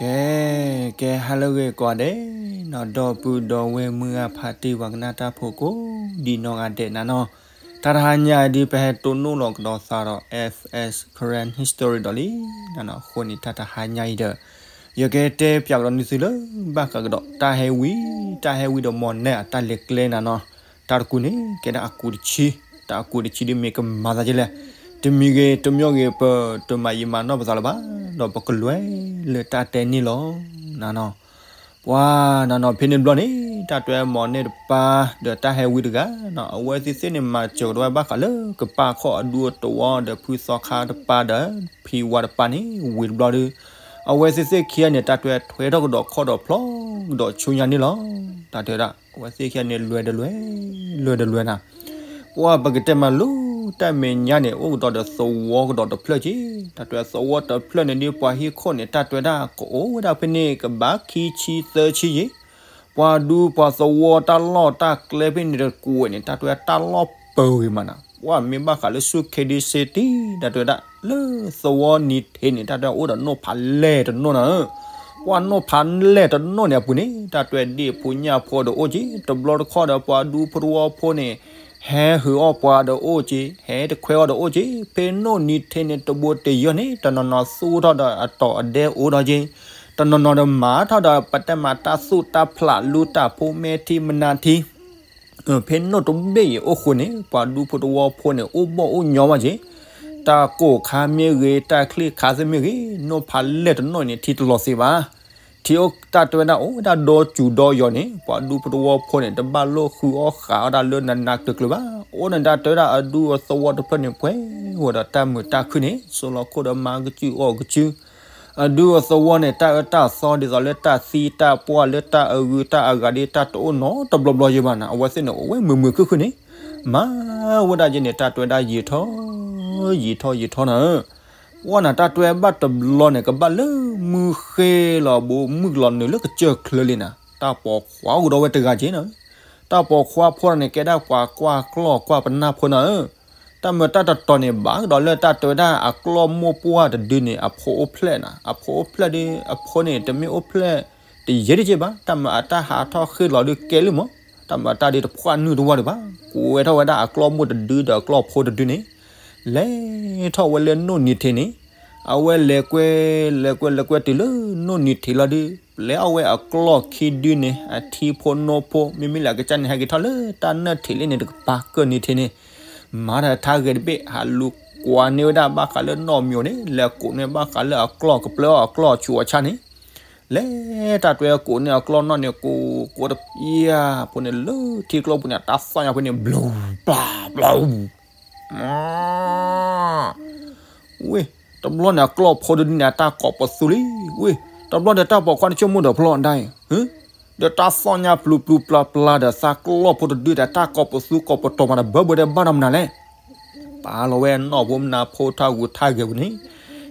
ကဲ ကဲ ဟါလၢအဂ့ၤကိးဂၤဒဲးနီၤ, ဒီပုၢ်ဒီဝဲၢ်မုၢ်ဂၤဖးတံၢ် ပှၤကနၣ်တၢ်ဖိကိးဒံးနီၢ်ဂၤဒဲးနၤနီၤ, တၢ်တဟါညါအံၤဒုးပဟဲတိၢ်နီၣ်လီၤကဒီးသးဒီး F S Karen History ဒီးလံနၤနီၤ, အဃိန့ၣ် တၢ်တဟါညါအံၤဒီး ယကတဲပၠးကဒီးန့ၢ်သုလၢ ဘၣ်ဃးကဒီး တၢ်ဟဲဝံ တၢ်ဟဲဝံဒီးမီၢ်နဲၣ်အတၢ်လဲၤကျဲနၤနီၤ, တၢ်တကူၣ်န့ၣ် ကဲဒၣ်အကူၣ်တဆံ, တၢ်အကူၣ်တဆံဒုးမ့ၢ်ကမၤသးဒ်လဲၣ်, တမံၤဂ့ၤတမံၤဂ့ၤ ပတမၤယံာ်မၤနီၢ်ပသးလၢၤဘၣ်, ဒီးပကလဲၤလၢတၢ်တဲန့ၣ်လီၤနၤနီၤ. ပှၤနၤနီၤ ဖဲန့ၣ်တဘျီန့ၣ် တၢ်တွဲမီၢ်နဲၣ်တပၢ် ဒီးတၢ်ဟဲဝံတဂၤနီၤ, အဝဲသ့ၣ်သ့ၣ်န့ၣ် မၤစၢၤကဒီးဝဲဘၣ်ဃးလၢကပၢ်ခီၣ်အဒူအသဝီဒီး ဖုသီခါတပၢ်ဒီး ဖံဝါတပၢ်န့ၣ် ဝံၤတဘျီဒီး အဝဲသ့ၣ်သ့ၣ်ခံဂၤန့ၣ် တၢ်တွဲထွဲထီၣ်ကဒီးခီၣ်ဒီးဖျီကဒီးဆူညါန့ၣ်လီၤ. တၢ်တဲဒၣ် အဝဲသ့ၣ်ခံဂၤန့ၣ် လွဲၢ်တလွဲၢ် လွဲၢ်တလွဲၢ်နၤ, ပှၤပကတဲမၤလိတၢ်မဲာ်ညါန့ၣ် အိၣ်ကဒီးဒီးသဝီကဒီးတဖျၢၣ်က့, တၢ်တွဲသဝီတဖျၢၣ်န့ၣ်ဒ်ပှၤဟံၣ်ခိၣ်န့ၣ် တၢ်တွဲဒၣ်ကအိၣ်ဝဲဒၣ်ဖဲန့ၣ် ကဘၣ်ခံဆံသၢဆံယ့ၣ်, ပှၤဒူပှၤသဝီတၢ်လီၢ်တၢ်ကျဲဖဲန့ၣ်တကွဲးန့ၣ် တၢ်တွဲတၢ်လီၢ်ပၢၤဂ့ၤမးနၤ, ပှၤမ့ၢ်ဘၣ်ဃးလၢဆူ ခ့ဒ့စ့တံ တၢ်တွဲဒၣ်လၢသဝီနံၤထံးန့ၣ် တၢ်တွဲအိၣ်ဒီးနိၣ်ဖးလဲၢ်တနိၣ်နၤဧၢ, ပှၤနိၣ်ဖးလဲၢ်တနိၣ်န့ၣ်အပူၤန့ၣ် တၢ်တွဲဒ့ၣ်ဖိညၣ်ဖိဒီးအိၣ်က့, တဘျီတခီၣ်ဒီးပှၤဒူဖိတဝီဖိန့ၣ် ဟဲဟုးအီၣ်ပှၤဒီးအိၣ်က့, ဟဲတခွဲအီၣ်ဒီးအိၣ်က့, ဖဲနိၣ်နံၤထံးန့ၣ် တဘိတယၢၢ်န့ၣ် တနီၤနီၤသူၣ်ထီၣ်ဒီးအတီၤအဒဲအိၣ်ဒီးက့, တနီၤနီၤဒီးမၤထီၣ်ဒီးပတဲမၤတၢ်သူၣ်တၢ်ဖျးလူတၢ်ဖိမဲာ်ထံမနၤထံ ဖဲနိၣ်တဘ့ၣ်အံၤအိၣ်ဃိန့ၣ် ပှၤဒူဖိတဝီဖိန့ၣ် အိၣ်ဘီၣ်အိၣ်ညီမးက့, တၢ်ကိၢ်ခါမ့ၢ်ဂ့ၤ တၢ်ချံၣ်ခါသ့ၣ်မ့ၢ်ဂ့ၤ နိၣ်ဖးလဲၢ်တနိၣ်န့ၣ် ထံတလီၤသ့ဘၣ်. ထံအိၣ်တၢ်တွဲဒၣ်အိၣ်ဝဲဒၣ်ဒီစူၤဒီယီၤန့ၣ် ပှၤဒူဖိတဝီဖိန့ၣ် တဘၣ်လိၣ်ဃုအီၣ်ဃးအီၣ်တၢ်လၢနးနးကျၢၤကျၢၤဘၣ်. အိၣ်န့ၣ်တၢ်တွဲဒၣ်အဒူအသဝီတဖျၢၣ်န့ၣ် ပှဲၤဝဲဒီးတၢ်မုာ်တၢ်ခုၣ်န့ၣ် စိလီၤခိၣ်ဒီးမၤကစုၣ်အီၣ်ကစုၣ် အဒူအသဝီန့ၣ် တၢ်အၢတၢ်သီဒ်သိးလၢတၢ်သံတၢ်ပှၢ်လၢတၢ်အဂုၤတၢ်အဂၤဒ်တၢ်တအိၣ်နီတဘျီဘျီယဲဘၣ်နၤ, အဝဲသ့ၣ်န့ၣ် အိၣ်ဝဲမုာ်မုာ်ခုၣ်ခုၣ်န့ၣ် မၤဝဲဒၣ်ယဲန့ၣ် တၢ်တွဲဒၣ်ယံာ်ထီၣ် ယံာ်ထီၣ်ယံာ်ထီၣ်နၤဧၢ. ပှၢ်နၤတၢ်တွဲဘၣ်တဘျီန့ၣ် ကဘၣ်လၢမုၢ်ဃ့လီၤဘိမုၢ်လီၤနုာ်လၢကစၢၢ်ချၢလံနၤ, တၢ်ပိာ်ခွါအိၣ်ကဒီးဝဲတဂၤက့နၤဧၢ. တၢ်ပိာ်ခွါဖိန့ၣ် ကဲဒၣ်ပှၤကွၢ်ကျီၢ်ကွၢ်ပနၢ်ဖိနၤဧၢ. တၢ်မၤတၢ်တတီၤန့ၣ် ဘၣ်ကဒီးလၢတၢ်တွဲဒၣ်အကျီၢ်မိၢ်ပှၢ်တဒုန့ၣ် အဖိအိၣ်ဖျဲၣ်နၤ, အဖိအိၣ်ဖျဲၣ်ဒီး အဖိန့ၣ် တမ့ၢ်အိၣ်ဖျဲၣ်တယဲၢ်ဒံးက့ဘၣ်, တၢ်မၤအတၢ်ဟးထီၣ်ဃ့လီၤဒုးကဲလံမး, တၢ်မၤတၢ်ဒုးတဖှၣ်နုာ်တဝၢ်ဒံးဘၣ်, ကွဲးထီၣ်ဝဲဒၣ်အကျီၢ်မိၢ်တဒုဒီးအကျီၢ်ဖိတဒုန့ၣ် လဲၤထီၣ်ဝဲလၢနိၣ်နံၤထံးန့ၣ်, အဝဲလဲၤကွဲ လဲၤကွဲ လဲၤကွဲတုၤလၢနိၣ်နံၤထံးလီၤဒုး ပျဲအီၣ်ဝဲအကျီၢ်ခံဒုန့ၣ် အထံဖိနိၣ်ဖိ မ့မ့ၢ်လၢအကစၢ်န့ၣ် ဟဲက့ၤထီၣ်လၢတၢ်နၢၣ်ထံးလံန့ၣ်တကပၤ ကၢၢ်နံၤထံးန့ၣ် မၤတၢ်ထါဂဲၤတဘ့ၣ် ဟးလူၤကွၢ်န့ၢ်ဝဲဒၣ်ဘၣ်ဃးလၢနီၣ်မိၤန့ၣ် လဲၤကိးန့ၢ်ဘၣ်ဃးလၢအကျီၢ်ကပျဲအီၣ်အကျီၢ်ဆူးအဆါန့ၣ် လဲၤတၢ်တွဲကိးန့ၢ်အကျီၢ်နီၣ်န့ၣ် ကိးကိးတပျၢ်ဖိန့ၣ် လၢထံကျိပူၤန့ၣ် တၢ်သီၣ်ညါဖိန့ၣ် ဘျူး ဘျါ ဘျါ ဝ့ၢ်, တဘျီန့ၣ် အကျီၢ်ဖိတဒုန့ၣ် အတၢ်ကိးပသူလံ, ဝ့ၢ်, တဘျီဒီးတၢ်ပိာ်ခွါန့ၣ် ဆိကမိၣ်ဒီးဖျီအဒၣ်အံၤ, ဒီးတၢ်သီၣ်ညါပျူၤပျူၤပျါပျါဒီး သးကျီၢ်ဖိတဒုဒီး တၢ်ကိးပသူကိးပတီၤမးဒီး ဘၢဘၢဒီးဘၣ်ဒီးမနုၤလဲၣ်, ပာ်လီၤဝဲနီၣ်ဖိမနၤဖိထါဂုၤထါဂဲၤပူၤန့ၣ်,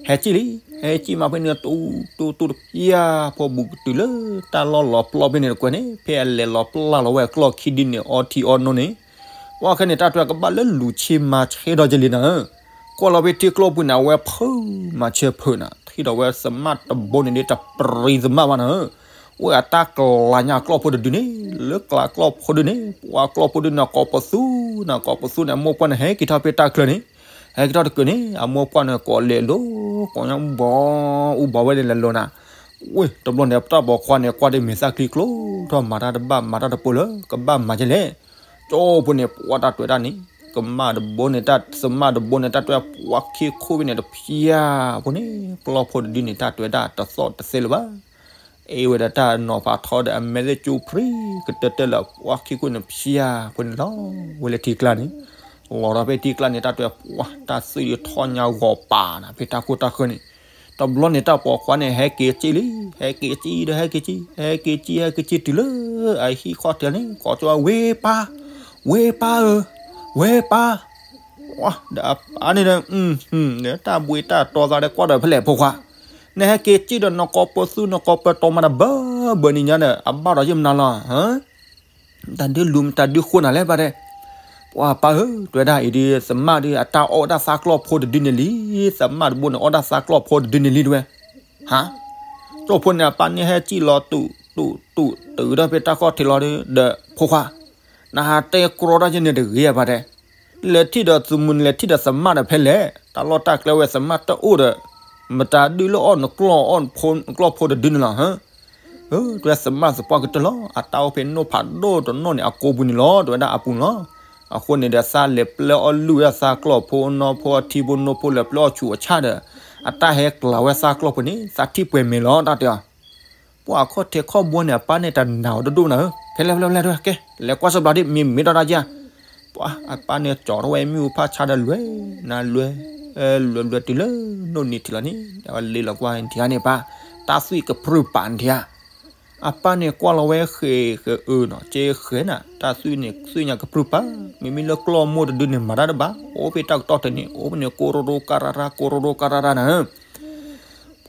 ဟဲကံၣ်လံ, ဟဲကံၣ်မးဖဲန့ၣ် တူတူတူတပျၢ်ဖိဘူးကတုၤလၢ တၢ်လီၢ်လီၤပျီဖဲန့ၣ်တကွဲးန့ၣ် ဖဲအလဲၤလီၤပျၢ်လီၤဝဲအကျီၢ်ခံဒုန့ၣ် အီထံအီနိန့ၣ် ပှၢ်ခဲန့ၣ် တၢ်တွဲကဘၣ်လၢလူၤဆံမၤဆဲးဒီးကလံၤနၤဧၢ, ကွၢ်လီၤဖဲထံကျိပူၤန့ၣ် အဝဲဖုးမၤဆဲးဖုးနၤ, ထံၣ်ဒီးဝဲသမၣ်တဘိန့ၣ်ဒ်တပရံၤသမၣ်ဘၣ်နၤဧၢ, အိၣ်အတၢ်ကျးညါအကျီၢ်ဖိတဒုန့ၣ်, လၢကျးကျီၢ်ဖိဒုန့ၣ် ပှၢ်ကျီၢ်ဖိဒုန့ၣ် ကိးပသူနၤ, ကိးပသူန့ၣ် အမိၢ်ပှၢ်န့ၣ် ဟဲက့ၤထီၣ်ဖဲတၢ်ချၢန့ၣ်, ဟဲက့ၤထီၣ်တကုာ်န့ၣ် အမိၢ်ပှၢ်န့ၣ် ကိးလဲၤလိၤ, ကိးညါဘီ အူဘီဝဲန့ၣ်လဲၤလိၤနၤ, ဝ့ၢ်, တဘျီန့ၣ် တၢ်ပိာ်ခွါန့ၣ် ကွၢ်ဒ်မဲာ်သၣ်ချံကျိထီၣ် မၤတၢ်တဘၣ် မၤတၢ်တပိလၢ ကဘၣ်မၤကလဲၣ် ကၠီဖိန့ၣ် ပှၢ်တၢ်တွဲဒၣ်န့ၣ် ကမၣ်တဘိန့ၣ် တၢ်သမၣ်တဘိန့ၣ် တၢ်တွဲပှၢ်ခံခိၣ်ဖဲန့ၣ်တဖျၢၣ်ဖိန့ၣ် ကျီၢ်ဖိတဒုန့ၣ် တၢ်တွဲဒၣ်တသီၣ်တသဲလၢၤဘၣ်. အ့ၣ်ဝဲဒီးတၢ်နီၤဖးထီဒီး အမဲာ်သ့ၣ်ကၠိဖျံးကတၢၢ်တၢၢ်လၢ ပှၢ်ခံခိၣ်န့ၣ်ဖျၢၣ်ဖိန့ၣ်လီၤ. ဝဲလၢထံကျါန့ၣ် လီၤဒီးဖဲထံကျါန့ၣ် တၢ်တွဲပှၢ် တၢ်သွံၣ်ဒုးထီၣ်ညါဂီၤပာ်နၤ ဖဲတၢ်ခိၣ်တၢ်ဃၢၤန့ၣ် တဘျီန့ၣ် တၢ်ပိာ်ခွါန့ၣ် ဟဲက့ၤကံၣ်လံ, ဟဲက့ၤကံၣ်ဒီး ဟဲက့ၤကံၣ်, ဟဲက့ၤကံၣ် ဟဲက့ၤကံၣ်တုၤလၢအဟံၣ်ခီၣ်ထံးန့ၣ် ကိးကၠီဝဲ ဝ့ၢ်ပၢ်, ဝ့ၢ်ပၢ်ဧၢ, ဝ့ၢ်ပၢ်, ဒီးအပၢ်န့ၣ်ဒီး တၢ်ဘှံးတၢ်တီၤသးဒီး ကွၢ်ဒီးဖဲလဲၣ်ဖိခွါ, နဟဲက့ၤကံၣ်ဒီး နကိးပသူ နကိးပတီၤမးဒီး ဘၢဘၢနံၤညါဒီး အဘၣ်ဒီးယမနုၤလီၤ တၢ်ဒုးလူၤ တၢ်ဒုးဃိနၤလဲၣ် ပၢ်တဲ. ပှၢ်ပၢ်ဧၢ, တဲဝဲဒၣ်အံၤဒုး သမၣ်ဒုး အတၢ်အီၣ်ဝဲဒၣ်သးကျီၢ်ဖိတဒုန့ၣ်လံ, သမၣ်တဘိန့ၣ် အီၣ်ဒၣ်သးကျီၢ်ဖိတဒုန့ၣ်လံ တဲဝဲ. ဟါ, ကၠိဖိန့ၣ် အပၢ်န့ၣ်ဟဲစံၣ်လီၤတူာ်တူာ်တူာ် တုၤဒီးဖဲတၢ်ခီၣ်ထံးလီၤဒီး ဖိခွါ, နဟးတဲကြီတၢ်ယဲန့ၣ်တဂ့ၤအပၢ်တဲ, လဲၤထံၣ်ဒီးသုးမုၢ်န့ၣ် လဲၤထံၣ်ဒီးသမၣ်ဒီးဖဲလဲၣ်, တၢ်လီၢ်တၢ်ကျဲဝဲသမၣ်တအိၣ်ဒီး မတၤဒုးလၢအီၣ်နကျီၢ်ဖိတဒုန့ၣ်လီၤ. ဟၢ တဲဝဲသမၣ်သပှၢ်ကတၢၢ်လီၤ, အတၢ်အိၣ်ဖဲနိၣ်ဖးဒိၣ်တနိၣ်န့ၣ် အကိပူၤန့ၣ်လီၤ တဲဝဲဒၣ်အပူၤလီၤ. အဃိန့ၣ်ဒီး သးလဲၤပျဲအီၣ်လုၢ်ဝဲဒၣ်သးကျီၢ်ဖိနီၢ်ဖိအထံဖိနိၢ်ဖိ လဲၤပျဲအီၣ်ဆူးအဆၣ်ဒီး အတၢ်ဟဲကျးဝဲသးကျီၢ်ဖိန့ၣ် သးထံၣ်ပှဲၤမဲာ်လီၤ တၢ်တဲအီၤ. ပှၤအခီၣ်ထံးခီၣ်ဘိန့ၣ် အပၢ်န့ၣ်တနာ်အီၤတဒိၣ်နၤဧၢ, ဖဲလဲၣ်ဖဲလဲၣ်ဖဲလဲၣ် ကဲ လဲၤကွၢ်စၢဘျးဒ် မ့ၢ်မ့ၢ်ဒီးတၢ်ယါ. ပှၤအပၢ်န့ၣ်ကၠီထီၣ်ဝဲမ့ၣ်အူဖးဆါဒီး လဲၤနၤလဲၤ လဲၤလဲၤတုၤလၢနိၣ်နံၤထံးလီၤန့ၣ် အဝဲလဲၤလီၤကွၢ်နထံၣ်ဧါန့ၣ် ပၢ်, တၢ်သွံၣ်ကပြုၢ်ပာ်နထံၣ်ဧါ. အပၢ်န့ၣ်ကွၢ်လီၤဝဲဃဲးဃဲးအၢနီၤ ကဲဃဲးနၤ တၢ်သွံၣ်န့ၣ် သွံၣ်ညါကပြုၢ်ပာ်, မ့မ့ၢ်လၢကျီၢ်မိၢ်တဒုန့ၣ် မၤတၢ်တဘၣ်, အိၣ်ဖဲတၢ်ကတီၢ်တနံၤ အိၣ်ဖဲန့ၣ် ကိရိရိကရၣ်ရၣ် ကိရိရိကရၣ်ရၣ်နၤ.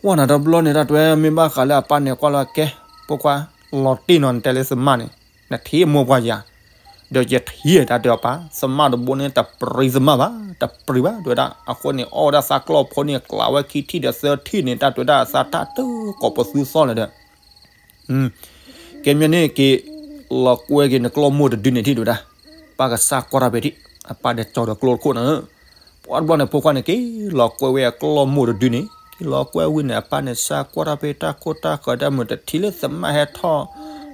ပှၢ်နၤတဘျီန့ၣ် တၢ်တဲမ့ၢ်ဘၣ်ဃးလၢအပၢ်န့ၣ် ကွၢ်လီၤကဲ, ဖိခွါ, လီၤတံၢ်နီၤ နတဲလၢသမၣ်န့ၣ်, နထံၣ်မိၢ်ပှၢ်ယၤ, ဒီးယထံၣ်တၢ်တဲအီၤပၢ်, သမၣ်တဘိန့ၣ် တပြံသမၣ်ဘၣ်, တပြံဘၣ် တဲဝဲဒၣ်. အဃိန့ၣ် အီၣ်ဝဲဒၣ်သးကျီၢ်ဖိန့ၣ် ကျးဝဲခံထံၣ်ဒီးသၢထံၣ်န့ၣ် တၢ်တဲဝဲဒၣ် သးတၢ်တကိးပသူသီလၢၤဒီး ကဲမ့ၢ်န့ၣ်က့ၤ လီၤကွဲက့ၤနကျီၢ်မိၢ်တဒုန့ၣ်ထံၣ်တဲဝဲဒၣ်, ပၢ်ကစၢ်ကွၢ်တၢ်ဖဲထံၣ်, အပၢ်ဒီးကၠီဒီးကျိတခိၣ်နၤ. ပှၢ်တဘျီန့ၣ် ဖိခွါန့ၣ်က့ၤလီၤကွဲဝဲအကျီၢ်မိၢ်တဒုန့ၣ်, က့ၤလီၤကွဲဝံၤန့ၣ် အပၢ်န့ၣ်စၢ်ကွၢ်တၢ်ဖဲတၢ်ခိၣ်တၢ်ဃၢၤတၢ်မုာ် တထံၣ်လၢသမၣ်ဟဲထီၣ်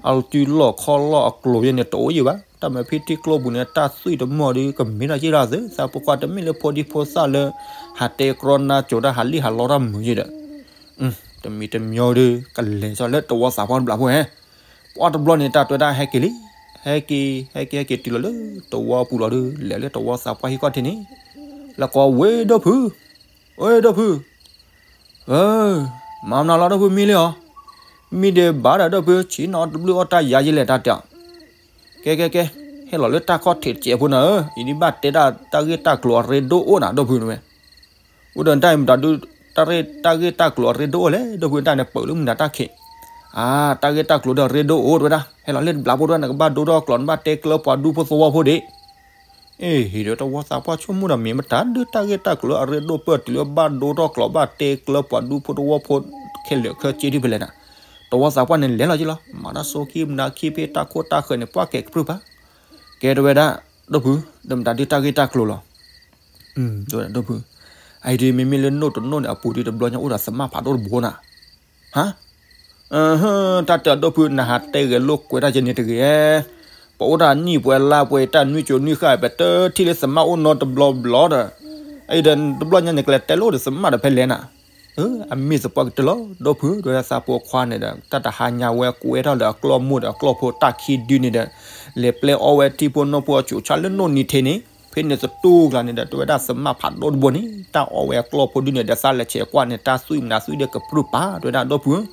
အတုၤလီၢ်ခီလီၢ်အကျိၤယဲန့ၣ် တအိၣ်ယံၤဘၣ်. တၢ်မၤဖံထံကျိပူၤန့ၣ် တၢ်သွံၣ်တမီၢ်ဒီး ကမ့ၢ်တၢ်ယ့ၢ်လီၤသု သးဖိခွါတမ့ၢ်လၢဖိဒံဖိသၣ်လၢ ဟးတဲကြီနါစိၤတၢ် ဟးလံၣ်ဟးလီတၢ်မုာ်ယဲဒီး တမံၤတမံၤဒီး ကလဲၤဆီလၢတဝီသးပှၢ်တဘျီဖိဟဲ, ပှၢ်တဘျီန့ၣ် တၢ်တဲဝဲဒၣ်ဟဲက့ၤလံ, ဟဲက့ၤ ဟဲက့ၤ ဟဲက့ၤတုၤလီၤလၢတဝီပူၤလီၤဒီး လဲၤလၢတဝီသးပှၢ်ဟံၣ်ခီၣ်ထံးန့ၣ်, လဲၤကိးဝဲဒီပုၢ်, ဝဲဒီပုၢ်, မၤမနုၤလီၤ ဒီပုၢ်မံလံဧါ, မံဒံးဘၣ်ဒီး ဒီပုၢ် ဆံးနီၤတဘျုးအီၣ်တၢ်ယၤယံၤလဲၣ် တၢ်တဲအီၤ. ကဲကဲကဲ, ဟဲလီၤလၢတၢ်ခီၣ်ထံးတစဲးဖိနၤဧၢ, ယဒံးဘၣ်တဲဒၣ်တၢ်ဂ့ၢ်တၢ်ကျိၤအရ့ဒိၣ်အိၣ်နၤ ဒီပုၢ်ဝဲ အိၣ်ဒီးနတၢ်အံၤမတၤဒုး တၢ်ဂ့ၢ်တၢ်ကျိၤအရ့ဒိၣ်အိၣ်လဲၣ် ဒီပုၢ် တၢ်န့ၣ်ပၢၢ်လၢမုၢ်နၤတၢ်ခံး, အါ တၢ်ဂ့ၢ်တၢ်ကျိၤဒီးအရ့ဒိၣ်အိၣ် တဲဝဲဒၣ် ဟဲလီၤလၢတဘျီဖိဒၣ် နကဘၣ်ဒိထီၣ်ကျိာ် နဘၣ်တဲကျၢပှၤဒူဖိသဝီဖိဒံး. အ့ ဟ့ၣ်ဒီးတဝီသးပှၢ်ဆိကမိၣ်ဒီး မ့ၢ်မတၤဒုးတၢ်ဂ့ၢ်တၢ်ကျိၤလၢအရ့ဒိၣ်ပၢၢ်တုၤလၢဘၣ်ဒိထီၣ်ကျိာ် ဘၣ်တဲကျၢပှၤဒူဖိသဝီဖိ ခဲလၢာ်ခဲဆ့ဒ်ဖဲလဲၣ်နၤ. တဝီသးပှၢ်န့ၣ်လဲၤလီၤက့ၤလီၤ မၤတၢ်ဆိခံမနၤခံဖဲတၢ်ခိၣ်တၢ်ဃၢၤန့ၣ် ပှၢ်ကဲကပြုၢ်ပၢ်, ကဲတဲဝဲဒၣ် ဒီပုၢ် ဒီးမတၤဒုးတၢ်ဂ့ၢ်တၢ်ကျိၤလီၤ ဒီပုၢ်, အအံၤဒ်မ့မ့ၢ်လၢနိၣ်တနိၣ်န့ၣ် အပူၤဒ်တဘျီညါအိၣ်ဒီးသမၣ်ဖးဒိၣ်တဘိနၤ, ဟါ, တၢ်တဲအီၤ ဒီပုၢ် နဟးတဲဂဲၤလိာ်ကွဲတၢ်ယဲန့ၣ်တဂ့ၤ, ပအိၣ်တၢ်နံၣ်ပှဲၤလါပှဲၤ တၢ်နွံကၠိနွံဃၣ် ပတထံၣ်လၢသမၣ်အိၣ်နီတဘျီဘျီဒီး, အအံၤဒီးတဘျီညါန့ၣ် ကလဲၤတဲလိာ်ဒီးသမၣ်ဒီးဖဲလဲၣ်နၤ. အမ့ၢ်သပှၢ်ကတၢၢ်လီၤ ဒီပုၢ်, တဲဝဲဒၣ်သးဖိခွါန့ၣ်ဒီး တၢ်တဟါညါဝဲကွဲထီၣ်လၢအကျီၢ်မိၢ်ဒီးအကျီၢ်ဖိတၢ်ခံဒုန့ၣ်ဒီး လဲၤပျဲအီၣ်ဝဲထံဖိနိၣ်ဖိအဆူးအဆါလၢနိၣ်နံၤထံးန့ၣ်, ဖဲန့ၣ်သတူၢ်ကျါန့ၣ်ဒီး တဲဝဲဒၣ်သမၣ်ဖးဒိၣ်တဘိန့ၣ် တၢ်အီၣ်ဝဲအကျီၢ်ဖိဒုန့ၣ်ဒီး သးလဲၤဆဲးကွၢ်န့ၣ် တၢ်သွံၣ်မနၤသွံၣ်ဒီးကပြုၢ်ပၢ် တဲဝဲဒၣ် ဒီပုၢ်,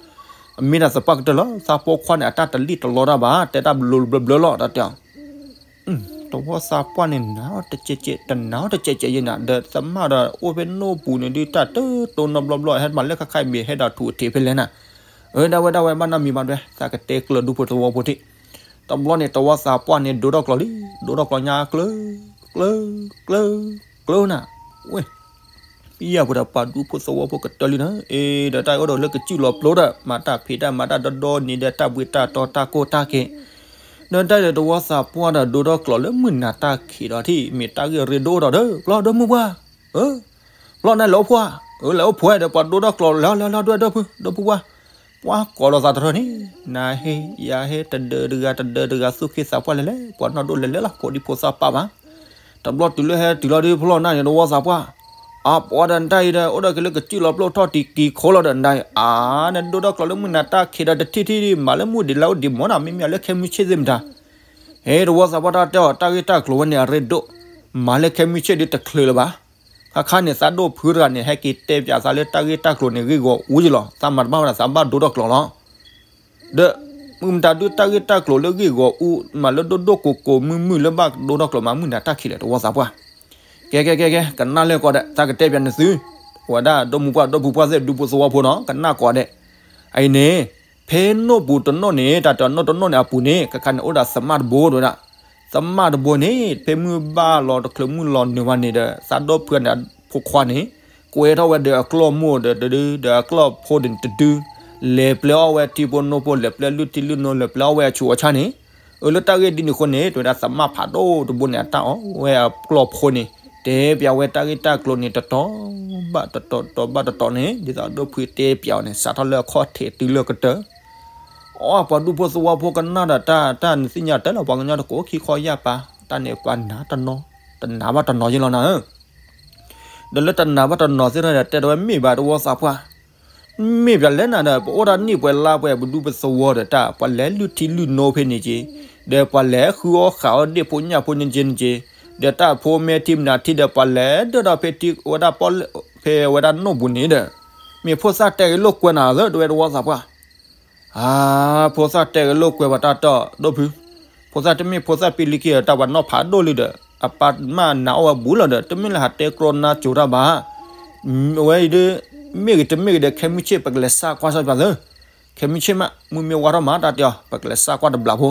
အမ့ၢ်ဒၣ်သပှၢ်ကတၢၢ်လီၤ သးဖိခွါန့ၣ် အတၢ်တလံၣ်တလီတၢ်ဘၣ် တဲတၢ်ဘျီဘျီဘျီလီၤ တၢ်တဲအီၤ တဝီသးပှၢ်န့ၣ် နၤအီၤတကဲးကဲး တနၤအီၤတကဲးကဲးယဲနၤ ဒီးသမၣ်ဒီးအိၣ်ဖဲနိၣ်ပူၤန့ၣ်ဒုး တၢ်တတိၢ်နီတဘျီဘျီ ဟဲမၤလၢခါခါအံၤ မ့ၢ်ဟဲဒီးထူးအထံးဖဲလဲၣ်နၤ. အၢ ဒၣ်ဝဲဒၣ်ဝဲ ဘၣ်နီတမံၤဘၣ်ဒွဲ သးကတဲကျၢၤဒူဖိသဝီဖိထံး. တဘျီန့ၣ် တဝီသးပှၢ်န့ၣ် ဒိထီၣ်ကျိာ်လံ, ဒိထီၣ်ကျိာ်ညါကျၢၤ ကျၢၤ ကျၢၤ ကျၢၤနၤ, ဝဲ ပယီၤဖိဒီးပှၤဒူဖိသဝီဖိကတၢၢ်လံနၤ, အ့ ဒီးတၢ်အိၣ်ဒီးလၢကစၢၢ်လီၤပျိဒီး မၤတၢ်ဖံးတၢ်မၤတၢ်ဒီဒီနံၤဒီး တၢ်ဘှံးတၢ်တီတၢ်ကိၢ်တၢ်ဂီၤ, ဒီးတၢ်ဒီးတဝီသးပှၢ်ဒီး ဒိထီၣ်ကျိာ်လၢမုၢ်နၤတၢ်ခံးဒီးထံၣ် မ့ၢ်တၢ်ဂ့ၢ်ရ့ဒိၣ်အိၣ်ဒီး ဒီး ပျီဒီမုၢ်ပှၢ်, အၢ ပျီန့ၣ်လဲၤအိၣ်ဖှိၣ်ဧါ, အၢ လဲၤအိၣ်ဖှိၣ်ဒီး ပှၤဒိထီၣ်ကျိာ်လဲၤလဲၤလဲၤဒွဲၣ်ဒီပုၢ် ဒီပုၢ်ပှၢ်, ပှၤကိးဒီးသးတရၢၢ်န့ၣ်, နၤဟ့ ယၤဟ့ တဒၢးတဂၤ တဒၢးတဂၤ သူၣ်က့သးပှၢ်လဲၤလဲၤ ပှၤနီၢ်ဒိၣ်လဲၤလဲၤလီၤ ဖိဒံဖိသၣ်ပၢ်မး, တဘျီတုၤလၢဟဲတုၤလီၤဒုး ဖျီနၤန့ၣ် တဝီသးပှၢ်, အပှၤဒီးနတၢ်အံၤဒီး အိၣ်ဒီးက့ၤလၢကစၢၢ်လီၤပျိထီၣ်တံၤကံၤခိလီၤဒီးနတၢ်အံၤ, အါ နဒိထီၣ်ကျိာ်လၢမုၢ်နၤတၢ်ခံးဒီးတထံၣ်ထံၣ်ဒံး မၤလၢမုၢ်ဒံးလါအိၣ်ဒံးမ့ၢ်နၤ မ့မ့ၢ်လၢခဲမုၢ်ဆ့ၣ်သ့ၣ်မတၤ, ဟ့ တဝီသးပှၢ်တၢ်တဲအီၤ တၢ်ဂ့ၢ်တၢ်ကျိၤဝဲန့ၣ် အရ့ဒိၣ်, မၤလၢခဲမုၢ်ဆ့ၣ်ဒုးတချုးလၢၤဘၣ် ခါခါန့ၣ် သးဒိၣ်ဖုတဂၤန့ၣ် ဟဲက့ၤတဲပၠးသးလၢတၢ်ဂ့ၢ်တၢ်ကျိၤန့ၣ် ဂ့ၢ်ဂီၤအူယလီၤ, သးမၤတဘၣ်ဝဲဒၣ် သးဘၣ်ဒိထီၣ်ကျိာ်လီၤ. ဒီး မုၢ်မတၤဒုးတၢ်ဂ့ၢ်တၢ်ကျိၤလၢဂ့ၢ်ဂီၤအူ မၤလၢဒိၣ်ဒိၣ်ကိးကိးမုၢ်မုၢ်လၢဘၣ်ဒိထီၣ်ကျိာ်မး မုၢ်နၤတၢ်ခံးလဲၣ် တဝီသးပှၢ်, ကဲကဲကဲကဲ ကနၣ်လၢကိးဒဲး သးကတဲပၠးနသု, ဝဲဒၣ်ဒီမုၢ်ပှၢ် ဒီပုၢ်ပှၢ်သ့ၣ် ဒူဖိသဝီဖိနီၤ ကနၣ်ကိးဒဲး, အအံၤန့ၣ် ဖဲနိၣ်ပူၤတနိၣ်န့ၣ် တၢ်တနိၣ်တနိၣ်န့ၣ်အပူၤန့ၣ် ခါခါန့ၣ် အိၣ်ဒီးသမၣ်တဘိတဲဝဲဒၣ်, သမၣ်တဘိန့ၣ် ဖဲမုၢ်ဘၣ်လီၤတချုးမုၢ်လီၤနုာ်ဝဲန့ၣ်ဒီး သးဒိၣ်ဖုန့ၣ် ဖိခွါန့ၣ် ကွဲထီၣ်ဝဲဒီးအကျီၢ်မိၢ်ဒီးတဒု ဒီးအကျီၢ်ဖိန့ၣ်တဒု, လဲၤပျဲအီၣ်ဝဲထံဖိနိဖိ လဲၤပျဲလုၢ်ထံလုၢ်နိ လဲၤပျဲအီၣ်ဝဲအဆူးအဆါန့ၣ်, အၢ လၢတၢ်ဂ့ၢ်ဒ်န့ၣ်အဃိန့ၣ် တဲဝဲဒၣ် သမၣ်ဖးဒိၣ်တဘိန့ၣ် အတၢ်အီၣ်ဝဲအကျီၢ်ဖိန့ၣ် တဲပျဲဝဲတၢ်ဂ့ၢ်တၢ်ကျိၤန့ၣ် တတီၤဘၣ်တတီၤ တတီၤဘၣ်တတီၤန့ၣ် ဒ်သိးအဒိၣ်ဖုတဲပျဲအီၤန့ၣ် စးထီၣ်လၢအခီၣ်ထံးတုၤလၢကတၢၢ် အီ ပှၤဒူဖိသဝီဖိကနၣ်ဒီးတၢ် တၢ်နသ့ၣ်ညါတဲလီၤ ပှၤကညီတကိးခံခီယၢ်ပၤ တၢ်န့ၣ်ပှၤနၤတနီၤ တနၤဘၣ်တနီၤယ့ၢ်လီၤနၤဧၢ, ဒီးလၢတနၤဘၣ်တနီၤသ့ၣ်တဖၣ်ဒီး တဲဒၣ်ဝဲမ့ၢ်ဘၣ်တဝီသးပှၢ်, မ့ၢ်ပှၤလဲၣ်နၤဒီး ပအိၣ်တၢ်နံၣ်ပှဲၤလါပှဲၤ ပဒူပသဝီဒီးတၢ် ပှၤလဲၤလုၢ်ထံလုၢ်နိဖဲန့ၣ်က့ၤ, ဒီးပှၤလဲၤဃုအီၣ်ဃာ်အီၣ်ဒ့ၣ်ဖိညၣ်ဖိန့ၣ်က့ၤန့ၣ်က့ၤ, ဒီးတၢ်ဖိမဲာ်ထံမနၤထံဒီး ပှၤလဲၤဒၢၣ်ဒီးဖဲထံဝဲဒၣ်ပီၣ် ဖဲဝဲဒၣ်နိၣ်ပူၤန့ၣ်ဒီး, မ့ၢ်ဖိသၣ်တဲဂ့ၤလိာ်ကွဲနၤဧၢ တဲဝဲတဝီသးပှၢ် အါ, ဖိသၣ်တဲဂ့ၤလိာ်ကွဲပှၤတၢ်တဲအီၤဒိၣ်ဖု, ဖိသၣ်တမ့ၢ်ဖိသၣ်ပံလံက့ၤ တၢ်ပှၤနီၢ်ဖးဒိၣ်လံဒီး အပၢ်မၢနၤအီၣ်ဝဲဘူးလီၤဒီး တမ့ၢ်လၢဟးတဲကျီနါစိၤတၢ်ဘၣ်, အဝဲအံၤဒ် မ့ၢ်ဂ့ၤတမ့ၢ်ဂ့ၤဒီး ခဲမုၢ်ဆ့ၣ် ပကလဲၤစးကွၢ်စၢ်ပၠးသၢ, ခဲမုၢ်ဆ့ၣ်မး မုၢ်မ့ၢ်ဝါထီၣ်မး တၢ်တဲအီၤ ပကလဲၤစးကွၢ်တဘျီဖိ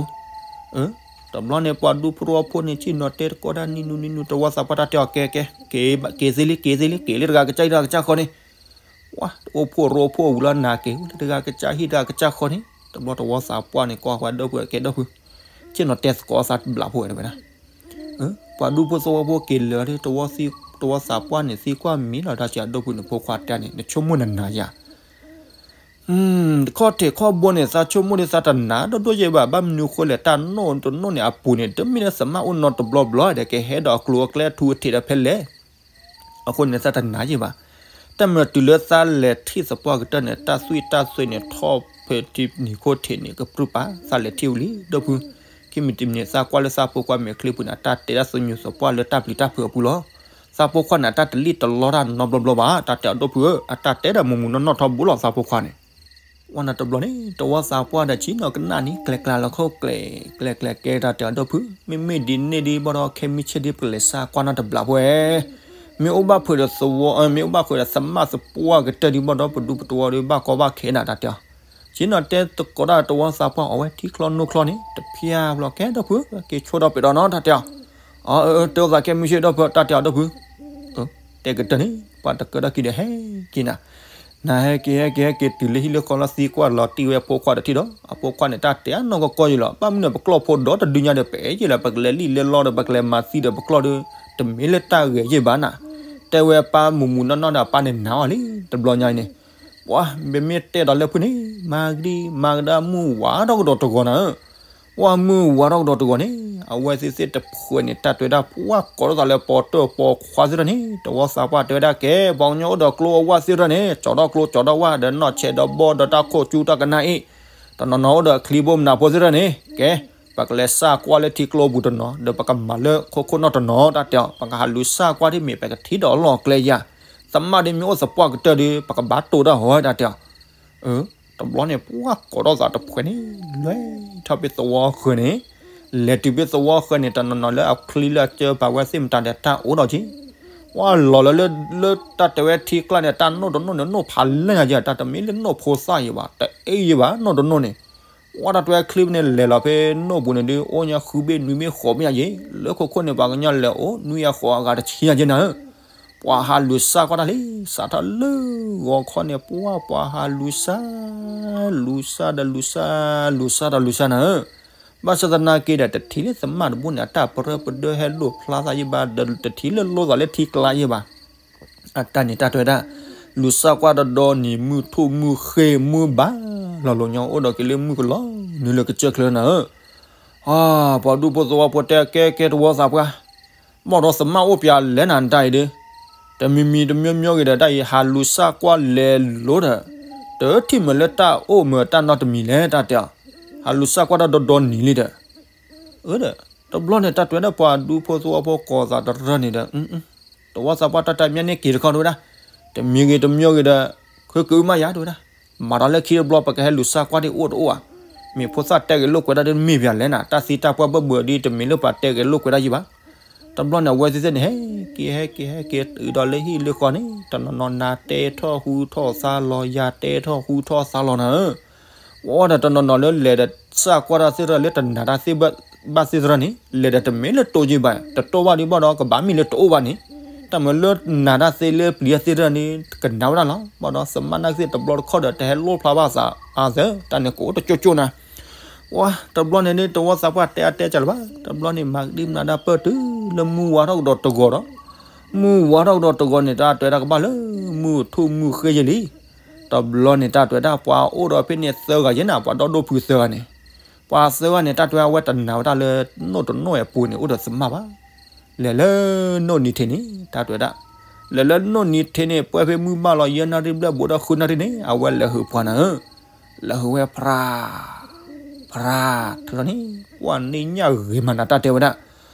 တဘျီန့ၣ် ပှၤဒူဖိသဝီဖိန့ၣ် ဆ့ၣ်နီၤတဲတကိးဒၣ်နံၤနူနံၤနူ တဝီသးပှၢ်တၢ်တဲအီၤ ကဲ ကဲ က့ၤသ့လံ က့ၤသ့လံ က့ၤလၢတဂၤကစၢ်ဟံၣ်တဂၤကစၢ်ဃီန့ၣ်, ဝဲ အိၣ်ဖှိၣ်ရိဖှိၣ်ဝံၤလီၤနၤ က့ၤဝဲလၢတဂၤကစၢ်ဟံၣ်တဂၤကစၢ်ဃီန့ၣ် တဘျီတဝီသးပှၢ်န့ၣ် ကိးဃီဒိၣ်ဖု ကဲဒိၣ်ဖု, ဆ့ၣ်နီၤတဲသကိးသးတဘျီဖိဝဲတဝဲဒၣ်, ပှၤဒူဖိသဝီဖိက့ၤလၢာ်လၢ တဝီသးပှၢ်န့ၣ် သံကွၢ်မံၤလီၤတၢ်စံးအဒိၣ်ဖုန့ၣ် ဖိခွါတဲန့ၣ် နဆိကမိၣ်နနၤယၤ ခီၣ်ထံးခီၣ်ဘိန့ၣ် သးဆိကမိၣ်ဒ်သးတနၤဒိၣ်ဒိၣ်ယဲၢ်ဘၣ် ဘၣ်မနုၤဃိလဲၣ် တၢ်နိၣ်တနိၣ်န့ၣ်အပူၤန့ၣ် တမ့ၢ်လၢသမၣ်အိၣ်နီတဘျီဘျီဒီး ကဟဲဒီးအကျိၤအကျဲထူအထံးဒီးဖဲလဲၣ်, အဃိန့ၣ်သးတနၤယဲၢ်ဘၣ်, တၢ်မၤတုၤလၢသးလဲၤထံၣ်သပှၢ်ကတၢၢ်န့ၣ် တၢ်သွံၣ်တၢ်သွဲၣ်န့ၣ် ထီၣ်ဖဲထံနံၤခိၣ်ထံးန့ၣ် ကပြုၢ်ပာ် သးလဲၤထံၣ်ဝံၤလံ ဒိၣ်ဖု, ခံမံၤတမံၤန့ၣ် သးကွၢ်လၢသးဖိခွါမဲာ်ချံပူၤန့ၣ် အတၢ်တဲဒၣ်သညူးသပှၢ်လၢတၢ်ပျံၤတၢ်ဖုးအပူၤလီၤ, သးဖိခွါန့ၣ် အတၢ်တလံၣ်တလီတၢ်နီတဘျီဘျီဘၣ် တၢ်တဲအဒိၣ်ဖုဧၢ အတၢ်တဲဒီးမူးမူးနီၢ်နီၢ်ထီဘိလီၤသးဖိခွါန့ၣ် ဝဲနၤတဘျီန့ၣ် တဝီသးပှၢ်ဒီးဆ့ၣ်နီၤကနၣ်န့ၣ် ကျဲကျါလီၤခိၣ်ကျဲ ကျဲကျဲကဲတၢ်တဲအဒိၣ်ဖု, မ့မ့ၢ်ဒ်န့ၣ်ဒ်ဘၣ်ဒီး ခဲမုၢ်ဆ့ၣ်ဒ်ပကလဲၤစးကွၢ်နီတဘျီဖိဧၢ, မ့ၢ်အိၣ်ဘၣ်ဖုးဒီးသဝီ မ့ၢ်အိၣ်ဘၣ်ဃုာ်ဒီးသမၣ်သပှၢ်ကတၢၢ်ဒ်ဘၣ်ဒီး ပဒူပတဝီဒီးဘၣ်ကီဘၣ်ခဲဒၣ်တၢ်တဲအီၤ, ဆ့ၣ်နီၤတဲသကိးတၢ်တဝီသးပှၢ် အဝဲထံချီနိချီန့ၣ် တဖျါဘျီကဲဒိၣ်ဖု က့ၤဆိဒီးပ့ၤဒီးနီတၢ်တဲအီၤ, အၢ တဲသးခဲမုၢ်ဆ့ၣ်ဒိၣ်ဖု တၢ်တဲအီၤဒိၣ်ဖု တဲကတၢၢ်န့ၣ် ပှၤတကၢၢ်ဒီးက့ၤဒီးဟဲက့ၤနၤ, နဟဲက့ၤဟဲက့ၤဟဲက့ၤ တုၤလၢဟံၣ်လၢဃီလီၤသံကွၢ်လီၤတံၢ်ဝဲဖိခွါတထံၣ်ဒီး အဖိခွါန့ၣ် တၢ်တဲအနီၢ်ကီၢ်ကီၢ်ယံၤလီၤ, ဘၣ်မနုၤပကျီၢ်ဖိဒီတဒုညါဒီး ပအဲၣ်ယံၤလီၤ ပကလဲၤလံၣ်လဲၤလီဒီး ပကလဲၤမၤသံဒီးပကျီၢ်ဒီး တမ့ၢ်လၢတၢ်ဂဲၤယံၤဘၣ်နၤ, တဲဝဲပၢ်မူးမူးနီၢ်နီၢ်ဒီး အပၢ်န့ၣ်နၤအီၤလံ တဘျီညါအံၤန့ၣ်, ပှၤ ပမ့ၢ်တဲဒီးလၢဖုန့ၣ် မၤကဒံ မၤကဒါမုၢ်ဝါထီၣ်ကဒီးတဂီၤနၤဧၢ ပှၤမုၢ်ဝါထီၣ်ကဒီးတဂီၤန့ၣ် အဝဲသ့ၣ်သ့ၣ်တဖုန့ၣ် တၢ်တဲဝဲဒၣ် ပှၤကိးထီၣ်သးလၢပိာ်တၢၢ်ပိာ်ခွါသ့ၣ်တဖၣ်န့ၣ် တဝီသးပှၢ်တဲဝဲဒၣ်ကဲ ပှၤကညီအိၣ်ဒီးကျိအဝၢ်သ့ၣ်တဖၣ်န့ၣ် ကၠီၤထီၣ်ကျိကၠီၤထီၣ်ဝၢ် ဒီးနီၢ်ဆဲးဒီးဘီၣ်ဒီးတၢ်ခိၣ်ကၠူတၢ်ကနၣ်အ့ၣ်, တနီၤနီၤအိၣ်ဒီးချံဘိမနၤဖိသ့ၣ်တဖၣ်န့ၣ် ကဲ ပကလဲၤစးကွၢ်လၢထံကျိပူၤတနီၤ ဒီးပကမၤလၢခိခိၣ်နီၢ်တနီၤ တၢ်တဲအီၤ ပကဟးလူၤစးကွၢ်ဒ်မ့ၢ်ပကထံၣ်ဒီးအလီၢ်အကျဲယၤ, သမၣ်ဒ်မ့ၢ်အိၣ်သပှၢ်ကတၢၢ်ဒီး ပကဘၣ်တိၢ်တၢ်ဟီတၢ်တဲအီၤ တဘျီန့ၣ် ပှၤကိးထီၣ်သးတဖုန့ၣ် လဲၤထီၣ်ဖဲသဝီဃၢၤန့ၣ်, လဲၤတုၤဖဲသဝီဃၢၤန့ၣ် တနီၤနီၤလၢအချံလၢအကၢပာ်ဝဲသ့ၣ်မတၤဒီးတၢ်အိၣ်ဒီးက့ၤ, ပှၤလီၤလၢ လၢတၢ်တဲဝဲထံကျါန့ၣ် တၢ်နိၣ်တနိၣ်န့ၣ် နိၣ်ဖးလဲၢ်ညါက့ၤ တၢ်တမ့ၢ်လၢနိၣ်ဖိသၣ်ယံၤဘၣ် တအ့ၣ်ယံၤဘၣ် နိၣ်တနိၣ်န့ၣ်, ပှၤတၢ်တဲဝဲချံဖဲန့ၣ် လဲၤလီၤဖဲနိၣ်ပူၤန့ၣ်ဒုး အိၣ်ညါဃုဘ့ၣ်နွံဘ့ၣ်ဃိးဘ့ၣ်ညါက့ၤ, လၢခိခိၣ်န့ၣ် ပှၤကညီလဲၤအိၣ် နွံအဃိးအဂၤတဆံညါက့ၤနၤဧၢ ပှၤဟးလူၤစၢ်ကွၢ်တၢ်လံ, စးထီၣ်လၢဂီၤခီန့ၣ် ပှၤ ပှၤဟးလူၤစၢ်, လူၤစၢ်ဒီးလူၤစၢ်, လူၤစၢ်ဒီးလူၤစၢ်နၤဧၢ, ဘၣ်ဆၣ်သနာ်က့ဒီး တထံၣ်လၢသမၣ်တဘိန့ၣ် အတၢ်ပရၢပဒၢဟဲလိာ်ဖျါသးယံၤဘၣ်, ဒီးတထံၣ်လၢလိသးလၢထံကျါယံၤဘၣ်. အတၢ်န့ၣ်တၢ်တဲဝဲဒၣ်, လူၤစၢ်ကွၢ်ဒီးဒီနံၤ မုၢ်ထူၣ်မုၢ်ဃ့ၢ် မုၢ်ဘၣ်လီၤလိာ်ညီ အိၣ်ဒီးက့ၤလၢမုၢ်ကလီၤနုာ်လၢကစၢၢ်ချၢနၤဧၢ အါ, ပှၤဒူဖိသဝီဖိတဲကဲကဲတဝီသးပှၢ်, ဘၣ်ဒီးသမၣ်အိၣ်ပၠးလဲၣ်နၤတၢ်အံၤဒီး, တမံၤမံၤတမံၤမံၤဂ့ၤဒီး တၢ်အံၤဟးလူၤစၢ်ကွၢ်လဲၤလိၤဒီး, တထံၣ်မ့ၢ်လၢတၢ်အိၣ်မ့ၢ်တၢ်နီတမံၤလဲၣ် တၢ်တဲအီၤ, ဟးလူၤစၢ်ကွၢ်တၢ်ဒီဒီနံၤလံဒီး, အၢဒီး, တဘျီန့ၣ် တၢ်တဲဝဲဒၣ်ပှၤဒူဖိသဝီဖိကိးသးတရၢန့ၣ်ဒီး တဝီသးပှၢ်တၢ်တမံၤန့ၣ်က့ၤတခီတဲဝဲဒၣ်, တမံၤဂ့ၤတမံၤဂ့ၤဒီး, ခဲကအုမးယၤတဲဝဲဒၣ်, မၤဒီးလၢခံတဘျီ ပကဟဲလူၤစၢ်ကွၢ်ဒ်အိၣ်တအိၣ်ဧါ, မ့ၢ်ဖိသၣ်တဲဂဲၤလိာ်ကွဲဒၣ်ဒ်မ့ၢ်ပၠးလဲၣ်နၤ တၢ်သံတၢ်ပှၢ်ဘၢၣ်ဘၢၣ်ဒ်တမ့ၢ်လၢပှၤတဲဂဲၤလိာ်ကွဲဒၣ်ယံၤဘၣ်. တဘျီန့ၣ် အဝဲသ့ၣ်သ့ၣ်န့ၣ် ဟဲက့ၤဟဲက့ၤဟဲက့ၤ တုၤဒီးလၢဟံၣ်လၢဃီန့ၣ် တနီၤနီၤနၤတဲထီၣ်ဟူထီၣ်သါလီၤ ယၤတဲထီၣ်ဟူထီၣ်သါလီၤနၤဧၢ ဝဲဒီးတနီၤနီၤလၢလဲၤဒီးစၢ်ကွၢ်တၢ်သ့ၣ်တဖၣ်လၢတနာ်တၢ်သ့ၣ်ဘၣ် ဘၣ်သ့ၣ်တဖၣ်န့ၣ် လဲၤဒီးတမ့ၢ်လၢတိၢ်ယံၤဘၣ် တတိၢ်ဘၣ်ဒံးဘၣ်ဒီး ကဘၣ်မ့ၢ်လၢတအိၣ်ဘၣ်န့ၣ်, တၢ်မၤလၢနၤတၢ်သ့လၢပျံၤတၢ်သ့တၢ်န့ၣ် ကနၣ်ဝဲဒၣ်လီၤ. ဘၣ်ဒီးသမၣ်နာ်က့သ့ၣ်တဘျီတခီၣ်ဒီး တဟဲလိၣ်ဖျါဘၣ်သးအါသၢ တၢ်န့ၣ်ကအိၣ်တကၠိကၠိနၤ. ဝါ တဘျီန့ၣ်ဒ် တဝီသးပှၢ်တဲအါတဲကလၢၤဘၣ်. တဘျီန့ၣ် မၤကဒံမနၤဒၣ်ပၢၢ်တုၤလၢမုၢ်ဝါထီၣ်ကဒီးတဂီၤဒီး မုၢ်ဝါထီၣ်ကဒီးတဂီၤန့ၣ် တၢ်တဲဝဲဒၣ်ကဘၣ်လၢ မုၢ်ထူၣ်မုၢ်ဃ့ယဲလံ. တဘျီန့ၣ် တၢ်တဲဝဲဒၣ်ပှၤအိၣ်ဒီးဖဲန့ၣ်သၢဂၤယဲနၤ ပှၤဒီဒိၣ်ဖုသၢဂၤန့ၣ်, ပှၤသၢဂၤန့ၣ် တၢ်တဲဝဲဒၣ်အဝဲတနာ်ဝဲဒၣ်လၢ နိၣ်တနိၣ်အပူၤန့ၣ် အိၣ်ဒီးသမၣ်ဘၣ်. လဲၤလၢနိၣ်နံၤထံးန့ၣ် တၢ်တဲဝဲဒၣ်, လဲၤလၢနိၣ်နံၤထံးန့ၣ် ပှဲၤဖဲမုၢ်ဘၣ်လီၤ ယဲၢ်နၣ်ရံၣ်ဘျဲၣ်ဘူးဒီးဃုနၣ်ရံၣ်န့ၣ် အဝဲလဲၤဟုးပှၤနၤဧၢ, လဲၤဟုးဝဲဖြး ဖြး ထုးလီၤန့ၣ် ပှၤန့ၢ်ညၣ်ဂ့ၤမးနၤ တၢ်တဲဝဲဒၣ်.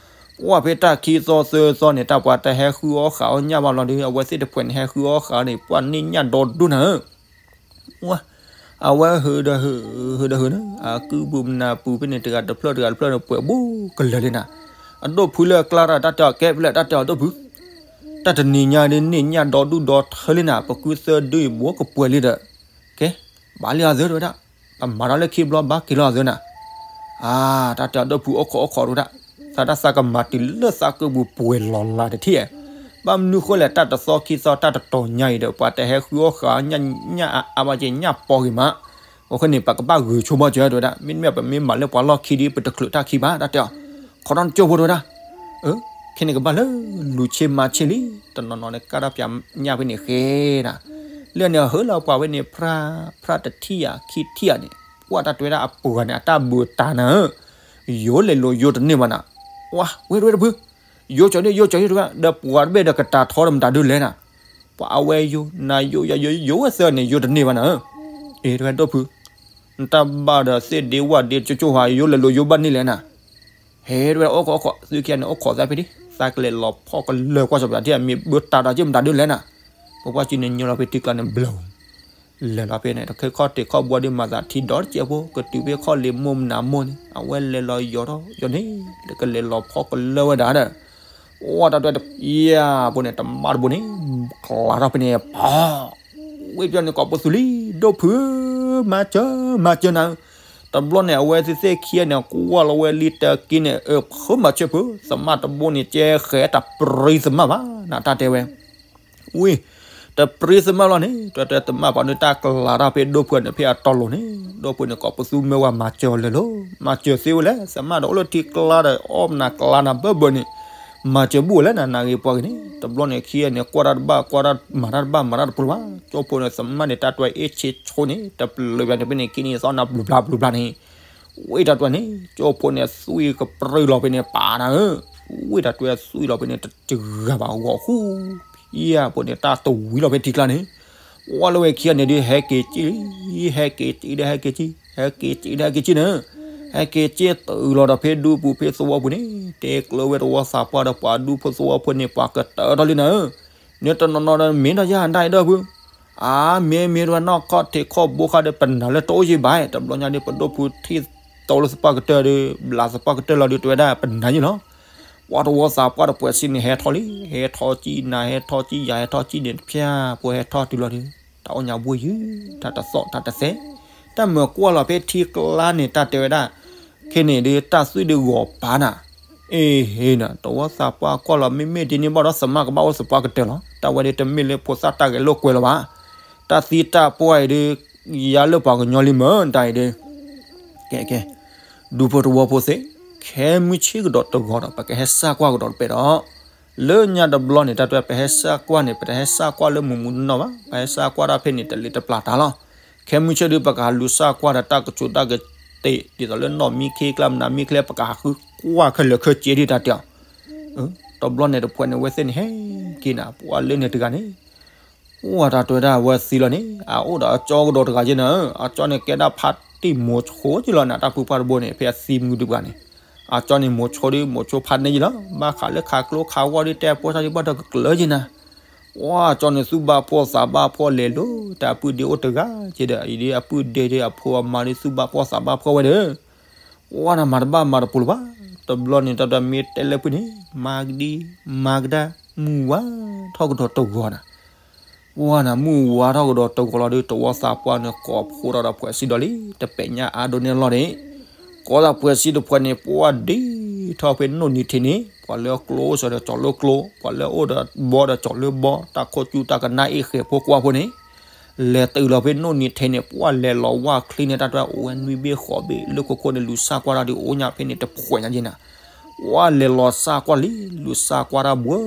ပှၤဖဲတၢ်ခံသီသၢသီန့ၣ် တၢ်ပှၤတဟဲဃုအီၣ်ဃာ်အီၣ်ညၣ်ဘၣ်လီၤဒီး အဝဲသ့ၣ်တဖှဲးန့ၣ် ဟဲဃုအီၣ်ဃာ်န့ၣ် ပှၤန့ၢ်ညၣ်ဒီဒိၣ်နၤဧၢ. အဝဲဟုးဒီးဟုး ဟုးဒီးဟုးန့ၣ် အကုၢ်ပူၤမနၤပူၤဖဲန့ၣ် တဂၤတဖျၢၣ်တဂၤတဖျၢၣ်န့ၣ် ပှဲၤဘူးကလၢာ်လံနၤ. အဒိၣ်ဖုလၢအကျါတၢ် တၢ်တဲအီၤကဲဖဲလဲၣ် တၢ်တဲအီၤဒိၣ်ဖု, တၢ်တနံၤညါဒ်န့ၢ်ညၣ်ဒီဒူၣ်ဒီထၢလံနၤ ပကုၢ်သၢဒုအံၤ ဘူးကပှဲၤလံဒီး ကဲ ဘၣ်လံအသၢတဲဝဲဒၣ်, ပမၤထီၣ်လၢခံဘျီဘၣ်က့ၤလီၤအသၢနၤ. အါ တၢ်တဲအီၤဒိၣ်ဖုအိၣ်ခိးအိၣ်ခိးတဲဝဲဒၣ်, သးတၢ်သးကမၤတုၤလၢသးကုၢ်ပူၤပှဲၤလီၤလးတထံၣ်, ဘၣ်မနုၤဃိလဲၣ် တၢ်တသီခံသီတၢ်တတီၤညါအံၤဒီး ပှၤတဟဲဃုအီၣ်ဃာ်ညၣ် ညၣ်အါဘၣ်က့ၤ ညၣ်ပီဂ့ၤမး, အဃိန့ၣ် ပကဘၣ်ဂုာ်ဆိဘၣ်စၢၤတဲဝဲဒၣ်, မ့တမ့ၢ်ပမ့ၢ်မၤလၢပှၤလီၢ်ခံဒီး ပတချုးတၢ်ခံဘၣ် တၢ်တဲအီၤ, ခိးထီၣ်နကၠိဖိတဲဝဲဒၣ်. ခဲန့ၣ်ကဘၣ်လၢ လူၤဆ့မၤဆ့လံ, တနီၤနီၤန့ၣ် ကၢ်တၢ်ပၠးညၣ်ဖဲန့ၣ်ဃဲနၤ, လၢန့ၣ် ဟၢလီၤပှၤဝဲန့ၣ် ဖြး ဖြးတထံၣ်ဧါ ခံထံၣ်ဧါန့ၣ်, ပှၤတၢ်တဲဝဲဒၣ်အပှၤန့ၣ် အတၢ်ဘုးတၢ်နၤဧၢ, ယိၤလဲၤလိာ်ယိၤတန့ၢ်ဘၣ်နၤ, ဝါ ဝဲတဝဲတဖု ယိၤကၠီၤန့ၣ် ယိၤကၠီၤန့ၣ်တဲဝဲ, ဒီးပှၤတဘ့ၣ်ဒီးကတၢ်ထီဒီးမတၤဒုလဲၣ်နၤ, ပှၤအဝဲယိၤ နၤယိၤ ယၤယိၤ ယိၤဝဲသၢန့ၣ် ယိၤတန့ၢ်ဘၣ်နၤဧၢ, အ့ တဝဲဒိၣ်ဖု နတၢ်ဘၣ်ဒီးသ့ၣ်ဒ့ဝၣ်ဒ့ကၠိကၠိဟါ ယိၤလဲၤလိာ်ယိၤဘၣ်န့ၣ်လဲၣ်နၤ, ဟဲတဝဲအိၣ်ခိးအိၣ်ခိး သုခံဂၤန့ၣ် အိၣ်ခိးသးဖဲဒၣ် သးကလဲၤလီၤဖီၣ်ကလၢကွၢ်စီၤပၤထံၣ် မ့ၢ်ဘၢတၢ်ဒီးက့မတၤဒုလဲၣ်နၤ, ပပှၢ်ကၠံန့ၣ် ညီလီၤဖဲထံကျါန့ၣ်ဘျီ လဲၤလီၤဖဲန့ၣ် တခီခီၣ်ထံးခီၣ်ဘိဒီးမၤသးထံဒီတစဲးဖိ ကတုၤဖဲခီၣ်လ့ၤမိၢ်မနၤမိၢ်န့ၣ် အဝဲလဲၤလီၤယိၤထီၣ်ယိၤန့ၣ် ကလဲၤလီၤဖီၣ်ကလၢဝဲဒၣ်ဒီး အိၣ်တၢ်တွဲတပျၢ်ဖိန့ၣ် တမါတဘိန့ၣ် ကျါထီၣ်ဖဲန့ၣ် ပှၤ ဝ့ၢ်ပျီန့ၣ် ကိးပသူလံ ဒိၣ်ဖု မၤစၢၤ မၤစၢၤနၤ, တဘျီန့ၣ် အဝဲသ့ၣ်သ့ၣ်ခံဂၤန့ၣ် ကွၢ်လီၤဝဲလံတက့ၢ်န့ၣ် အၢ ဖုမၤစၢၤဖု သမၣ်တဘိန့ၣ် ကဲဃဲတပြံသမၣ်ဘၣ် နတၢ်တဲဝဲ ဝံၤ တပြံသမၣ်လီၤန့ၣ် တၢ်တဲသမၣ်ပှၤန့ၣ် တၢ်ကျါထီၣ်ဖဲဒိၣ်ဖုန့ၣ် ဖဲအတီလိၤန့ၣ် ဒိၣ်ဖုန့ၣ် ကိးပသူမ့ၢ်ဝဲမၤစၢၤအီၤလၢာ်လီၤ မၤစၢၤသ့ဝဲလဲၣ် သမၣ်ဒီးအိၣ်လၢထံကျါဒီး အီၣ်မနၤကျါနၤဘၢဘၢန့ၣ် မၤစၢၤဘူၣ်ဝဲလဲၣ်နၤ နဂ့ၤပှၤဂ့ၤန့ၣ် တဘျီန့ၣ်ခံဂၤန့ၣ် ကွၢ်တၢ်တဘၣ် ကွၢ်တၢ်မၤတၢ်တဘၣ် မၤတၢ်တပူၤလၢၤဘၣ် ကၠိဖိန့ၣ် သမၣ်န့ၣ် တၢ်တွဲအ့ၣ်ဆ့ဆိန့ၣ် တပျၢၤဘၣ်န့ၣ် ဖဲန့ၣ်ခံန့ၣ်သီနၤ ဘျုးဘျါဘျုးဘျါန့ၣ် ဝံၤတၢ်တွဲန့ၣ် ကၠိဖိန့ၣ် သွံၣ်ကပြၢလီၤဖဲန့ၣ် ပာ်နၤဧၢ, ဝံၤတၢ်တွဲသွံၣ်လီၤဖဲန့ၣ် တဂၤဘၣ်ဂီၤဃူ ဖံယၤဖိန့ၣ် တၢ်တဝံၤလီၤဖဲထံကျါန့ၣ်, ဝံၤလၢဝဲခံဂၤန့ၣ်ဒုး ဟဲက့ၤက့ၤ ဟဲက့ၤက့ၤဒီးဟဲက့ၤက့ၤ ဟဲက့ၤက့ၤဒီးဟဲက့ၤက့ၤန့ၣ်, ဟဲက့ၤက့ၤတုၤလီၤဒီးဖဲဒူပူၤဖဲသဝီပူၤန့ၣ် တဲကျၢၤဝဲတဝီသးပှၢ်ဒီးပှၤဒူဖိသဝီဖိန့ၣ် ပှၤကတၢၢ်ထီၣ်လံနၤဧၢ, န့ၣ်တနီၤနီၤဒီးမ့ၢ်ဒီးယၤဒၣ်အံၤဒီးဖု အါ မ့ၢ်မ့ၢ်တဝဲနီၢ်ခီၣ်ထံးခီၣ်ဘိဃါဒီး ပနာ်လၢတအိၣ်ယံၤဘၣ်, တဘျီညါဒီး ပဒိၣ်ဖုထံၣ်တိၤလၢသပှၢ်ကတၢၢ်ဒီး ဘျးသပှၢ်ကတၢၢ်လီၤဒီး တဲဝဲဒၣ် ပနာ်ယံၤလီၤ. ပှၤတဝီသးပှၢ်တပှဲၤစံးန့ၣ် ဟဲထီၣ်လံ, ဟဲထီၣ်ကံနၤ ဟဲထီၣ်ကံယၤ ဟဲထီၣ်ကံန့ၣ် တဖျၢၣ်ဖိဟဲထီၣ်တုၤလီၤဒီး တၢ်အိၣ်ညါဘိယုၢ် တၢ်တသီၣ်တၢ်တသဲ, တၢ်မၤကွၢ်လီၤဖဲထံကျါန့ၣ် တၢ်တဲဝဲဒၣ် ခဲန့ၣ်ဒီး တၢ်သွံၣ်ဒုးဂီၤပာ်နၤ အ့ဟ့နၤ တဝီသးပှၢ်ကွၢ်လီၤ မ့မ့ၢ်ဒ်န့ၣ်ဘၣ်ဒီး သမၣ်ကဘၣ်အိၣ်သပှၢ်ကတၢၢ်လီၤ. တၢ်ဝဲဒၣ်တမ့ၢ်လၢဖိသၣ်တၢ်ဂဲၤလိာ်ကွဲလၢၤဘၣ်. တၢ်သံတၢ်ပှၢ်အံၤဒီး ယါလၢပှၤကညီလံမ့ၢ်တၢ်အံၤဒီး ကဲကဲ ဒူဖိတဝီဖိသ့ၣ်, ခဲမုၢ်ဆ့ၣ်ကဒီးတဂီၤဒီး ပကဟဲစၢ်ကွၢ်ကဒီးတပဲာ်ဒီး လၢညါတဘျီန့ၣ် တၢ်တဲပဟဲစၢ်ကွၢ်န့ၣ် ပတဟဲစၢ်ကွၢ်လၢမုၢ်မုၢ်နီၢ်နီၢ်ဘၣ်, ပဟဲစၢ်ကွၢ်တၢ်ဖဲန့ၣ် တလ့တပျၢ်တၢ်လီၤ. ခဲမုၢ်ဆ့ၣ်ဒုး ပကဟးလူၤစၢ်ကွၢ်ဒီးတၢ်ကဆူးတၢ်ကတ့ၢ် ဒ်သိးလၢနီၢ်မံခ့ကျါ မနၤမံခ့ ပကဟးဃုကွၢ်ခဲလၢာ်ခဲဆ့ဒ်တၢ်တဲအီၤ. တဘျီန့ၣ်တဖှဲးန့ၣ် ဝဲသ့ၣ်န့ၣ်ဟဲက့ၤနၤ ပှၤလၢန့ၣ်တဂၤန့ၣ် အိၣ်တၢ်တဲဝဲဒၣ်ဝဲသံလီၤန့ၣ် အအိၣ်ဒီးအကၠီကဒီးတဂၤက့နၤ, အကၠီန့ၣ်ကဲဒၣ်ဖါတံၢ်မိၤဆိက့လီၤနၤ တၢ်ဖုဖါတဘိန့ၣ် ဖဲအသံမုၢ်ဒုးပှၤန့ၣ်, အကၠီန့ၣ်မိၤဆိဒီး မိၤဆိဖါန့ၣ်က့လီၤ, ဘၣ်ဃးလၢခးကျိခးဝီဒီး တဲပှဲၤတၢ်ဒံးဘၣ်ဒီးကကျၢၤက့နၤ, ပှၤကၠီန့ၣ်သူၣ်ဘၣ်ဖှီၣ်သးဘၣ်ဖှီၣ်လဲၤလိၤ တၢ်အပုၢ်ဒ့အိၣ်တဂၤက့ဒီး အံၤဒ်အပုၢ်ဒ့ဒီးအဖိအမါဒီးသူၣ်ဘၣ်ဖှီၣ်သးဘၣ်ဖှီၣ်ဝဲဒီး ပှၤနၤမၤတဘၣ်မၤတပူၤလၢၤဘၣ်, တဘျီန့ၣ်တၢ်တမ့ၢ်တဲလၢဖုန့ၣ် မၤကဒံ မၤကဒါ မုၢ်ဝါထီၣ်ကဒီးတဂီၤနၤ, ပှၤနၤမုၢ်ဝါထီၣ်ကဒီးတဂီၤလီၤဒီး တဝီသးပှၢ်န့ၣ် ကိးဖှိၣ်ထီၣ်ဒီးဖှဲးစံဒီးလံ တပဲာ်ညါအါဒိၣ်န့ၣ်လီၤန့ၣ်, ကိးသးဖှဲးစံတဖှဲးန့ၣ် ပှၤဒ် ထီၣ်ဖဲနိၣ်နံၤထံးန့ၣ် ပှၤလၢကျိအိၣ်စၢၤဒီးကၠီၤလၢကျိ, ပှၤလၢအိၣ်ဒီးဘီဒီးကၠီၤလၢဘီ, တၢ်ခိၣ်ကူၣ်တၢ်ကနၣ်အ့ၣ်ဃဲၤဖိကွၢ်ဖိန့ၣ် လဲၤတုၤလီၤဖဲနိၣ်နံၤထံးန့ၣ် ပှၤလဲၤလီၤဝၢ်ချံန့ၣ် တၢ်တဲအိၣ်ဝဲနွံဘ့ၣ်ဃိးဘ့ၣ် လၢခိခိၣ်န့ၣ် လူၤစၢ်ကွၢ်တၢ်ဒုးအိၣ်ညါဖဲန့ၣ်တဖှဲးညါက့ၤနၤ, ပှၤလဲၤလီၤစၢ်ကွၢ်လံ, လူၤစၢ်ကွၢ်တၢ်ဘှီ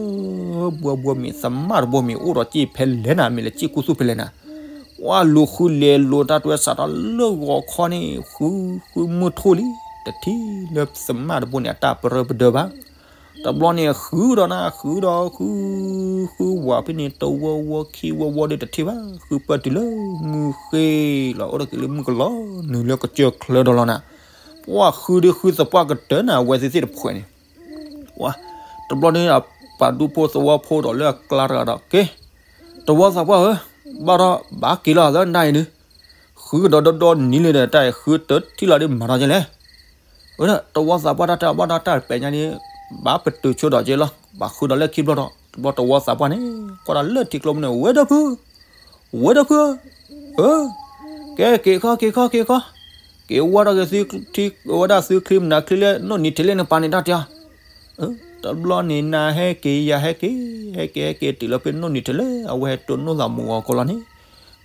ဘှီဘှီ မ့ၢ်သမၣ်တဘိမ့ၢ်အိၣ်ဒီးစ့ၢ်ဖဲလဲၣ်နၤ, မ့ၢ်လဲၤစ့ၢ်ကူသူၣ်ဖဲလဲၣ်နၤ, ပှၤလူၤဃုလဲၤလိၤတၢ်တဲစးထီၣ်လၢဂီၤခီန့ၣ် ဃုဃုမုၢ်ထီၣ်လံ, တထံၣ်လၢသမၣ်တဘိန့ၣ် အတၢ်ပရၢပဒၢဘၣ်. တဘျီန့ၣ်ဃုဒီးနၤ ဃုဒီးဃု ဃုဝဲဖဲန့ၣ် တဝီဝီခံဝီဝီဒီးတထံၣ်ဘၣ်, ဃုပၢၢ်တုၤလၢမုၢ်ဃ့လီၤ အိၣ်ဒီးက့ၤလၢမုၢ်ကလီၤနုာ်လၢကစၢၢ်ချၢဒီးလီၤနၤ, ပှၤဃုဒုးဃုသပှၢ်ကတၢၢ်နၤ အဝဲသ့ၣ်သ့ၣ်တဖှဲးန့ၣ် ပှၤ တဘျီန့ၣ် ပှၤဒူဖိသဝီဖိဒီးလၢအကျါတဂၤဒီးက့ၤ, တဝီသးပှၢ်ဧၢ, ဘၣ်ဒီးဘၣ်က့ၤလီၤသၢနၤအံၤဒုး, ဃုကဒီးဒီဒီနံၤလံဒီး တၢ်ဃုတထံၣ်လီၤဒ်မၤဒီးကလဲၣ်, တဝီသးပှၢ်တၢ်တဲဘၣ်ဒီးတၢ်ပဲာ်ညါန့ၣ် ဘၣ်ပတုာ်ဆိဒီးက့ၤလီၤ, ဘၣ်ဃုဒီးလၢခံဘျီဒီး တဘျီတဝီသးပှၢ်န့ၣ် ကွၢ်ဒီးလၢထံကျိပူၤန့ၣ် ဝဲဒီဖု ဝဲဒီဖုဧၢ, ကဲက့ၤခီက့ၤခီက့ၤခီ, က့ၤဝဲဒီးက့ၤ ဝဲဒၣ်သုချံမနုၤချံလၢနိၣ်နံၤထံးလၢနပၤန့ၣ်တၢ်တဲအီၤ, တဘျီန့ၣ်နၤဟဲက့ၤယၤဟဲက့ၤ, ဟဲက့ၤ ဟဲက့ၤတုၤလီၤဖဲနိၣ်နံၤထံးလၢအဝဲဟဲတိၢ်နိၣ်သးမူအီၤကီးလီၤန့ၣ်,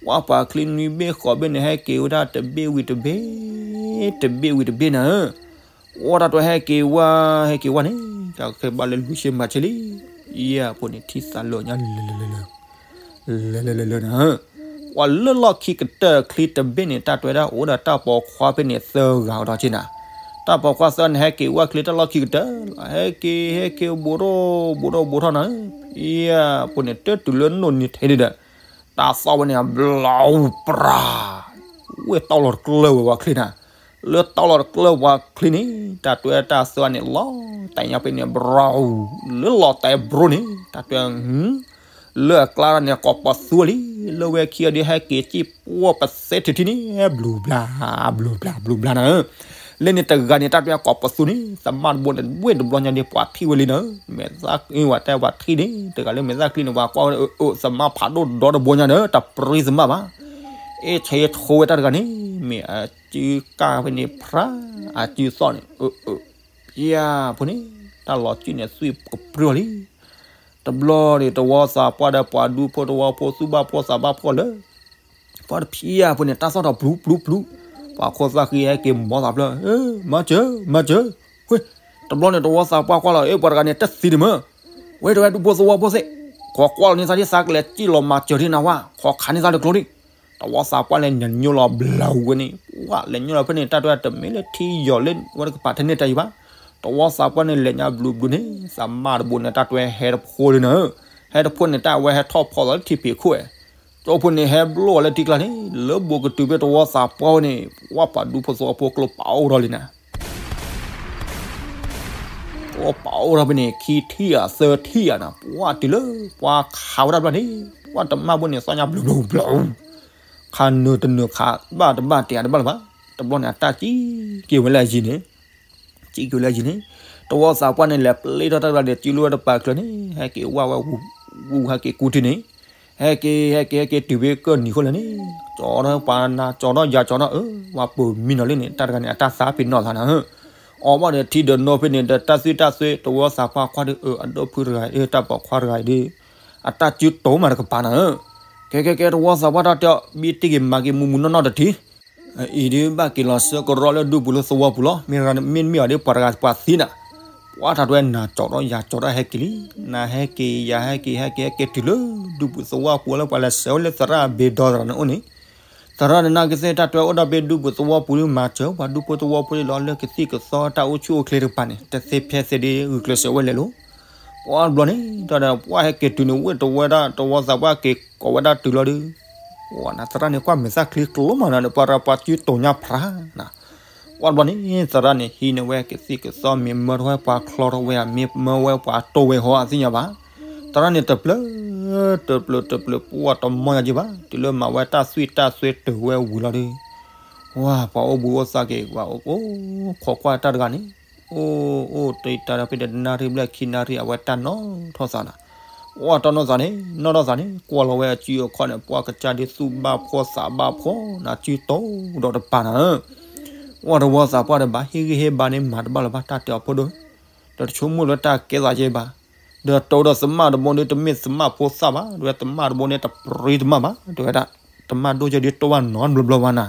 ပှၤပှၤချံနွံဘ့ၣ်ဃိးဘ့ၣ်န့ၣ် ဟဲက့ၤဝဲဒၣ်တဘ့ၣ်ဝံၤတဘ့ၣ်, တဘ့ၣ်ဝံၤတဘ့ၣ်နၤဧၢ အိၣ်တၢ်တဲဟဲက့ၤဝဲ, ဟဲက့ၤဝဲန့ၣ် တၢ်ကဲဘၣ်လၢလူၤဆ့မၤဆ့လံ, ယဲၢ်ဖိန့ၣ်ထံၣ်သးလၢညါ လၢလၢလၢလၢနၤဧၢ, ပှၤလၢလီၢ်ခံကတၢၢ်ချံတဘ့ၣ်န့ၣ် တၢ်တဲဝဲဒၣ်အိၣ်ဒီးတၢ်ပိာ်ခွါဖဲန့ၣ်သၢဂၤဒီးက့ၤနၤ, တၢ်ပိာ်ခွါသၢန့ၣ် ဟဲက့ၤဝဲချံတၢ်လီၢ်ခံကတၢၢ်လီၤ, ဟဲက့ၤ ဟဲက့ၤဘူးထီၣ် ဘူးထီၣ်ဘူးထီၣ်နၤဧၢ, ယဲၢ်ဖိန့ၣ် တတုၤလၢနိၣ်နံၤထံးန့ၣ်ဒီး တၢ်သီၣ်ဝဲန့ၣ် ဘျီပျၢ်, ဝဲတီလီၤတကျၢၢ်ဝဲပှၤချံနၤ, လၢတီလီၤတကျၢၢ်ပှၤချံန့ၣ် တၢ်တဲတၢ်သီၣ်န့ၣ် လီၤတဲာ်ညါဖဲန့ၣ် ဘြီ, လၢလီၤတဲာ်ဘြီန့ၣ် တၢ်တဲ လၢအကျါန့ၣ် ကိးပသူလံ, လၢဝဲခံဂၤဒုးဟဲက့ၤစံၣ်ပှီၢ်ပသဲထုးထံန့ၣ် ဘျူးဘျါ, ဘျူးဘျါ ဘျူးဘျါနၤဧၢ, လၢန့ၣ်တဂၤန့ၣ် တၢ်တဲကိးပသူန့ၣ် သမၣ်တဘိန့ၣ် ဝဲၢ်တဘျီညါန့ၣ် ပှၤထံၣ်ဝဲလံနၤဧၢ, မဲာ်သၣ်အ့ၣ်ဝဲတဲပှၤထံၣ်န့ၣ် တဂၤလၢမဲာ်သၣ်ချံန့ၣ် ပှၤကွၢ်ဝဲ အၢ သမၣ်ဖးဒိၣ်ဒီတဘိညါန့ၣ် တပြံသမၣ်ဘၣ်, အ့ၣ် ဆဲးဆိဝဲတၢ်တဂၤန့ၣ် မ့ၢ်အစုကၢ်ဖဲန့ၣ် ဖြါ အစုသီၣ်န့ၣ် အၢ အၢ ဖဲအဖိန့ၣ် တၢ်လီၤစုန့ၣ် သွံၣ်ကပြုၢ်လံ, တဘျီန့ၣ် တဝီသးပှၢ်ဒီးပှၤဒူဖိတဝီဖိ သူၣ်ဘၣ်ဖှီၣ်သးဘၣ်ဖှီၣ်လၢ ပှၤတဖံအဖိန့ၣ် တၢ်သီၣ်ထီၣ်ပျူၤပျူၤပျူၤ, ပှၤခိၣ်သၣ်ဃံဟဲက့ၤမီသးဖျၢၣ် မၤစၢၤ မၤစၢၤ, ဝဲ တဘျီန့ၣ် တဝီသးပှၢ်ကွၢ်လီၤ အ့ၣ် ပှၤတဂၤန့ၣ် တသံတမၢ, ဝဲတဝဲဒူဖိသဝီဖိသ့ၣ်, ခိးကွၢ်လီၤန့ၢ်သးဒ်သးကလဲၤစံၣ်လီၤမၤစၢၤဒ်နၤဝဲ, ခိးခးန့ၢ်သးတကျိၤဒံး, တဝီသးပှၢ်လဲၤညိလီၤဘျီဝဲန့ၣ်, ပှၤလဲၤညိလီၤဖဲန့ၣ် တၢ်တဲတမ့ၢ်လၢထံယီၤလၢ ဝဲတကပၤထဲန့ၣ်တၢ်အံၤဘၣ်, တဝီသးပှၢ်န့ၣ် လဲၤညါဘျူးဘျူးန့ၣ် သမၣ်တဘိန့ၣ် တၢ်တဲဟဲတဖိလံနၤဧၢ, ဟဲတဖိန့ၣ် တၢ်ဝဲဟဲထီၣ်ဖီလီၤလၢထံဖံးခိၣ်ဝဲ ကၠိဖိန့ၣ် ဟဲဘျီလၢထံကျါန့ၣ် လၢဘိးကတုၤဖဲတဝီသးပှၢ်ဝဲန့ၣ် ပှၤပှၤဒူဖိသဝီဖိကျိပာ်အိၣ်ထီၣ်လံနၤ, ကျိပာ်အိၣ်ထီၣ်ဖဲန့ၣ် ခံထံၣ်ဧါသၢထံၣ်ဧါနၤ, ပှၤတုၤလၢ ပှၤခးဝဲဒၣ်ဘျီန့ၣ် ပှၤတမၣ်ဘိန့ၣ် သီၣ်ညါဘျီဘျီဘျီ, ခးနုာ်တနုာ်ခးဘၣ်တဘၣ်တ့ၢ်တဘၣ်လၢၤဘၣ်, တဘျီန့ၣ် အတၢ်စံၣ်က့ၤဝဲလၢအယံၤန့ၣ် စံၣ်က့ၤလၢယံၤန့ၣ်, တဝီသးပှၢ်န့ၣ် လဲၤပျ့ထီၣ်တၢ်တဘျီန့ၣ် စုလိဝဲတပၤကျၢၤန့ၣ် ဟဲက့ၤဝဲဝဲဝူ ဟဲက့ၤကူထံန့ၣ်, ဟဲက့ၤ ဟဲက့ၤ ဟဲက့ၤတုၤဖဲကၢၢ်နံၤဃိလဲၣ်န့ၣ်, ကၠီထီၣ်ပှၤနၤ ကၠီထီၣ်ယၤကၠီထီၣ်ဧၢ, ပှၤပၢၤမံနီၤလံန့ၣ် တၢ်တဂၤန့ၣ် အတၢ်သးပ့ၤနီၣ်သးနၤဧၢ, အီၣ်ဘၣ်ဒီးထံဒီးနိဖဲန့ၣ်ဒီး တၢ်သွံၣ်တၢ်သွဲ တဝီသးပှၢ်ကွၢ်ဒီး အၢ အဒိၣ်ဖုတဂၤအံၤ တၢ်ပိာ်ခွါတဂၤအံၤဒီး အတၢ်စုတိၤမးတကပၤနၤဧၢ, ကဲကဲကဲ တဝီသးပှၢ်တၢ်တဲအီၤ ဘံတ့ၢ်က့ၤမၤက့ၤမူးမူးနီၢ်နီၢ်တထံး အံၤဒုးဘၣ်က့ၤလီၤဆၢကရီလၢဒူပူၤလၢသဝီပူၤလီၤ, မ့ၢ်မ့ၢ်အီၤဒ်ပှၤတဂၤပှၤသံနၤ, ပှၤတၢ်တဲနၤကၠီထီၣ်ယၤကၠီထီၣ်ဟဲက့ၤလံ, နၤဟဲက့ၤယၤဟဲက့ၤ ဟဲက့ၤဟဲက့ၤတုၤလၢ ဒူပူၤသဝီပူၤလၢပှၤလဲၤဆှၢဝဲလၢသရၣ်ဘ့ဒီသရၣ်န့ၣ်အိၣ်န့ၣ်, သရၣ်န့ၣ်နာ်က့သ့ၣ်တၢ်တဲအိၣ်ဒီးဘ့ဒူပူၤသဝီပူၤလၢမၤစၢၤပှၤဒူဖိသဝီဖိလီၤလၢကသံၣ်ကသီတၢ်အိၣ်ဆူၣ်အိၣ်ချ့တကပၤန့ၣ် တသ့ဖဲသ့ဒ်ဂုာ်ကျဲးစၢးဝဲလဲၤလိၤ ပှၤဘျီန့ၣ် တၢ်ဒီးပှၤဟဲက့ၤတုၤန့ၣ် ဝဲတဝဲဒၣ် တဝီသးပှၢ်က့ၤကိးဝဲဒၣ်တုၤလီၤဒီး ပှၤနၤသရၣ်န့ၣ် ကွၢ်မဲာ်သၣ်ချံကျိမးနၤဒီး ပှၤရၤပှၤစုတိၤညါဖြါနၤ, ပှၤဘျီန့ၣ် သရၣ်န့ၣ် ဟံးန့ၢ်ဝဲကသံၣ်ကသီ မ့ၢ်မၢထီၣ်ဝဲပှၤချီထီၣ်ဝဲဧါ မ့ၢ်မၢဝဲပှၤတိၢ်ဝဲဟီအသ့ၣ်ညါဘၣ်, သရၣ်န့ၣ်တပျၢၤ တပျၢၤ တပျၢၤ ပှၤတမီၢ်ညါက့ၤဘၣ် တုၤလၢမၤဝဲတၢ်သွံၣ်တၢ်သွဲတုၤဝဲဝံၤလီၤဒီး ဝဲ ပှၤအိၣ်ဘှံးအိၣ်သါက့ၤ ပှၤအိၣ်ခိးကွၢ်တၢ်တဂၤန့ၣ် အိၣ်အိၣ်တ့ၢ်တၢ်ဒီးဖဲန့ၣ် တနၣ်ရံၣ်ဘျဲၣ်ခံနၣ်ရံၣ် အဝဲတၢ်နီၣ်ထီၣ်သးနၤ, ပှၤတၢ်နီၣ်သးန့ၣ် နီၣ်ထီၣ်သးန့ၣ် ကွၢ်လီၤဝဲအစုအခီၣ်န့ၣ် ပှၤကစၢ်ဒ်သူၣ်ဘၣ်ဖှီၣ်သးဘၣ်ဖှီၣ်နၤ စုတိၤဒီးတပၤနၤ, ပှၤတဝီသးပှၢ်ဒီးဘၣ်ဟ့ၣ်ဂံၢ်ဟ့ၣ်ဘါန့ၣ် မၤတဘၣ်လၢၤဘၣ် တၢ်တဲအီၤဖိဒိၣ် ဒီးတဆိကမိၣ်လၢတၢ်ကဲသးကဲဘၣ်, ဒီးတိဒီးသမၣ်တဘိန့ၣ် တမ့ၢ်သမၣ်ဖိသၣ်ဘၣ်, တဲဝဲသမၣ်တဘိန့ၣ် တပြံတမၣ်ဘၣ်, တဲဝဲဒၣ်, သမၣ်ဒိၣ်ကဲဒ်တိၢ်ဘၣ်နီတဘျီဘျီဘၣ်နၤ.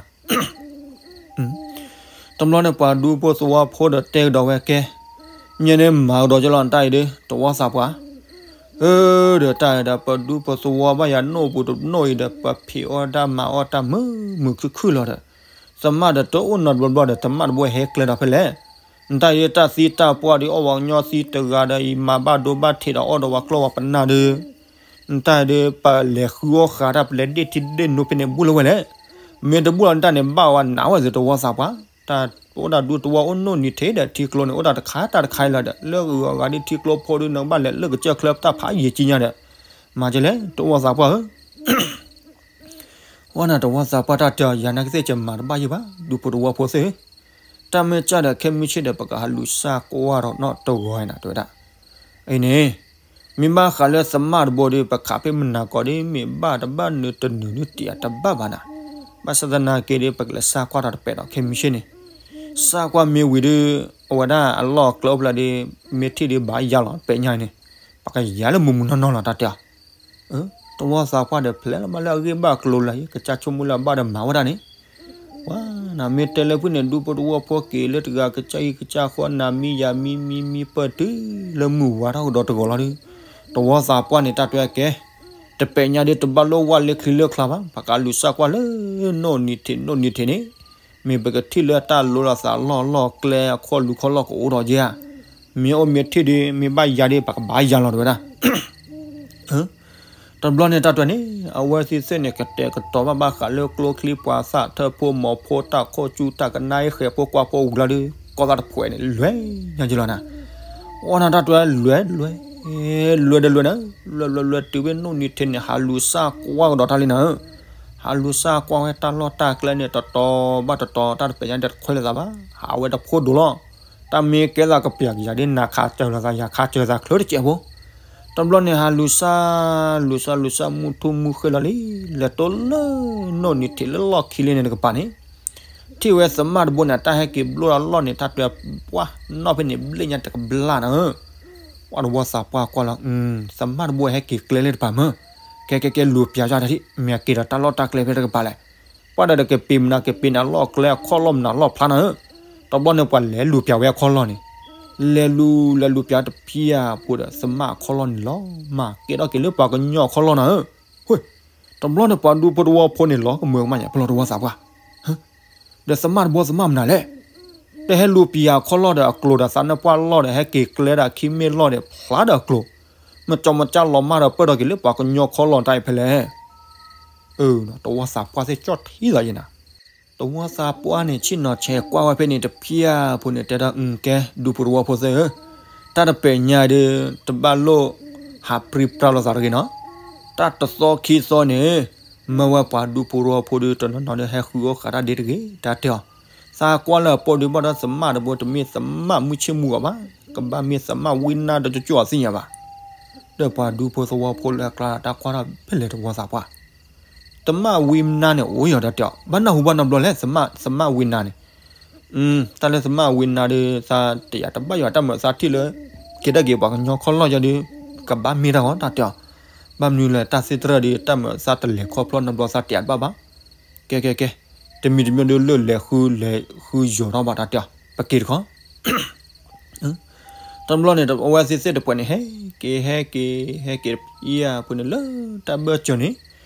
တဘျီန့ၣ်ပှၤဒူဖိသဝီဖိဒီးတဲကဒီးဝဲကဲ, ညဲန့ၣ်မၤကဒီးကလီၤတၢ်အံၤဒီး တဝီသးပှၢ်, အၢ ဒီးတၢ်ဒီး ပဒူဖိသဝီဘၣ်ယၤနိၣ်ပူၤတနိၣ်အံၤဒီး ပဖံးအီၣ်တၢ်မၤအီၣ်တၢ်မုာ်မုာ်ခုၣ်ခုၣ်လီၤဒီး, သမၣ်ဒီးတအိၣ်နီတဘျီဘျီဒီး သမၣ်တဘိဟဲကျဲဒီးဖဲလဲၣ်. နတၢ်အံၤတၢ်သံတၢ်ပှၢ်ဒီး အီၣ်ဝဲကညီသံတဂၤဒီး အံၤမၤဘၣ်ဒိဘၣ်ထံးဒီး အီၣ်ဒီးဝဲကျီၢ်ဝဲပနၢ်ဒီး နတၢ်အံၤဒီး ပလဲၤဃုအီၣ်ဃာ်တၢ် ပလဲၤဒ့ၣ်ထံဒ့ၣ်နိဖဲန့ၣ် ဘူးလၢဝဲလဲၣ်. မ့ၢ်တဘူးလီၤနတၢ်န့ၣ် ဘၣ်ဝဲနးဝဲသ့ၣ်တဝီသးပှၢ်, တၢ်အိၣ်ဒၣ်ဒူတဝီအိၣ်နိၣ်နံၤထံးဒီး ထံကျိန့ၣ် အိၣ်ဒၣ်တခါတၢ်တခါအံၤလီၤဒီး လၢအဂုၤအဂၤဒ်ထံကျိဖိဒီး နကဘၣ်လဲၤလၢကစၢၢ်ချၢပတၢ်ဖးယံာ်ကံညါဒီး မၤကလဲၣ် တဝီသးပှၢ်ဧၢ. ဝဲနၤတဝီသးပှၢ်တၢ်တဲအီၤ ယၤနာ်က့သ့ၣ်ကမၤတဘၣ်ယံာ်ဘၣ် ဒူဖိတဝီဖိသ့ၣ်ဧၢ. တၢ်မ့ၢ်စၢ်ဒီးခဲမုၢ်ဆ့ၣ်ဒီး ပကဟးလူၤစၢ်ကွၢ်ဒီးနီၣ်တဂီၤနၤ တဲဝဲဒၣ်. အံၤန့ၣ် မ့ၢ်ဘၣ်ဃးလၢသမၣ်တဘိဒီး ပခးဖဲမနၤကီးဒီး မ့ၢ်ဘၣ်တဘၣ်နုာ်တနုာ်နုာ်တ့ၢ်အတဘၣ်ဘၣ်နၤ. ဘၣ်ဆၣ်သနာ်က့ဒီး ပကလဲၤစၢ်ကွၢ်ထီၣ်တပဲာ်ဒီးခဲမုၢ်ဆ့ၣ်န့ၣ်, စၢ်ကွၢ်မ့ၢ်ဝံၤဒီး အဝဲဒၣ်အလီၢ်အကျဲအိၣ်ဖဲလဲၣ်ဒီး မ့ၢ်ထံၣ်ဒီးဘၣ်ယၤလီၤ တပဲာ်ညါအံၤန့ၣ်, ပကယၤလၢမုၢ်မုၢ်နီၢ်နီၢ်လီၤ တၢ်တဲအီၤ. တဝီသးပှၢ်ဒီးဖျဲးလီၤဘၣ်လၢအဂ့ၢ်ဘၣ်အကျိၤလၢ ကစၢ်ဆိကမိၣ်လၢအဘၣ်ဒီးမၤဝဲဒၣ်န့ၣ်, ဝဲနၤမ့ၢ်တဲလၢဖုၣ်န့ၣ် ဒူဖိတဝီဖိက့ၤလၢတဂၤ ကစၢ်အံၤကစၢ်ဃီ နၤမံယၤမံမံမံပၢၢ်တုၤလၢမုၢ်ဝါထီၣ်ကဒီးတဂီၤလီၤဒီး, တဝီသးပှၢ်န့ၣ် တၢ်တဲကဲ, တပဲာ်ညါဒီး တဘၣ်လိၣ်ဝဲလၢချံလၢချါဘၣ်, ပကလူၤစၢ်ကွၢ်လၢ နိၣ်နံၤထံးနိၣ်နံၤထံးန့ၣ်, မ့ၢ်ပကထံၣ်လၢတၢ်လိလီၤသးအလီၢ်အလီၢ်အကျဲ အခီၣ်လူၤခီၣ်လီၢ်ကအိၣ်ဒီးက့ဧါ. မ့ၢ်အိၣ်မ့ၢ်ထံၣ်ဒီး မ့ၢ်ဘၣ်ယၤဒီး ပကဘၣ်ယၤလီၤ တဲဝဲဒၣ်. တဘျီန့ၣ်တၢ်တဲန့ၣ် အဝဲသ့ၣ်သ့ၣ်န့ၣ် ကတဲာ်ကတီၤဘၣ်ဘၣ်ဃးလၢကျိချံပှၤသၣ်ထၢၣ်ဖိမီၤဖိ တၢ်ခိၣ်ကၠူတၢ်ကနၣ်အ့ၣ်ဃဲၤဖိကွၢ်ဖိဝံၤလီၤဒီး ကီၢ်သၣ်တဖှဲးန့ၣ် လဲၤညါက့ၤလီၤနၤ. အိၣ်နၤတၢ်တဲလဲၤလဲၤ, လဲၤဒီးလဲၤနၤ, လဲၤလဲၤလဲၤတုၤဝဲနိၣ်နံၤထံးန့ၣ် ဟးလူၤစၢ်ကွၢ်ကဒီးတၢ်လံနၤဧၢ. ဟးလူၤစၢ်ကွၢ်ဝဲတၢ်လီၢ်တၢ်ကျဲန့ၣ် တတီၤဘၣ်တတီၤ တၢ်တပဲာ်ညါဒီးတခွဲးလိာ်သးဘၣ်, ဟးဝဲတဖိဒိၣ်လီၤ. တၢ်မ့ၢ်ကဲသးကပျၢ်ကယၤဒ်နၤခးစၢၤလိာ်သး ယၤခးစၢၤသးချၢတစဲးဖိ. တဘျီန့ၣ် ဟးလူၤစၢ် လူၤစၢ်လူၤစၢ် မုၢ်ထူၣ်မုၢ်ဃ့လီၤလံ, လဲၤတိလၢနိၣ်နံၤထံးလၢလီၢ်ခံလံန့ၣ်တကပၤန့ၣ်, ထံၣ်ဝဲသမၣ်တဘိန့ၣ် တၢ်ဟဲက့ၤဘျိလီၤလီၢ်န့ၣ် တၢ်တဲပှၢ်နီၣ်ဖဲန့ၣ် ဘျ့ၣ်ညါတကဘျၣ်နၤဧၢ. ပှၤတဝီသးပှၢ်ကွၢ်လီၤ, သမၣ်တဘိဟဲက့ၤကျဲလၢတပၤမၢ်, ကဲကဲကဲ လူၤပျၢ်ယၤတထံၣ် မ့ၢ်အက့ၤဒီးတၢ်လီၢ်တၢ်ကျဲဖဲတကပၤလဲၣ်. ပှၤဒီးကပ့ၤမနုၤ ကပ့ၤန့ၣ်လီၢ်ကျဲအခီၣ်လီၢ်မနုၤလီၢ်ဖျါနၤဧၢ. တဘျီန့ၣ် ပှၤလဲၤလူၤပျၢ်ဝဲအခီၣ်လီၢ်န့ၣ်, လဲၤလူၤ လဲၤလူၤပျၢ်တဖျၢၣ်ဖိဒီး သမၣ်အခီၣ်လီၢ်န့ၣ်လီၤ, မၤကဲထီၣ်က့ၤလၢပှၤကညီအခီၣ်လီၢ်နၤဧၢ. ဟ့, တဘျီန့ၣ် ပှၤဒူဖိတဝီဖိန့ၣ် လီၤကမၢကမၣ်ညါ ပလီၢ်တဝီသးပှၢ် ဒီးသမၣ်တဘိသမၣ်မနုၤလဲၣ်. တဟဲလူၤပျၢ်အခီၣ်လီၢ်ဒီးအကျိၤဒီးသးနၢၣ်ပှၢ်လီၢ်ဒီး ဟဲက့ၤကျဲဒီးခံမ့ၢ်လီၢ်ဒီးဖျါဒီးအကျိၤ, မကၠီမကၠၢ်လီၤမၢ်ဒီးပၢၢ်ထီၣ်က့ၤလၢပှၤကညီခီၣ်လီၢ်တၢ်အံၤဖဲလဲၣ်. အၢ, တဝီသးပှၢ်သ့ၣ်ကၠီၣ်ထံသးယဲနၤ, တဝီသးပှၢ်န့ၣ် ဆ့ၣ်နီၤဆဲးကွၢ်ဝဲဖဲန့ၣ်တဖျၢၣ်ဖိန့ၣ် တဲဒၣ် အုကဲ ဒူဖိတဝီဖိသ့ၣ်ဧၢ, တၢ်တပဲာ်ညါဒီး တဘၣ်လိၣ်ဟးပြံပြါလိာ်သးတဂ့ၤနီၤ. တၢ်တသီခံသီန့ၣ် မ့ၢ်ဝဲပှၤဒူဖိတဝီဖိဒီး တနီၤနီၤဒီးဟဲဃုအီၣ်ဃာ်တၢ်ဒ့တဂ့ၤ တၢ်တဲအီၤ. သးကွၢ်လၢအပိာ်ဒုးဘၣ်ဒီးသမၣ်တဘိ တမ့ၢ်သမၣ်မုၢ်ဆ့ၣ်မူဂီၢ်ဘၣ်, ကဘၣ်မ့ၢ်သမၣ်ဝံနါဒီးကၠိကၠိအသ့ၣ်ညါဘၣ်. ဒီးပှၤဒူဖိသဝီဖိလၢအကျါတၢ်ကွၢ်ထီၣ်ဖဲလဲၣ်တဝီသးပှၢ် သမၣ်ဝံနါန့ၣ် အိၣ်ယီၤတၢ်တဲအီၤ ဘၣ်နၢ်ဟူဘၣ်နီတဘျီလဲၣ် သမၣ်ဝံနါန့ၣ်. တၢ်လၢသမၣ်ဝံနါဒီး သးတယာ်တဘၣ်ယွၤ တၢ်မၤသးထံၣ်လၢ ကဲထီၣ်က့ၤပှၤကညီခီၣ်လီၢ်ယီၤဒီး ကဘၣ်မ့ၢ်တၢ်ဂီၤတၢ်တဲအီၤ. ဘၣ်မနုၤလဲၣ် တၢ်သ့ၣ်တရၢၣ်ဒီး တၢ်မၤသးတလဲၤခီဖျိနီတဘျီ သးတယာ်တဘၣ်ဘၣ်. ကဲကဲကဲ, တမံၤတမံၤဒီးလၢလဲၤဃုလဲၤဃုယီၤထီၣ်ဘၣ်တၢ်တဲအီၤ ပက့ၤတခီ တဘျီန့ၣ် အဝဲသ့ၣ်သ့ၣ်တပှဲၤန့ၣ် ဟဲက့ၤဟဲက့ၤဟဲက့ၤတဖျၢၣ်ဖိန့ၣ်လၢတၢ်ဘၢၣ်စၢၤန့ၣ်,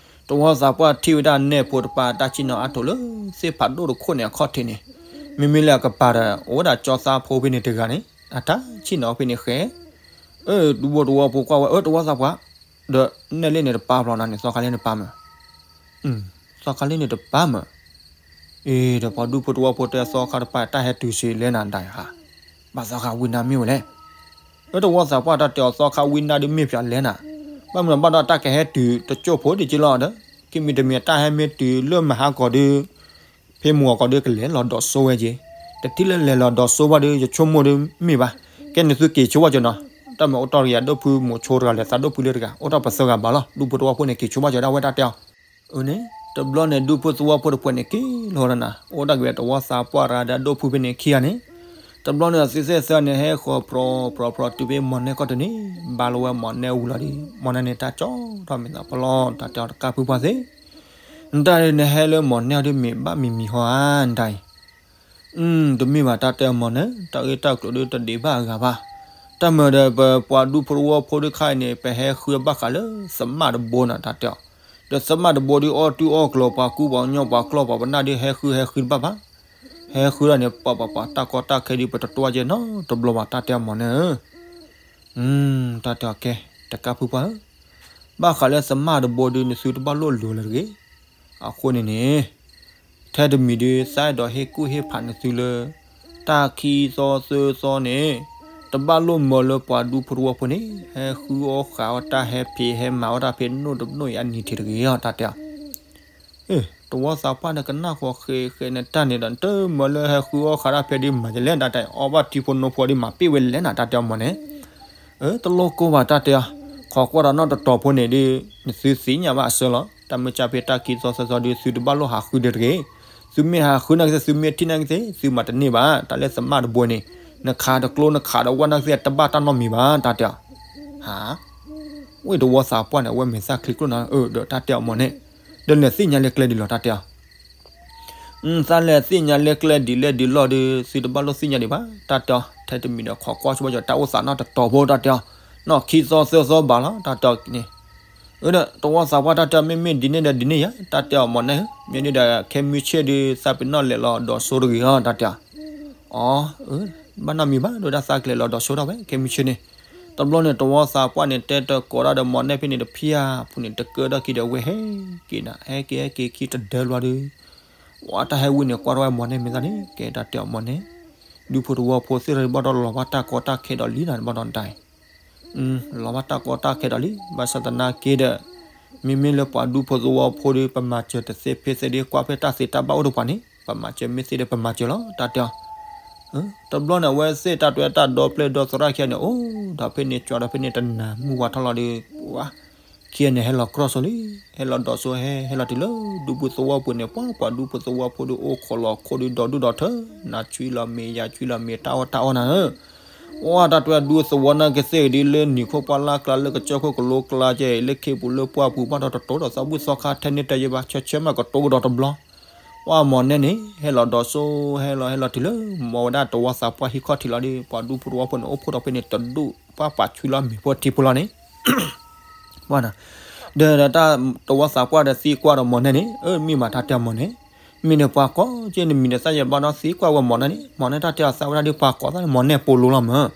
တဝီသးပှၢ်ထံၣ်ဝဲဒၣ်နဲၣ်ဖိတပၤ တၢ်ဆ့ၣ်နီၤအါထီၣ်လၢသ့ၣ်ဖးဒိၣ်တခိၣ်န့ၣ်အခီၣ်ထံးန့ၣ်, မ့မ့ၢ်လၢအကပၤဒီး အိၣ်ဝဲဒၣ်ကၠီသးဖိဖဲန့ၣ်တဂၤန့ၣ် အတၢ်ဆ့ၣ်နီၤဖဲန့ၣ်ဃဲ, အၢ ဒူဖိတဝီဖိကွၢ်ဝဲ အၢ တဝီသးပှၢ်, ဒီးနဲၣ်လ့န့ၣ်တပၤဖျီနၤန့ၣ် သီခါလ့န့ၣ်တပၤမၢ် သီခါလ့န့ၣ်တပၤမၢ်. အ့ ဒီးပှၤဒူဖိတဝီဖိတဲသီခါတပၤ တၢ်ဟဲတုၤစ့လဲၣ်နၤဒၣ်ဧါ, ဘၣ်သီခါဝံနါမ့ၢ်ဝဲလဲၣ်. အၢ တဝီသးပှၢ်တၢ်တဲအီၤ သီခါဝံနါဒုးမ့ၢ်ပၠးလဲၣ်နၤ, ဘၣ်မနုၤဘၣ်ဒီးတၢ်ကဟဲတုၤတကၠိၢ်ဖိဒံးက့လီၤဒီး ခံမံၤတမံၤတၢ်ဟဲမ့ၢ်တုၤလၢမဟါကီးဒီး ဖဲမုၢ်ဂီၤကီးဒီးကလဲၤလီၤဒီးစိဝဲက့ၤ, တထံၣ်လၢလဲၤလီၤဒီးစိဘၣ်ဒီး ယဆိကမိၣ်ဒီးမ့ၢ်ဘၣ်, ကဲန့ၣ်သုက့ၤဆိဘၣ်ကၠီနီၤ, တၢ်မၤအိၣ်တ့ၢ်တဂၤဒိၣ်ဖု မိၤဆိတဂၤလဲၤသးဒိၣ်ဖုလၢတဂၤ အိၣ်တ့ၢ်ပသၢဂၤဘၣ်လီၤ ဒူဖိတဝီဖိန့ၣ်က့ၤဆိဘၣ်ကၠီဒၣ်ဝဲတၢ်တဲအီၤ အၢန့ၣ် တဘျီန့ၣ် ဒူဖိသဝီဖိတပှဲၤန့ၣ်က့ၤလီၤဒီးနၤ အိၣ်ဒၣ်က့ၤဝဲတဝီသးပှၢ်ရၤဒီးဒိၣ်ဖုဖဲန့ၣ်ခံဂၤန့ၣ်, တ တဘျီန့ၣ် သံသဲသၢန့ၣ် ဟဲဃီၤဖြီဖြီဖြီတုၤဖဲမီၢ်နဲၣ်ကီၢ်တန့ၣ် ဘါလီဝဲမီၢ်နဲၣ်ဝံၤလီၤဒီး မီၢ်နဲၣ်န့ၣ် တၢ်ကၠီထီၣ်မဲာ်သးဖီလီၤ တၢ်တဲအီၤတကးဖုပှၢ်သ့ၣ်, နတၢ်န့ၣ်ဟဲလၢမီၢ်နဲၣ်အီၤဒ်မ့ၢ်ဘၣ်မံၤမံၤဟီဧါ နတၢ်အံၤ တမ့ၢ်ဘၣ် တၢ်တဲအီၤမီၢ်နဲၣ် တၢ်ဂ့ၢ်တၢ်ကျိၤဒ်တဒံးဘၣ်အဂၤဘၣ်. တၢ်မၤဒီးပပှၤဒူဖိတဝီဖိတခါအံၤန့ၣ် ပဟဲဃုအဘၣ်ဃးလၢသမၣ်တဘိနၤ တၢ်တဲအီၤ, ဒီးသမၣ်တဘိဒ်အီၣ်တူၢ်အီၣ်ကျိၤ ပှၤကူပှၤကညီပှၤကျီၢ်ပှၤပနၢ်ဒ်ဟဲဃုဟဲဃုတဘၣ်ဘၣ်. ဟဲဃုဒၣ်န့ၣ် ပှၤပှၤပှၤတၢ်ကီတၢ်ခဲဒ်ပတတွၢ်ကဲနီတဘျီဘၣ် တၢ်တဲအီၤမီၢ်နဲၣ်ဧၢ တၢ်တဲအီၤကဲ တကးဖုပှၢ်ဧၢ, ဘၣ်ဃးလၢသမၣ်တဘိဒ်နသုတဘၣ်လိၣ်လူၤလၢၤတဂ့ၤ. အဃိန့ၣ်န့ၣ် ထဲတမံၤဒ် သးအဲၣ်ဒိးဟ့ၣ်ကူၣ်ဟ့ၣ်ဖးနသုလၢ တၢ်ခံသီသၢသီန့ၣ် တဘၣ်လိၣ်မၢလၢပှၤဒူဖိတဝီဖိန့ၣ် ဟဲဃုအီၣ်ဃးအီၣ်တၢ်ဟဲဖံးဟဲမၤအီၣ်တၢ်ဖဲနိၣ်တနိၣ်အံၤအနံၤထံးတဂ့ၤအီၤ တၢ်တဲအီၤ တဝီသးပှၢ်န့ၣ် ကနၣ်ဃီဃဲဃဲန့ၣ်တၢ်န့ၣ်ဒီး တမၢလၢဟဲဃုအီၣ်ဃးတၢ်ဖဲဒ်မၤယလဲၣ်ဒၣ်တၢ်အံၤ အီၣ်ဘၣ်ထံဖိနိဖိဒ်မၤပ့ၢ်ဝဲလဲၣ်နၤ တၢ်တဲအီၤမီၢ်န့ၣ်, တလိၣ်ကိၢ်ဘၣ် တၢ်တဲအီၤ, ခိးကွၢ်ဒီးနီၢ်တတီၤဖိန့ၣ်ဒ် နသုသ့ၣ်ညါဘၣ်အဆၢလီၤ. တၢ်မ့ၢ်ကၢ်ဖဲတၢ်ခံသီသၢသီဒ် သုတဘၣ်လိၣ်ဟးဃုဒံးတဂ့ၤ. သုမ့ၢ်ဟးဃုနာ်က့သ့ၣ် သုမ့ၢ်ထံၣ်နာ်က့သ့ၣ် သုမၤတန့ၢ်ဘၣ်. တၢ်လၢသမၣ်တဘိန့ၣ် နခးတကျိနခးတဝၣ်နာ်က့သ့ၣ် တဘၣ်တၢ်နီတမံၤဘၣ် တၢ်တဲအီၤ, ဟါ ဝဲတဝီသးပှၢ်န့ၣ် အဝဲမဲာ်သၣ်ချံကျိၣ်နၤ အၢ ဒီးတၢ်တဲအီၤမီၢ်န့ၣ်, ဒီးလဲၤသ့ၣ်ညါလၢကျဲဒ်လီၤ တၢ်တဲအီၤ သးလဲၤသ့ၣ်ညါလၢကျဲဒ်လဲၣ်ဒ်လဲၣ်ဒီး သုတဘၣ်လိၣ်သ့ၣ်ညါဒံးဘၣ် တၢ်တဲအီၤ, ထဲတမံၤဒီးခိးကွၢ်ဆိဘၣ်ကီး တၢ်အိၣ်သးနီၢ်တတီၤဖိ တၢ်တဲအီၤ, နီၢ်ခံသီသၢသီဘၣ်လီၤ တၢ်တဲအီၤန့ၣ်, အၢ ဒီးတဝီသးပှၢ်တၢ်တဲအီၤ မ့မ့ၢ်ဒ်န့ၣ်ဒီးဒ်န့ၣ်ယါ တၢ်တဲအီၤမီၢ်န့ၣ်, မ့ၢ်န့ၣ်ဒီး ခဲမုၢ်ဆ့ၣ်ဒ်သးပ့ၤနီၣ်လဲၤလီၤဒီးဆိတဂ့ၤအီၤ တၢ်တဲအီၤ, အၢ ဘၣ်နီတမံၤဘၣ် ဒီးဒၣ်သးကလဲၤလီၤဒီးဆိထီၣ်ဝဲ ခဲမုၢ်ဆ့ၣ်န့ၣ်, တဘျီန့ၣ် တဝီသးပှၢ်န့ၣ် တဲတကိးဒၣ်ဒီးမီၢ်နဲၣ်ဖဲန့ၣ်တဖၣ်အပူၤန့ၣ် တကၢထီၣ်က့ၤဒီး ဝဲဟဲက့ၤနၤ ဟဲက့ၤဟဲက့ၤခံတဒၢလီၤဒီး ဝဲတၢ်ဟဲဝံၤန့ၣ် ကွၢ်ထီၣ်ဝဲမီၢ်နဲၣ်မဲာ်သၣ်န့ၣ် ကဲတၢ်တဲအီၤမီၢ်နဲၣ်, ဒူဖိတဝီဖိသ့ၣ်တဖၣ်ဘၣ်ဒီးလီၤဘၣ်တၢ်ကီတၢ်ခဲဒီးလံနၤ ဘၣ်ဒီးနတၢ်အံၤ လီၤဘၣ်တၢ်ကီတၢ်ခဲဒီးလံ, ဘၣ်ဆၣ်သနာ်က့ဒီး မ့မ့ၢ်လၢပှၤဒူဖိသဝီဖိဒီး ပမၤစၢၤတသ့ဖဲသ့ဒီး ကွၢ်ဖဲတၢ်သ့တၢ်ဘၣ်အိၣ်တပှၤန့ၣ် ပမၤစၢၤမ့ၢ်သ့ဒီးပမၤစၢၤလီၤ တၢ်တဲအီၤ, တဘျီန့ၣ် အဝဲသ့ၣ်တၢ်တွဲတၢ်ဒီပျဲၢ်ဒီသရၣ်ခံဂၤန့ၣ် အိၣ်ဒီးဖဲန့ၣ် ကၠီဒီးဖဲန့ၣ်တနၤမုၢ်ဝါထီၣ်လီၤဒီး ပှၤ ခံဂၤန့ၣ် ဟဲလီၤကြီၣ်ဆိလံ, ဟဲလီၤဒီးဆိ ဟဲဟဲလီၤတုၤလၢဒူပူၤသဝီပူၤန့ၣ် ပှၤပှၤဒူဖိသဝီဖိဒီး အိၣ်ခိးလီၤခိးဒီး ဒီဒူၣ်ဒီထၢ နၤဆွံလီၤမ့ၤ ယၤဆွံလီၤမ့ၤ တၢ်အီၣ်တၢ်အီနၤဧၢ ပှၤတၢ်တွဲဒူသဝီနာ်က့သ့ၣ်ဒ်လၢနံၤခိၣ်ပှၢ်လၢ်ကျါ လၢကစၢၢ်ခိၣ်ကလိကျါကဲ လၢခ့ပူၤလၢပှၢ်ပူၤ ဘၣ်ဒီးတတိၤဒီးသးဘူၣ်သီခါ ထဲန့ၣ်တယဲဘၣ် ဆၢဆၢမးကတိၤကဒီးတဘျီ, ပှၤမီၢ်နဲၣ်န့ၣ် ဟဲလီၤဒီးဆိ ဟဲလီၤဟဲလီၤတုၤလၢ မီၢ်ဝဲဒၣ်တဝီသးပှၢ်ဟံၣ်ခီၣ်ထံးလီၤဒီး ပှၤဒူဖိတဝီဖိန့ၣ် အိၣ်ဖှိၣ်ဒီးဖဲန့ၣ်တဒူၣ် ပှၤပာ်ဆွံလီၤမ့ၤဖိထံဖိလီၤန့ၣ် ပှၤ ဒီးတၢ်တဝီသးပှၢ်ဒီးသံကွၢ်ဒီးမီၢ်နဲၣ်န့ၣ် အၢ မ့ၢ်ဘၣ်တၢ်တဲအီၤမီၢ်နဲၣ်, မ့ၢ်န့ၣ်ပှၤကိးက့နမံၤဒီးသၣ်ယဲဘၣ်ဒီးသံကွၢ်ဝဲမီၢ်နဲၣ်န့ၣ် မီၢ်နဲၣ်တၢ်တဲအီၤသးဝဲဒၣ်ဒ်ပှၤကိးသးန့ၣ် မီၢ်နဲၣ်ပိာ်လိလီၤမး,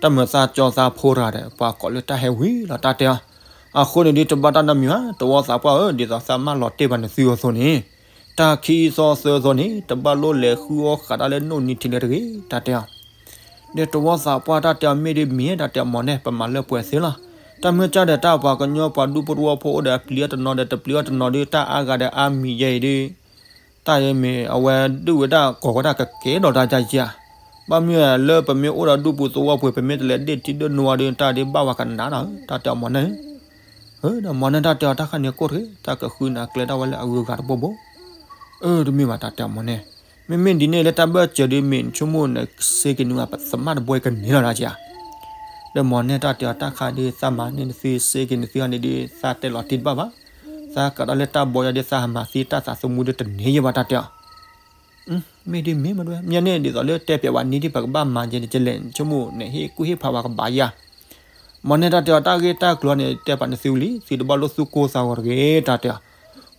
တၢ်မၤသးကၠီသးဖိတဂၤဒီး ပှၤကိးလၢတၢ်ဟဲဝံၤလီၤတၢ်တဲအီၤ, အဃိန့ၣ်ဒ်တဘၣ်တၢ်နီတမံၤဘၣ် တဝီသးပှၢ်ဧၢဒ်သိးသးမၢလီၤတ့ၢ်ဘၣ်နသုအသိးန့ၣ်, တၢ်ခံသီသၢသီန့ၣ် တဘၣ်လိၣ်လဲၤဃုအီၣ်ဃးတၢ်လၢနိၣ်နံၤထံးလၢတဂ့ၤ တၢ်တဲအီၤ ဒီးတဝီသးပှၢ်တၢ်တဲအီၤမ့ၢ်ဒ်မ့ၢ်တၢ်တဲအီၤမီၢ်နဲၣ် ပမၤလၢပှဲၤသ့လီၤ. တၢ်မ့ၢ်ကၢ်ဒီးတၢ်ပှၤကညီပှၤဒူဖိတဝီဖိအိၣ်ဒီးအပျံၤအီၣ်တနီၤဒီးတပျံၤအီၣ်တနီၤဒီး တၢ်အါဂၤဒီးအါမံၤယဲအံၤဒီး တၢ်အံၤမ့ၢ်အဝဲဒုးဝဲဒၣ်ကိးဝဲဒၣ်ကကဲထီၣ်တၢ်ယါယါ, ဘၣ်မ့ၢ်လၢပမ့ၢ်အိၣ်ဒီးဒူပူၤသဝီပူၤ ပမ့ၢ်တလဲၤဒ့ၣ်ထံဒိၣ်နိအီၤဒီး တၢ်ဒ်ဘၣ်ဝဲကနၣ်ဒီး တၢ်တဲအီၤမီၢ်နဲၣ် ဒီးမီၢ်နဲၣ်တၢ်တဲအီၤတၢ်ခါန့ၣ်ကိၢ်တဂ့ၤ တၢ်ကဃုနၤကျဲဒၣ်ဝဲလၢအဂုၤအဂၤတဘိဘိ, အၢ တမ့ၢ်ဘၣ်တၢ်တဲအီၤမီၢ်နဲၣ်, မ့မ့ၢ်ဒ်န့ၣ်လၢတၢ်ဘၢၣ်စၢၤဒ်မ့ၢ်နဆိကမိၣ်နစ့က့ၤနွံဘၣ် ပသမၣ်တဘိကန့ၢ်လီၤဒၣ်က့ၤဧါ ဒီးမီၢ်နဲၣ်တၢ်တဲအီၤတၢ်ခါဒ်သးမၤန့ၢ်နသုစ့က့ၤနသုဟီန့ၣ်ဒ်သးတဲလီၤတံၢ်တဘၣ်ဘၣ်, သးကးဒီးလၢတၢ်ဘီယါဒ်သးဟးမၤသံတၢ်သးသမူဒ်တန့ၢ်ယဲဘၣ်တၢ်တဲအီၤ, မ့ၢ်ဒ်မ့ၢ်မးဒ်ဝဲ မ့ၢ်န့ၣ် ဒ်သိးလၢတဲပျးဝဲန့ၣ်ဒ်ပကဘၣ်မၤယဲန့ၣ် ကလဲၣ်ဆိကမိၣ်န့ၣ် ဟ့ၣ်ကူၣ်ဟ့ၣ်ဖးဝဲကဘၣ်ယါ မီၢ်နဲၣ်တၢ်တဲအီၤတၢ်ဂ့ၢ်တၢ်ကျိၤန့ၣ် တဲပာ်နသုဝံၤလံ သုတဘၣ်လိၣ်သူၣ်ကိၢ်သးဂီၤတဂ့ၤ တၢ်တဲအီၤ,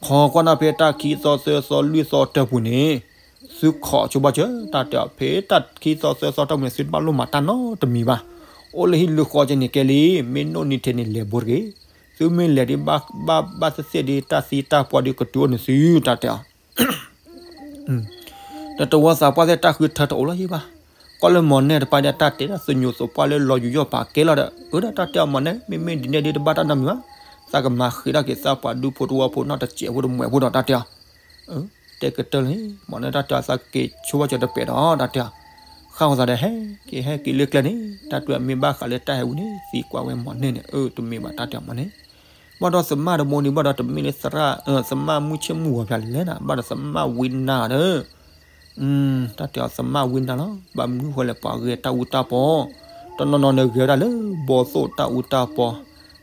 ခိးကွၢ်နၢ်ဖဲတၢ်ခံသီသၢသီလွံၢ်သီတၢ်ပူၤန့ၣ် သုခိးဆိဘၣ်စၢၤ တၢ်တဲအီၤ ဖဲတၢ်ခံသီသၢသီတၢ်ပူၤန့ၣ် သုတဘၣ်လိၣ်မၤတၢ်နီတမံၤဘၣ်, အိၣ်လၢဟံၣ်လၢဃီကဲန့ၣ်ကဲလံ, မ့ၢ်နိၣ်နံၤထံးန့ၣ်လဲၤဘိတဂ့ၤ, သုမ့ၢ်လဲၤဒ်ဘၣ်ဘၣ်သ့ၣ်သ့ၣ်ဒ်တၢ်သံတၢ်ပှၢ်ဒ်ကတုၤအိၣ်န့ၣ်သု တၢ်တဲအီၤ ဒီးတဝီသးပှၢ်သ့ၣ်တၢ်ဃုထၢတအိၣ်လီၤယံၤဘၣ်, ကွၢ်လၢမီၢ်နဲၣ်တပၤဒ်တၢ်တဲဒၣ်သညူးသပှၢ်လၢလီၤယူးယီၣ်ပာ်ကဲလီၤဒီး အၢ ဒီးတၢ်တဲအီၤမီၢ်နဲၣ် မ့မ့ၢ်ဒ်န့ၣ်ဒ်တဘၣ်တၢ်နီတမံၤဘၣ်, သးကမၤဃ့ထီၣ်က့ၤသးပှၤဒူဖိတဝီဖိနီတစဲးဖိတမှဲးဖိဒီးတၢ်တဲအီၤ, တဲကတၢၢ်လံ, မီၢ်နဲၣ်တၢ်တဲအီၤသးက့ၤဆိဘၣ်စၢၤတပဲာ်ဒီးတၢ်တဲအီၤ, ဃၣ်ဃီၤသးဒီးဟဲက့ၤဟဲက့ၤလၢကျဲန့ၣ် တၢ်တွဲမ့ၢ်ဘၣ်ဃးလၢတၢ်ဟဲဝံၤန့ၣ် သံကွၢ်ဝဲမီၢ်နဲၣ်န့ၣ် အၢ တမ့ၢ်ဘၣ်တၢ်တဲအီၤမီၢ်နဲၣ် ဘၣ်ဒီးသမၣ်တဘိန့ၣ် ဘၣ်ဒီးတမ့ၢ်လၢသရၣ် သမၣ်မုၢ်ဆ့ၣ်မုၢ်ဂီၤဖျါလဲၣ်နၤ ဘၣ်ဒီးသမၣ်ဝံနၤဒီး တၢ်တဲအီၤသမၣ်ဝံနၤလီၤ. ဘၣ်မနုၤဃိလဲၣ် ပှၤဂဲၤတၢ်အူတၢ်ပီ, တနီၤနီၤန့ၣ်ဂဲၤဝဲဒၣ်လၢဘီၣ်သိၣ်တၢ်အူတၢ်ပီ,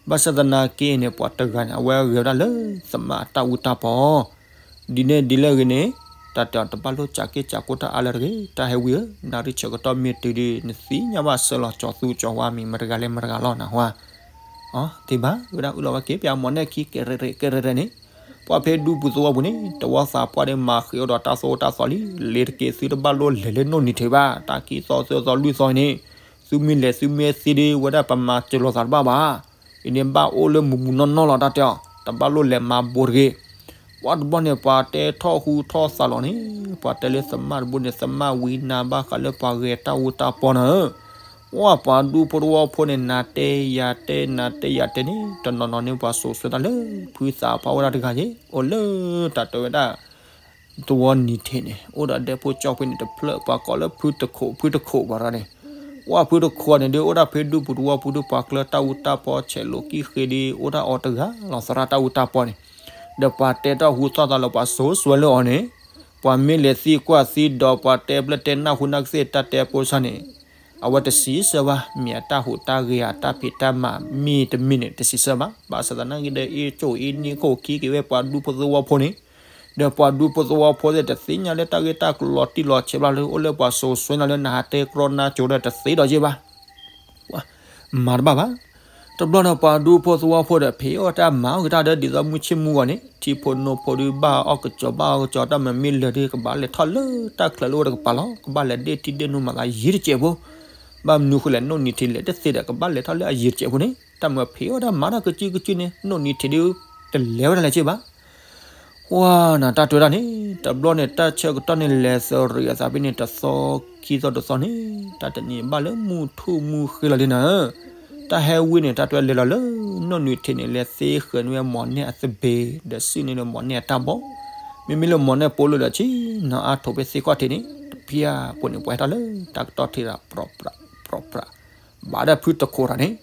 ဘၣ်ဆၣ်သနာ်က့န့ၣ် ပှၤတဂၤန့ၣ် အဝဲဂဲၤဝဲဒၣ်လၢသမၣ်အတၢ်အူတၢ်ပီ ဒ်န့ၣ်ဒ်လဲၣ်ဂ့ၤန့ၣ်, တၢ်တဲအီၤတဘၣ်လိၣ်စးက့စးကိးတၢ်အါလၢၤတဂ့ၤ. တၢ်ဟဲဝံဧၢ, နၣ်ရံၣ်ဆၢကတီၢ်မ့ၢ်တုၤဒီး နသ့ၣ်ညါဘၣ်ဆၢလီၤကၠီၤသူကၠီၤဝါမံၤ မတဂၤလဲၣ်မတဂၤလီၤနဟါ. အီ သ့ဘၣ်ဝဲဒၣ်အုၣ်လီၤဝဲက့ၤ ပှၤမီၢ်နဲၣ်ခံကဲးရဲၣ်ရဲၣ်ကဲးရဲၣ်ရဲၣ်န့ၣ်, ပှၤဖဲဒူပူၤသဝီပူၤန့ၣ် တဝီသးပှၢ်ဒီး မၤဃ့အီၣ်ဒီးတၢ်သိၣ်တၢ်သီလံ, လဲၤတက့ၢ်သုတဘၣ်လိၣ်လဲၤလၢနိၣ်နံၤထံးဘၣ်, တၢ်ခံသီသၢသီလွံၢ်သီန့ၣ်, သုမ့ၢ်လဲၤသုမ့ၢ်သ့ဒီး ဝဲဒၣ်ပမၤစၢၤလိာ်သးတဘၣ်ဘၣ်. အံၤန့ၣ်ဘၣ်အိၣ်လၢမုာ်မုာ်နီၢ်နီၢ်လီၤ တၢ်တဲအီၤ, တဘၣ်လိၣ်လဲၤမၤဘိးတဂ့ၤ. ပှၤတဘျီန့ၣ် ပှၤတဲထီၣ်ဟူထီၣ်သးလီၤန့ၣ်, ပှၤတဲလၢသမၣ်တဘိန့ၣ် သမၣ်ဝံနၤဘၣ်ဃးလၢပှၤဂဲၤတၢ်အူတၢ်ပီနၤဧၢ, ပှၤပှၤဒူဖိသဝီဖိန့ၣ် နၤတဲယၤတဲ နၤတဲယၤတဲန့ၣ် တနီၤနီၤန့ၣ် ပှၤစိာ်ဆှၢတၢ်လၢဖုသးပှၢ်ဝဲဒၣ်တဂၤယ့ၣ်, အိၣ်လၢတၢ်တဲဝဲဒၣ် သဝီနံၤထံးန့ၣ် အိၣ်ဒီးဒဲဖိကၠီဖိန့ၣ်တဖျၢၣ် ပှၤကိးလၢဖုတခိး ဖုတခိးပှၤရၣ်န့ၣ်, ပှၤဖုတခိးန့ၣ်ဒုး အိၣ်ဒၣ်ဖဲဒူပူၤသဝီပူၤဒုး ပှၤကျၢၤတၢ်အူတၢ်ပီဆဲးလိာ်ကံၣ်ဃ့ဒီး အိၣ်ဒၣ်အီၤတဂၤလီၤ သရၣ်တၢ်အူတၢ်ပီန့ၣ်, ဒီးပှၤတဲတၢ်ဟူထီၣ်သးလၢပှၤစိာ်ဆှၢလၢအီၤန့ၣ်, ပှၤမ့ၢ်လဲၤသံကွၢ်သံဒီး ပှၤတဲဖျၢၣ်တဲနၢ်ဟူနၢ်ကသ့ၣ်တၢ်တဲဖိဆၢန့ၣ်, အဝဲတစံးဆၢဘၣ်, မ့ၢ်အတၢ်ဟူးတၢ်ဂဲၤဧါ တၢ်ဖံးတၢ်မၤမ့ၢ်တမ့ၢ်န့ၣ် တစံးဆၢဘၣ်. ဘၣ်ဆၣ်သနာ်က့ဒီး အ့ၣ်ကၠိၣ်အ့ၣ်နံၣ်ခိၣ်ခံက့ၤဝဲပှၤဒူဖိသဝီဖိန့ၣ်, ဒီးပှၤဒူဖိသဝီဖိသ့ၣ် တသ့ၣ်ညါလၢတၢ်ဂ့ၢ်တၢ်ကျိၤလီၤတံၢ်လီၤဆဲးဘၣ်လၢ အိၣ်လၢပှၤစိာ်ဆှၢနၤလၢ နဟးတဲကြီနါကၠိဒီး တသ့ဒီးယ့ၢ်ဘၣ် မၤတဘၣ်ဘၣ်. တဘျီဒီးပှၤဒူဖိသဝီဖိဒီး ဖံးအီၣ်တၢ်မၤအီၣ်က့ၤတၢ်ဒီး ဒ်သိးမုၢ်ဆ့ၣ်မုၢ်ဂီၤန့ၣ် ထံဖိနိဖိဒုး ဘၣ်အီၣ်ကစီၤဘၣ်အီၣ်ကစီၤ တၢ်မၤမ့ၢ်လၢာ်ဒီး ကဘၣ်လဲၤထီၣ်လၢတၢ်ချၢလၢအိၣ်တကပၤလီၤ. ကဘၣ်လဲၤဒ့ၣ်ထံဒ့ၣ်နိမၤသးယံာ်တစဲးဖိ. ဘၣ်မနုၤဃိလဲၣ် နိၣ်နံၤထံးလဲၤတသ့ဒီး ကဘၣ်လဲၤထီၣ်လၢအယံာ်တစဲးဖိန့ၣ် တၢ်မၤဖံးအီၣ်တၢ်မၤတၢ်ကစုကစုန့ၣ် နိၣ်နံၤထံးဒုး တလဲၤဝဲဒၣ်လဲၣ်က့ၢ်ဘၣ် ဝါနၤတၢ်တဲဝဲဒၣ်န့ၣ် တဘျီန့ၣ် တၢ်ဆၢကတီၢ်န့ၣ် လဲၤသရံးအသးဖဲန့ၣ် တသီခံသီတသီန့ၣ် တၢ်တနံၤဘၣ်လၢမုၢ်ထူၣ်မုၢ်ဃ့လီၤလံနၤဧၢ. တၢ်ဟဲဝံန့ၣ် တၢ်တဲဝဲလဲၤလီၤလၢ နိၣ်နံၤထံးန့ၣ် လဲၤသ့ဃၢၤန့ၢ်ဝဲမီၢ်နဲၣ်အသဘ့ၣ် ဒီးစုၣ်န့ၢ်လၢမီၢ်နဲၣ်အတၢ်ဘီ မ့မ့ၢ်လၢမီၢ်နဲၣ်ပိာ်လိာ်ဒီး ဆ့ၣ်နီၤအါထီၣ်ဖဲသ့ၣ်ခီၣ်ထံးန့ၣ် တဖျၢၣ်ဖိန့ၣ် ပှဲၤထီၣ်လၢတၢ်ကတီၢ်ထံးဒီး ပြီၣ်ပြီၣ်ပြီၣ်ပြီၣ် ဘၣ်ဒီးဖုတခိးတၢ်န့ၣ်,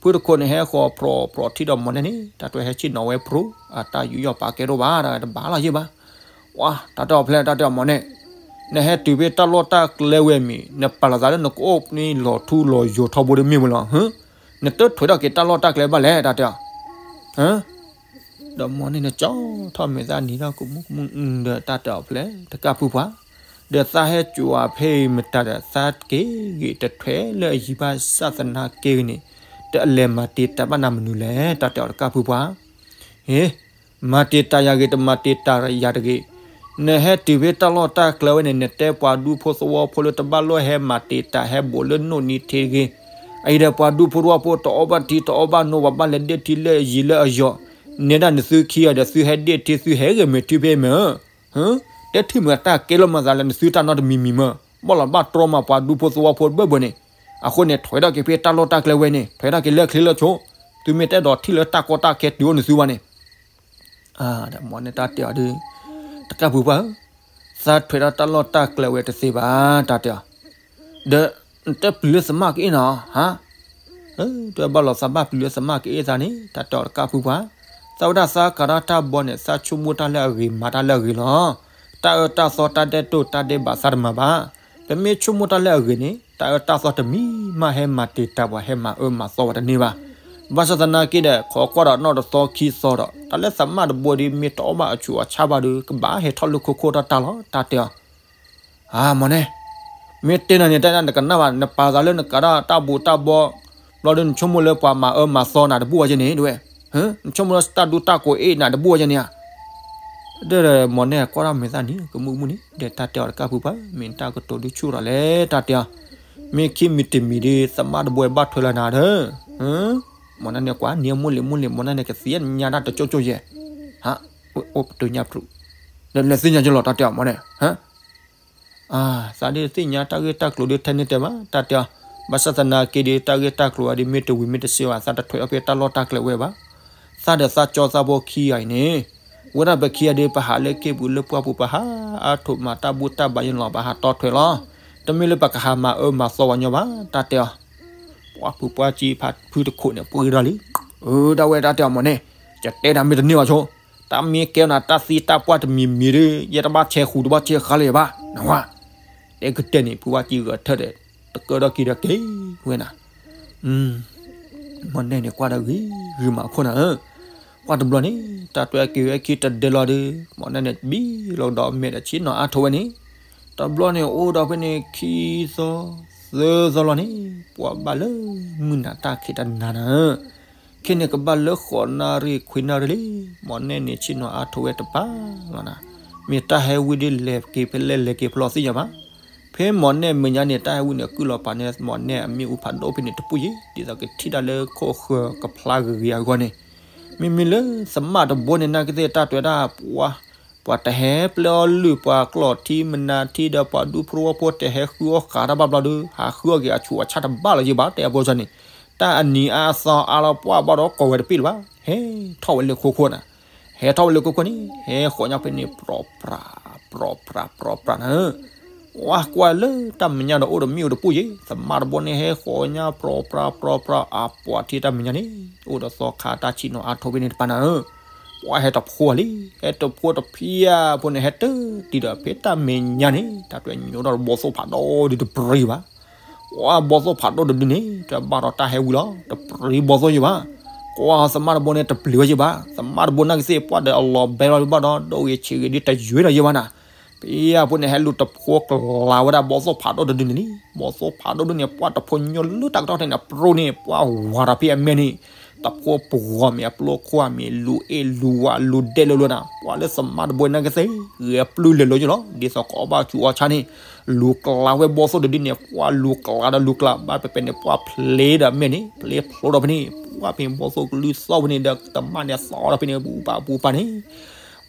ဖုတခိးန့ၣ် ဟဲဃီၤပြီၣ်ပြီၣ်ထံၣ်ဒီးမီၢ်နဲၣ်န့ၣ် တၢ်တဲဝဲဟဲဆ့ၣ်နီၤဝဲပြီၣ် အတၢ်ယူးယီၣ်ပာ်ကဲဒိၣ်ဘၣ် တၢ်တဘၣ်လီၤယ့ၢ်ဘၣ်. ဝါ တၢ်တဲအီၤဖျဲၣ် တၢ်တဲအီၤမီၢ်နဲၣ်, နဟဲတုၤဖဲတၢ်လီၢ်တၢ်ကျဲဝဲမ့ၢ် နပာ်လီၤသးလၢနကအိၣ်န့ၣ်လီၤထူလီၤယိာ်ထီဘိဒ်မ့ၢ်ဝဲလီၤ. နတထွဲးထီၣ်က့ၤတၢ်လီၢ်တၢ်ကျဲဘၣ်လဲၣ် တၢ်တဲအီၤ ဒီးမီၢ်န့ၣ်န့ၣ် ကၠီထီၣ်မဲာ်သၣ်နံၤထီၣ်ကမူကမူဒီး တၢ်တဲအီၤဖျဲၣ် တကၢ်ဖုပှၢ်, ဒီးသးဟဲစိာ်အဖဲအံၤမတၤဒီး သးက့ၤဂ့ၤတထွဲလၢအယံၤဘၣ် ဘၣ်ဆၣ်သနာ်က့ဂ့ၤန့ၣ် တလဲၤမၤတံာ်တာ်ဘၣ်နၤမနုၤလဲၣ် တၢ်တဲအီၤတကၢ်ဖုပှၢ်. ဟ့ မၤတံာ်တာ်ယၤဂ့ၤ တမၤတံာ်တာ်ယၤတဂ့ၤ, နဟဲတုၤဖဲတၢ်လီၢ်တၢ်ကျဲဝဲန့ၣ် နတဲပှၤဒူဖိသဝီဖိလၢတဘၣ်လိၣ်ဟဲမၤတံာ်တာ်ဟဲဘိးလၢနိၣ်နံၤထံးတဂ့ၤ, အအံၤဒီးပှၤဒူဖိသဝီဖိတအီၣ်ဘၣ်ထံတအီၣ်ဘၣ်နိ ပှၤဘၣ်လဲၤဒ့ၣ်ထံလၢအယံၤလၢအယီၤ, နဲဒၣ်နသုခံဂၤဒီးသုဟဲဒ့ၣ်ထံ သုဟဲဂဲၤမဲာ်ထံဖဲမ့ၢ် တဲထံၣ်မ့ၢ်တၢ်ကဲလီၤမၤသးလၢနသုတၢ်နီတမံၤမံၤမ့ၢ် ဘၣ်လီၤဘၣ်တြီမးပှၤဒူဖိသဝီဖိတဘၢၣ်ဘၢၣ်န့ၣ်, အဃိန့ၣ် ထွဲထီၣ်က့ၤဖဲတၢ်လီၢ်တၢ်ကျဲဝဲန့ၣ် ထွဲထီၣ်က့ၤလၢချ့လၢဆိ, သုမ့ၢ်တအဲၣ်ဒိးထံၣ်လၢတၢ်ကီတၢ်ခဲတုၤအိၣ်နသုဘၣ်န့ၣ် ဒီးမီၢ်န့ၣ်တၢ်တဲအီၤဒုး, တကၢ်ဖုပှၢ်ဧၢ, သးထွဲထီၣ်တၢ်လီၢ်တၢ်ကျဲဝဲတသ့ဘၣ် တၢ်တဲအီၤ, ဒီးနတပျုၤလၢသမၣ်ကအ့ၣ်နၤဧါ, ဟါ, တဘၣ်လီၤသးဘၣ်ပျုၤလၢသမၣ်ကအ့ၣ်သးန့ၣ် တၢ်တဲအီၤတကၢ်ဖုပှၢ်, သးဝဲဒၣ်သးကၤထီၣ်တၢ်ဘီန့ၣ် သးဆိကမိၣ်တၢ်လၢအဂ့ၤမၤတၢ်လၢအဂ့ၤလီၤ, တၢ်အၢတၢ်သီတၢ်ဒဲးတိၢ်တၢ်ဒဲးဘးသးတမၤဘၣ်, ပမ့ၢ်ဆိကမိၣ်တၢ်လၢအဂ့ၤန့ၣ် တၢ်အၢတၢ်သီတမံၤမးဟဲမၤတံာ်တာ်ပှၤဟဲမၤအၢမၤသီပှၤတန့ၢ်ဘၣ်, ဘၣ်ဆၣ်သနာ်က့ဒီး ခိးကွၢ်ဒီးနီၣ်တသီခံသီဒီး တၢ်လၢသမၣ်တဘိဒီး မ့ၢ်တအီၣ်ဘၣ်အဆူးအဆါဘၣ်ဒီး ကဘၣ်ဟဲထီၣ်လၢခိခိၣ်တၢ်တၢ်လီၤ တၢ်တဲအီၤ အၢ မီၢ်န့ၣ်, မ့ၢ်တဲနၤန့ၣ် တၢ်နကနၣ်ဘၣ် နပာ်သးလၢနကးထီၣ်တၢ်ဘိးတၢ်ဘီ, ဘျီဒီးနဆိကမိၣ်လၢပှၤမၤအၢမၤသီနၤတဘူၣ်ဝဲကဲန့ၣ် ဒဝဲ, နဆိကမိၣ်လၢတၢ်ဒူတၢ်ကိးအ့ၣ်နၤတဘူၣ်ဝဲကဲန့ၣ်ဧါ, ဒီးမီၢ်န့ၣ်ကွၢ်ထီၣ်မဲာ်သၣ်န့ၣ် ကမူၣ်ကမူၣ်န့ၣ် ဒီးတၢ်တဲအီၤတကၢ်ဖုပှၢ် မ့ၢ်တၢ်ကတိၤဒုးဆူၣ်ထီၣ်လဲၣ် တၢ်တဲအီၤ, မ့ၢ်ခံမံၤတမံၤဒီး သမၣ်တဘိဘၣ်ထွဲလီၤနၤဒီး, မီၢ်န့ၣ်န့ၣ်ကွၢ်န့ၢ်မိၢ်လံၤမိၢ်လံၤ မီၢ်န့ၣ်န့ၣ် ကသံညါတၢ်တကၠိကၠိယဲၢ်, ဟါ, အိၣ်ပတုၤညါပျူၤ, ဒီးလဲၤသ့ၣ်ညါကလီၤ တၢ်တဲအီၤ မီၢ်န့ၣ် သးဒ်သ့ၣ်ညါတၢ်ဂ့ၢ်တၢ်ကျိၤဒ်ထဲန့ၣ်တဲဘၣ် တၢ်တဲအီၤ, ဘၣ်ဆၣ်သနာ်က့ဒီး တၢ်ဂ့ၢ်တၢ်ကျိၤအံၤဒီး မ့ၢ်တဝံၤမ့ၢ်တစ့ဘၣ် သးတထွဲအီၤဖဲတၢ်လီၢ်တၢ်ကျဲဝဲဘၣ်, သးဒီးသးကၠီသးဖိခံဂၤအံၤန့ၣ်, ဝဲဒၣ်ပခံဂၤဒီး ပဟးလၢက့ၢ်ပူၤလၢပှၢ်ပူၤ ပဟးအါထီၣ်မၤတၢ်ဘူၣ်တၢ်ဘါယဲၢ်လီၤ ပဟးတီထွဲလီၤ, တမ့ၢ်လၢပကဟးမၤအၢမၤသီဝဲညီဘၣ် တၢ်တဲအီၤ, ပှၤဖုပှၢ်ကံဖုတခိးန့ၣ် ပှ့ၤဒီးလံ, အၢ ဒၣ်ဝဲတၢ်တဲအီၤမီၢ်န့ၣ်, ယတဲတၢ်မ့ၢ်တန့ၢ်ဘၣ်ဆိ တၢ်မ့ၢ်ကဲနၤတၢ်သံတၢ်ပှၢ်တမံၤမံၤဒီး ယဲတဘၣ်ဆဲးဃူတဘၣ်ဆဲးဃါလၢၤဘၣ် နဝဲ. တဲကတဲာ်န့ၣ် ဖုဘၣ်ကံဂဲၤထၢၣ်ဒီး တကၢၢ်ဒီးက့ၤဒီးက့ၤဝဲနၤ. မ့ၢ်နဲန့ၣ်ကွၢ်ဒီးဂ့ၤဂ့ၤမးခိၣ်နၤဧၢ. ပှၢ်တဘျီန့ၣ် တၢ်တွဲက့ၤဝဲခံတဒဲလီၤဒီး မ့ၢ်နဲန့ၣ်ဘံၣ်လီၤကဒီးမဲာ်ဒီးဆ့ၣ်နီၤအါထိးဝဲန့ၣ်, တဘျီန့ၣ်အိၣ်ဒီးဖဲန့ၣ်ခံသီ သၢသီလီၤန့ၣ် ပှၢ်ဘၣ်လၢမုၢ်နၤတၢ်ခံးတနၤနၤဧၢ. ခဲန့ၣ်ကဘၣ်လၢဃိးနၣ်ရံၣ်ခွံနၣ်ရံၣ်လံ, မ့ၢ်နဲန့ၣ်ဆ့ၣ်နီၤအါထိးဝဲတပၤလီၤနၤ. မ့ၢ်တၢ်ဟဲဝံဒ်လဲၣ်က့ၤဖဲလဲၣ်လဲၣ်က့ၤဖဲလဲၣ်သ့ၣ်ညါဘၣ်. ဖဲမ့ၢ်နဲမဲာ်ညါန့ၣ် တၢ်ဟဲဝံန့ၣ်ကုၢ်လီၤပာ်န့ၣ် မ့ၢ်နဲအမ့ၣ်အူဖးဒိၣ်ဖဲန့ၣ်တပူၤယံၤ ဒ်သိးကထံၣ်တၢ်လၢခိၣ်ဃၢၤကဖျါဂ့ၤဂ့ၤအဂီၢ်န့ၣ်, မ့မ့ၢ်လၢသမၣ်တဘိန့ၣ် နာ်က့သ့ၣ်တၢ်တွဲဒၣ်ပှၢ် ပှၤတဟဲပျဲအီၤလုၢ် ပှၤကျီၢ်ထံမနၤထံဒီးပှၤဒူဖိဝီဖိတဟဲဃုအီၣ်ဃးတၢ်ဘၣ်ဘျီဒီး ဟးဃုအီၣ်က့ၤအဆူးအဆၣ်တဘၣ်လီၤယံၤဘၣ် တဲအဘိစၢ်န့ၣ်, တၢ်အနံၤအါအသီအါလီၤပှၢ်ဘၣ်ဒီးကိးဝဲတပ့ၢ်လၢၤဘၣ်, ဟဲထီၣ်ဝဲလၢခိခိၣ်နၤ, ဟဲထီၣ်ဝဲလၢခိခိၣ်န့ၣ် ဟဲဃီၤညါဖဲန့ၣ် ပြီၢ်ပြး ပြီၢ်ပြး ပြီၢ်ပြးနၤဧၢ. ဝဲကွၢ်လၢတၢ်မဲာ်ညါဒီးအိၣ်ဒီးမ့ၣ်အူတပူၤယံၤ သမၣ်တဘိန့ၣ် ဟဲဃီၤညါပြီၢ်ပြး ပြီၢ်ပြး အပှၤထံၣ်တၢ်မဲာ်ညါန့ၣ် အိၣ်ဒီးသီခါတၢ်ဆ့ၣ်နီၤအါထိးဖဲန့ၣ်တပၤနၤဧၢ. ပှၢ်ဟဲတဖိလံ, ဟဲတဖိတဖျၢၣ်ဖိန့ၣ် ဟဲတၢတံၤဒီးဖဲတၢ်မဲာ်ညါန့ၣ် တၢ်တွဲညိထီၣ်ဒီးဘီသိၣ်ဖးဒိၣ်ဒုတပြံၤဘၣ်. ပှၢ်ဘီသိၣ်ဖးဒိၣ်တဒုန့ၣ် တဘၣ်ဒီးတၢ်ဟဲဝံလီၤ တပြံၤဘီသိၣ်ယံၤဘၣ်. ကွၢ်သမၣ်တဘိန့ၣ်တပျံၤဝဲယံၤဘၣ်. သမၣ်တဘိနာ်က့သ့ၣ်ပှၢ်ဒီးအလီၤဘဲလီၤဘၣ်ဒီး ဒိၣ်ဂ့ၤဆံးဂ့ၤဒ်တယွဲဒီးယံၤဘၣ်နၤ. ဖဲအပူၤန့ၣ် ဟဲလူၤတဖိကလၤဝဲဒၣ်ဘီသိၣ်ဖးဒိၣ်တဒုန့ၣ်လံ. ဘီသိၣ်ဖးဒိၣ်ဒုန့ၣ် ပှၢ်တဖိညိလၢတၢ်ကတီၢ်ထဲန့ၣ် အပြိန့ၣ် ပှၢ်ဝၤဒီးဖဲအမဲာ်န့ၣ် တဖိပဂီၤမ့ၢ်အပျိခိၣ်မ့ၢ်လူၤအ့ၣ်လူၤဝါလူၤဒဲးလိၤလိၤနၤ. ပှၢ်လၢသမၣ်တဘိနာ်က့သ့ၣ် ဂဲၤပျုၢ်လဲၤလိၤယံၤလီၤ. ဒ်သိးကအီၣ်ဘၣ်ဆူးအီၣ်ဆါန့ၣ် လူၤကလၤဝဲဘီသိၣ်တဒုန့ၣ် ပှၢ်လူၤကလၤဒီးလူၤကလၤဘၣ်ပှဲၤပှဲၤန့ၣ် ပှၢ်ဖျ့ဒီးမဲာ်န့ၣ် ဖျ့ဖျိဒီးဖဲန့ၣ် ပှၢ်ဖဲန့ၣ်ဘီသိၣ်ကလုၢ်သီၣ်ဖဲန့ၣ်ဒီးသမၣ်န့ၣ်သီၣ်ဒီးဖဲန့ၣ် ပူၤပာ်ပူၤပာ်န့ၣ်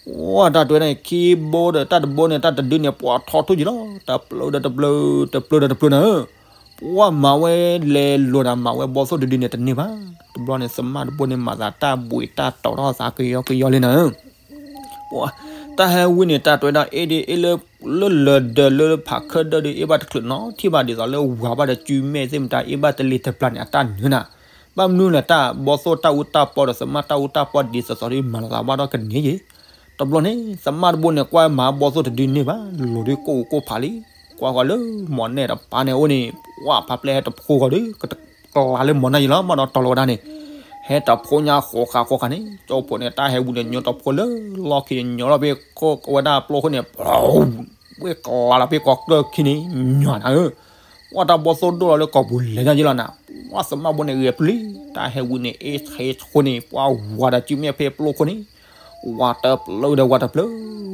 ပှၢ်တၢ်တွဲန့ၣ် ခံဘိဒီးတၢ်တဘိန့ၣ် တၢ်တဒုန့ၣ် ပှၢ်ထီၣ်ထူၣ်ယံၤလီၤ. တပျုၢ်ဒီးတပျုၢ် တပျုၢ်ဒီးတပျုၢ်နၤဧၢ. ပှၢ်မၤဝဲလဲၤလိၤနၤ မၤဝဲဘီသိၣ်တဒုန့ၣ်တန့ၢ်ဘၣ်. တဘျီန့ၣ် သမၣ်တဘိန့ၣ် မၤသးတၢ်ဘှံးတၢ်တီၤထီၣ်သးကယီကယီလံနၤဧၢ. ပှၢ် တၢ်ဟဲဝံန့ၣ် တၢ်တွဲဒၣ်အ့ၣ်ဒ်အ့ၣ်လၢ လၢလၢၢ်ဒၢးလၢဖးခၢၣ်ဒၢးဒီး အ့ၣ်ဘၣ်တချုးနီတထံၣ်ဘၣ် ဒ်သိးလၢဝၤဘၣ်ဒီးစုမဲာ်သ့ၣ်မတၤ အ့ၣ်ဘၣ်တလ့ၤတပျၢ်န့ၣ် အတၢ်နၢၤနၤ. ဘၣ်မနုၤလဲၣ် တၢ်ဘီသိၣ်တၢ်အူတၢ်ပီဒီး သမၣ်တၢ်အူတၢ်ပီဒ်သိးသိးဒီး မၤလီၤသးဘၣ်ဒီးကန့ၢ်ယံၤ တဘျီန့ၣ် သမၣ်တဘိန့ၣ် ကွၢ်မၤဘီသိၣ်တဒုန့ၢ်ဘၣ် လိၤဒုးကိၢ်အူကိၢ်ဖးလံ. ကွၢ်ဃီၤလၢမ့ၢ်နဲတပၤန့ၣ်အအိၣ်န့ၣ် ပှၢ်ဖးပျဲၢ်ဟဲတဖိဃီၤဒီး ကတကျါလၢမ့ၢ်နဲယံၤလီၤ ဘၣ်ဒီးတီၤလီၤဝဲဒၣ်န့ၣ် ဟဲတဖိညါဃိးဃာ်ဃိးဃာ်န့ၣ် ကၠိဖိန့ၣ် တၢ်ဟဲဝံန့ၣ် ညီတဖိလၢလီၢ်ခံန့ၣ် ညီလီၤဖဲခိၣ်ဝဲဒၣ်ပျိခိၣ်န့ၣ် ဝဲကျါလီၤဖဲကိးကျၢၢ်ခံန့ၣ် ညီနၤဧၢ. ပှၢ်တၢ်ဘီသိၣ်ဒိၣ်လီၤလၢကိာ်ပူၤလဲၤညါယံၤလီၤနၤ. ပှၢ်သမၣ်ဘိန့ၣ်ဂဲၤပျုၢ်လံ တၢ်ဟဲဝံန့ၣ် အ့ၣ်ဆ့ဆိန့ၣ် ပှၢ်ဝၤဒီးစုမဲာ်ဖဲပျိခိၣ်န့ၣ် ဝၤတပျုၢ်ဒီးဝၤတပျုၢ်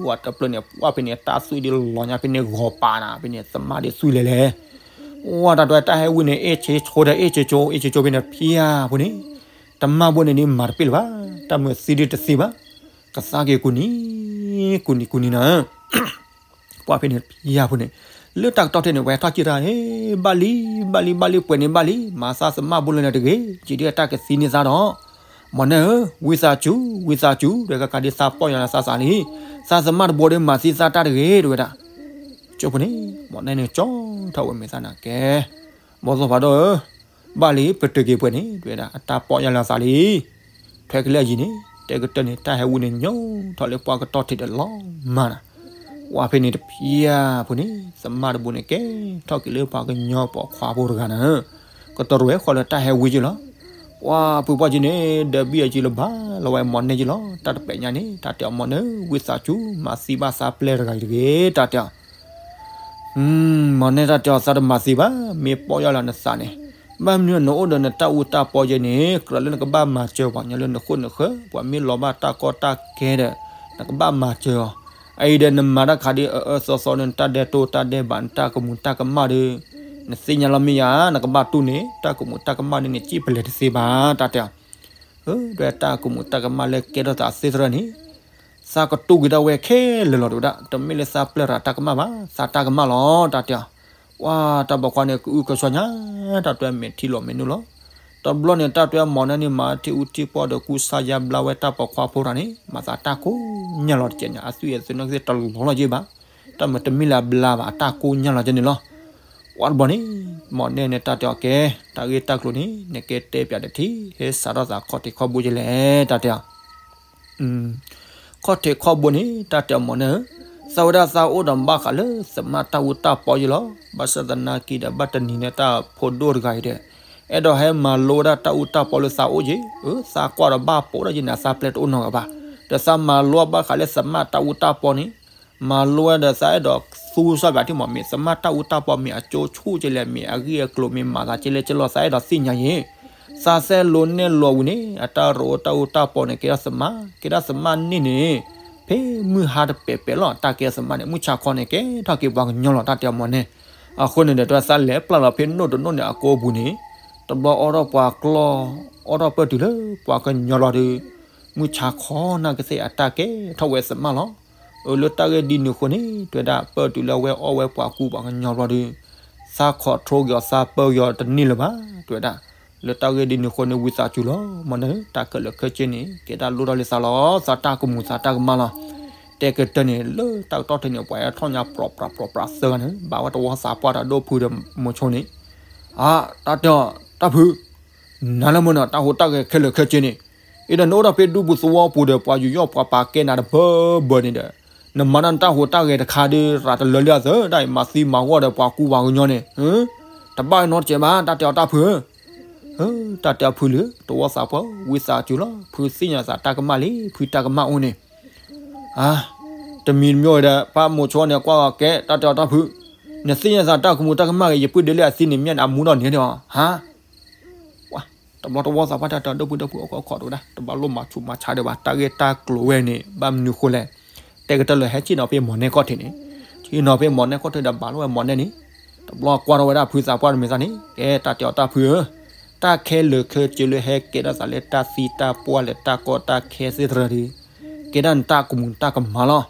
ဝၤတပျုၢ်န့ၣ် ပှၢ်ဖဲန့ၣ် တၢ်သွံၣ်ဒ်လီၤညါဖဲန့ၣ်ဂီၤပာ်နၤ ဖဲန့ၣ် သမၣ်ဒ်သွံၣ်လဲၤလဲၤ ပှၢ်တၢ်တွဲတၢ်ဟဲဝံန့ၣ် အ့ၣ်ဆ့ဆိဒီး အ့ၣ်ဆ့ဆိ အ့ၣ်ဆ့ဆိဖဲန့ၣ်ဖံယၤဖိန့ၣ် တမၣ်ဘိန့ၣ်ဒ်မၤတပ့ၢ်လၢၤဘၣ် တၢ်မုာ်သံဒ်တသ့ဘၣ် ကသါက့ၤကူၣ်နံၤ ကူၣ်နံၤကူၣ်နံၤနၤ ပှၢ်ဖဲန့ၣ်ဖံယၤဖိန့ၣ် လၢတၢ်ကတီၢ်ထဲန့ၣ် ဝဲထီၣ်ကံၢ်တၢ် ဟ့ ဘၣ်လံ ဘၣ်လံ ဘၣ်လံ ပှဲၤန့ၣ်ဘၣ်လံ မၤသးသမၣ်ဘိလၢနၤတဂ့ၤ ယံာ်ဒ်အတၢ်ကသံန့ၢ်သးဒီး မ့ၢ်နဲဧၢ ဝံသးစူၤ ဝံသးစူၤ ဒီးကကးဒ်သးပီၢ်ယၤလီၤသးသးလံ သးသမၣ်တဘိဒီးမၤသံသးတၢ်တဂ့ၤ တဲဝဲဒၣ် ကၠိဖိန့ၣ် မ့ၢ်နဲန့ၣ်ကၠီထီၣ်ဝဲမဲာ်သးနၤကဲ ဘီသိၣ်ဖးဒိၣ်ဧၢ ဘၣ်လံ ပတုာ်က့ၤပှဲၤန့ၣ် တဲဝဲဒၣ် အတၢ်ပီၢ်ယၤလီၤသးလံ ထွဲကလၢအယံၤန့ၣ် တဲကတၢၢ်န့ၣ် တၢ်ဟဲဝံန့ၣ် ညိထီၣ်လၢပှၢ်ကတီၢ်ထံးဒီးလီၤမၢ်နၤ ပှၢ်ဖဲန့ၣ်တဖံယၤဖိန့ၣ် သမၣ်တဘိန့ၣ် ကဲထီၣ်က့ၤလၢပှၤကညီပိာ်ခွါဖိတဂၤနၤ ကတရံးဝဲဃီလၢတၢ်ဟဲဝံယံၤလီၤ ပှၢ်ဖုပှၢ်ကံန့ၣ် ဒီးဘံၣ်အကံလၢၤဘၣ်လီၤဝဲမ့ၢ်နဲယံၤလီၤ တၢ်တပျဲညါန့ၣ် တၢ်တဲအီၤမ့ၢ်နဲ ဝံသးစူၤ မၤသံဘၣ်သးပျဲၢ်တဂၤအံၤတဂ့ၤ တၢ်တဲအီၤ မ့ၢ်နဲတၢ်တဲအီၤသးတမၤသံဘၣ် မ့ၢ်ပီၢ်ယၢ်လီၤနသးန့ၣ် ဘၣ်မနုၤနအိၣ်ဒီးနတၢ်အူတၢ်ပီယဲန့ၣ် ကြၢးလၢနကဘၣ်မၤစၢၤပှၤကညီလၢနဃိၣ်နဃၢၤ ပှၤမ့ၢ်လီၤဘၣ်တၢ်ကီတၢ်ခဲဒီး နကဘၣ်မၤစၢၤအီၤ အအံၤဒီးနမၤတၢ်ခးဒ်အအၢသီသီန့ၣ် နတၢ်ဒဲးတိၢ်တၢ်ဒဲးဘး နတၢ်ကမူးတၢ်ကမၣ်ဒီး နသ့ၣ်ညါလီၤမ့ၢ်ယၤ နကဘၣ်တူၢ်န့ၣ် တၢ်ကမူးတၢ်ကမၣ်န့ၣ်န့ၣ် စံၣ်ပလဲၤတသ့ဘၣ် တၢ်တဲအီၤ အၢ ဒီးတၢ်ကမူးတၢ်ကမၣ်လၢကဲထီၣ်သးသ့သရၢန့ၣ် သးကတူၢ်က့ၤဒၣ်ဝဲခဲလၢာ်လီၤ တဲဝဲဒၣ် တမ့ၢ်လၢသးပျဲၢ်တဂၤတၢ်ကမၣ်ဘၣ် သးတၢ်ကမၣ်လီၤ တၢ်တဲအီၤ ပှၢ်တၢ်ပိာ်ခွါန့ၣ် ကအုကဆှီညါ တၢ်တွဲမဲာ်ထံလီၤမဲာ်နုာ်လီၤ တဘျီန့ၣ် တၢ်တွဲမ့ၢ်နဲန့ၣ် မၤထံအူထံပီၢ်ဒီးကူစါယါဘျါဝဲတၢ်ပိာ်ခွါဖိတဂၤန့ၣ် မၤသးတၢ်ကိၢ်ညါလီၤတကဲးညါ အသွံၣ်အသၢနီၢ်ကသ့ၣ်တလီၤလီၤယ့ၢ်ဘၣ် တၢ်မတမ့ၢ်လၢအဘျါဘၣ် အတၢ်ကိၢ်ညါလီၤကဲန့ၣ်လီၤ ပှၢ်တဘျီန့ၣ် မ့ၢ်နဲန့ၣ် တၢ်တဲအီၤကဲ တၢ်ဂ့ၢ်တၢ်ကျိၤန့ၣ် နကဲတဲပၠးတထံၣ် ဟဲစးထီၣ်သးခီၣ်ထံးခီၣ်ဘိယဲလဲၣ် တၢ်တဲအီၤ ခီၣ်ထံးခီၣ်ဘိန့ၣ် တၢ်တဲအီၤမ့ၢ်န့ၣ်ဧၢ, သးဝဲဒၣ်သးအိၣ်ဒီးဘၣ်ဃးလၢသမၣ်တၢ်အူတၢ်ပီယဲလီၤ. ဘၣ်ဆၣ်သနာ်က့ဒီး ဘၣ်တနံၤန့ၣ်တၢ်ဖိဒိၣ်တဂၤအံၤဒီး အဲၣ်ဒိးဟဲမၤလိဝဲဒၣ်တၢ်အူတၢ်ပီလၢသးအိၣ်က့ၤ, အၢ သးကွၢ်ဒီးဘၣ်ပိာ်ဒၣ်က့ၤန့ၣ် သးပျဲတအိၣ်နီတဂၤဘၣ်. ဒီးသးမၤလိဘၣ်ဃးလၢသမၣ်တၢ်အူတၢ်ပီန့ၣ် မၤလိဝဲဒီးသးအဲၣ်ဒိးသူစၢ်ဘၣ်ထံမး မ့ၢ်သမၣ်တၢ်အူတၢ်ပီ မ့ၢ်အကၠိဆူၣ်ကလဲၣ် မ့ၢ်အဂ့ၢ်အကျိၤ မ့ၢ်မၤသးကလဲၣ်ကလီ သးအဲၣ်ဒိးသ့ၣ်ညါယဲ သးသဲလိၤနဲၣ်လိၤဝံၤန့ၣ် အတၢ်ရိးတၢ်အူတၢ်ပီန့ၣ် ကဲဒၣ်သမၣ်, ကဲဒၣ်သမၣ်န့ၣ်န့ၣ် ဖဲမုၢ်ဟါတပဲာ်ပဲာ်လီၤ တၢ်ကဲသမၣ်န့ၣ် မုၢ်ဆါခီန့ၣ် ကဲထီၣ်က့ၤပှၤကညီလီၤ တၢ်တဲအီၤမ့ၢ်န့ၣ်. အဃိန့ၣ်ဒီး တၢ်သးလဲၤပျၢ်လီၤဖဲနိၣ်တနိၣ်န့ၣ် အကိပူၤန့ၣ် တဘျီအီၣ်ထီၣ်ပှၤကျီၢ် အီၣ်ထီၣ်ပၢၢ်တုၤလၢပှၤကညီလီၤဒီး မုၢ်ဆါခီနာ်ကသ့ၣ်အတၢ်ကဲထီၣ်ဝဲသမၣ်လီၤ. အၢ လၢတၢ်ဂ့ၢ်ဒ်န့ၣ်အဃိန့ၣ် တဲဝဲဒၣ် ပၢၢ်တုၤလၢအဝဲအီၣ်ဝဲပှၤကူပှၤကညီဘျီဒီး သး control က့ၤအီၤ သးပၢၢ်က့ၤအီၤတန့ၢ်လၢၤဘၣ် တဲဝဲဒၣ်. လၢတၢ်ဂ့ၢ်ဒ်န့ၣ်အဃိန့ၣ် ဝံသးစူၤလီၤ မ့ၢ်န့ၣ် တၢ်ခဲလၢာ်ခဲဆ့န့ၣ် ကဲဒၣ်လိၣ်ထီၣ်လၢသးလီၤ သးတၢ်ကမူၤသးတၢ်ကမၣ်လီၤ. တဲကတၢၢ်န့ၣ် လၢတၢ်ကတီၢ်ထဲန့ၣ် ပှၤအဲၣ်ထီၣ်ညါပြီပြးပြီပြးသၢဂၤန့ၣ် ဘၣ်ဝဲတဝီသးပှၢ်တၢ်ဒိၣ်ဖုဒီးမိၤဆိန့ၣ် အါ တၢ်တဲအီၤ တၢ်ဖု နၤလၢမ့ၢ်န့ၣ် တၢ်ဟူးတၢ်ဂဲၤခဲလၢာ်ခဲဆ့န့ၣ် အံၤဒီးနအိၣ်ဒီးဖဲဒူပူၤသဝီပူၤဒီး ပှၤယူးယီၣ်ပှၤပာ်ကဲနၤတဘၢဘၢန့ၣ်ဒီး နမၤန့ၢ်နတၢ်ဟူးတၢ်ဂဲၤတခါဒီး ရၤတလၢလၢအသၢ တၢ်အံၤမၤသံမၤဂီၢ်ဒီးပှၤကူပှၤကညီန့ၣ် တဘၣ်နီတစဲးဘၣ် တၢ်တဲအီၤတၢ်ဖုဧၢ တၢ်တဲအီၤဖုလၢ တဝီသးပှၢ် ဝံသးစူၤလီၤ ဖုသ့ၣ်ညါသးတၢ်ကမၣ်လံ ဖုတၢ်ကမၣ်အိၣ်န့ၣ် အါ တမံၤတမံၤဝဲဒီး ပၢ်မိၤဆိန့ၣ် ကွၢ်ဂီၤကဲ တၢ်တဲအီၤတၢ်ဖု နသ့ၣ်ညါသးတၢ်ကမူၤတၢ်ကမၣ်ဂ့ၤ ယပုၢ်ဒ့လၢအသံန့ၣ် မ့ၢ်န့ၣ် အမူထီၣ်န့ၣ်ဒီး ဟါ တဘျီတဝီသးပှၢ်တၢ်တဲအီၤ ဒိၣ်ဖုဒိၣ်ဖု အိၣ်ခိးအိၣ်ခိးတဝဲဒၣ် တဘၣ်လိၣ်မၤဆူးမၤဆါဒံးဘၣ် တၢ်ဂ့ၢ်တၢ်ကျိၤဝဲန့ၣ် ဘၣ်မနုၤဃိလဲၣ် တဲကတၢၢ်လၢဟဲဆ့ၣ်နီၤဖဲမိၢ်နဲၣ်ခီၣ်ထံးန့ၣ် ဆ့ၣ်နီၤဖဲမိၢ်နဲၣ်ခီၣ်ထံးဒီး ဘၣ်လိၣ်ဝဲမိၢ်နဲၣ်န့ၣ် တဘျီကွၢ်ထီၣ်ဝဲဒၣ်ဖုသးပှၢ်တမံၤသးန့ၣ် ကဲတၢ်တဲအီၤတၢ်ဖုဧၢ တၢ်ခဲလၢာ်ခဲဆ့လၢဟဲကဲထီၣ်သးလၢတၢ်သံတၢ်ပှၢ်လၢတၢ်ကီတၢ်ခဲသ့ၣ်တဖၣ်ဒီး ကဲဒၣ်နတၢ်ကမူၤတၢ်ကမၣ်လီၤ.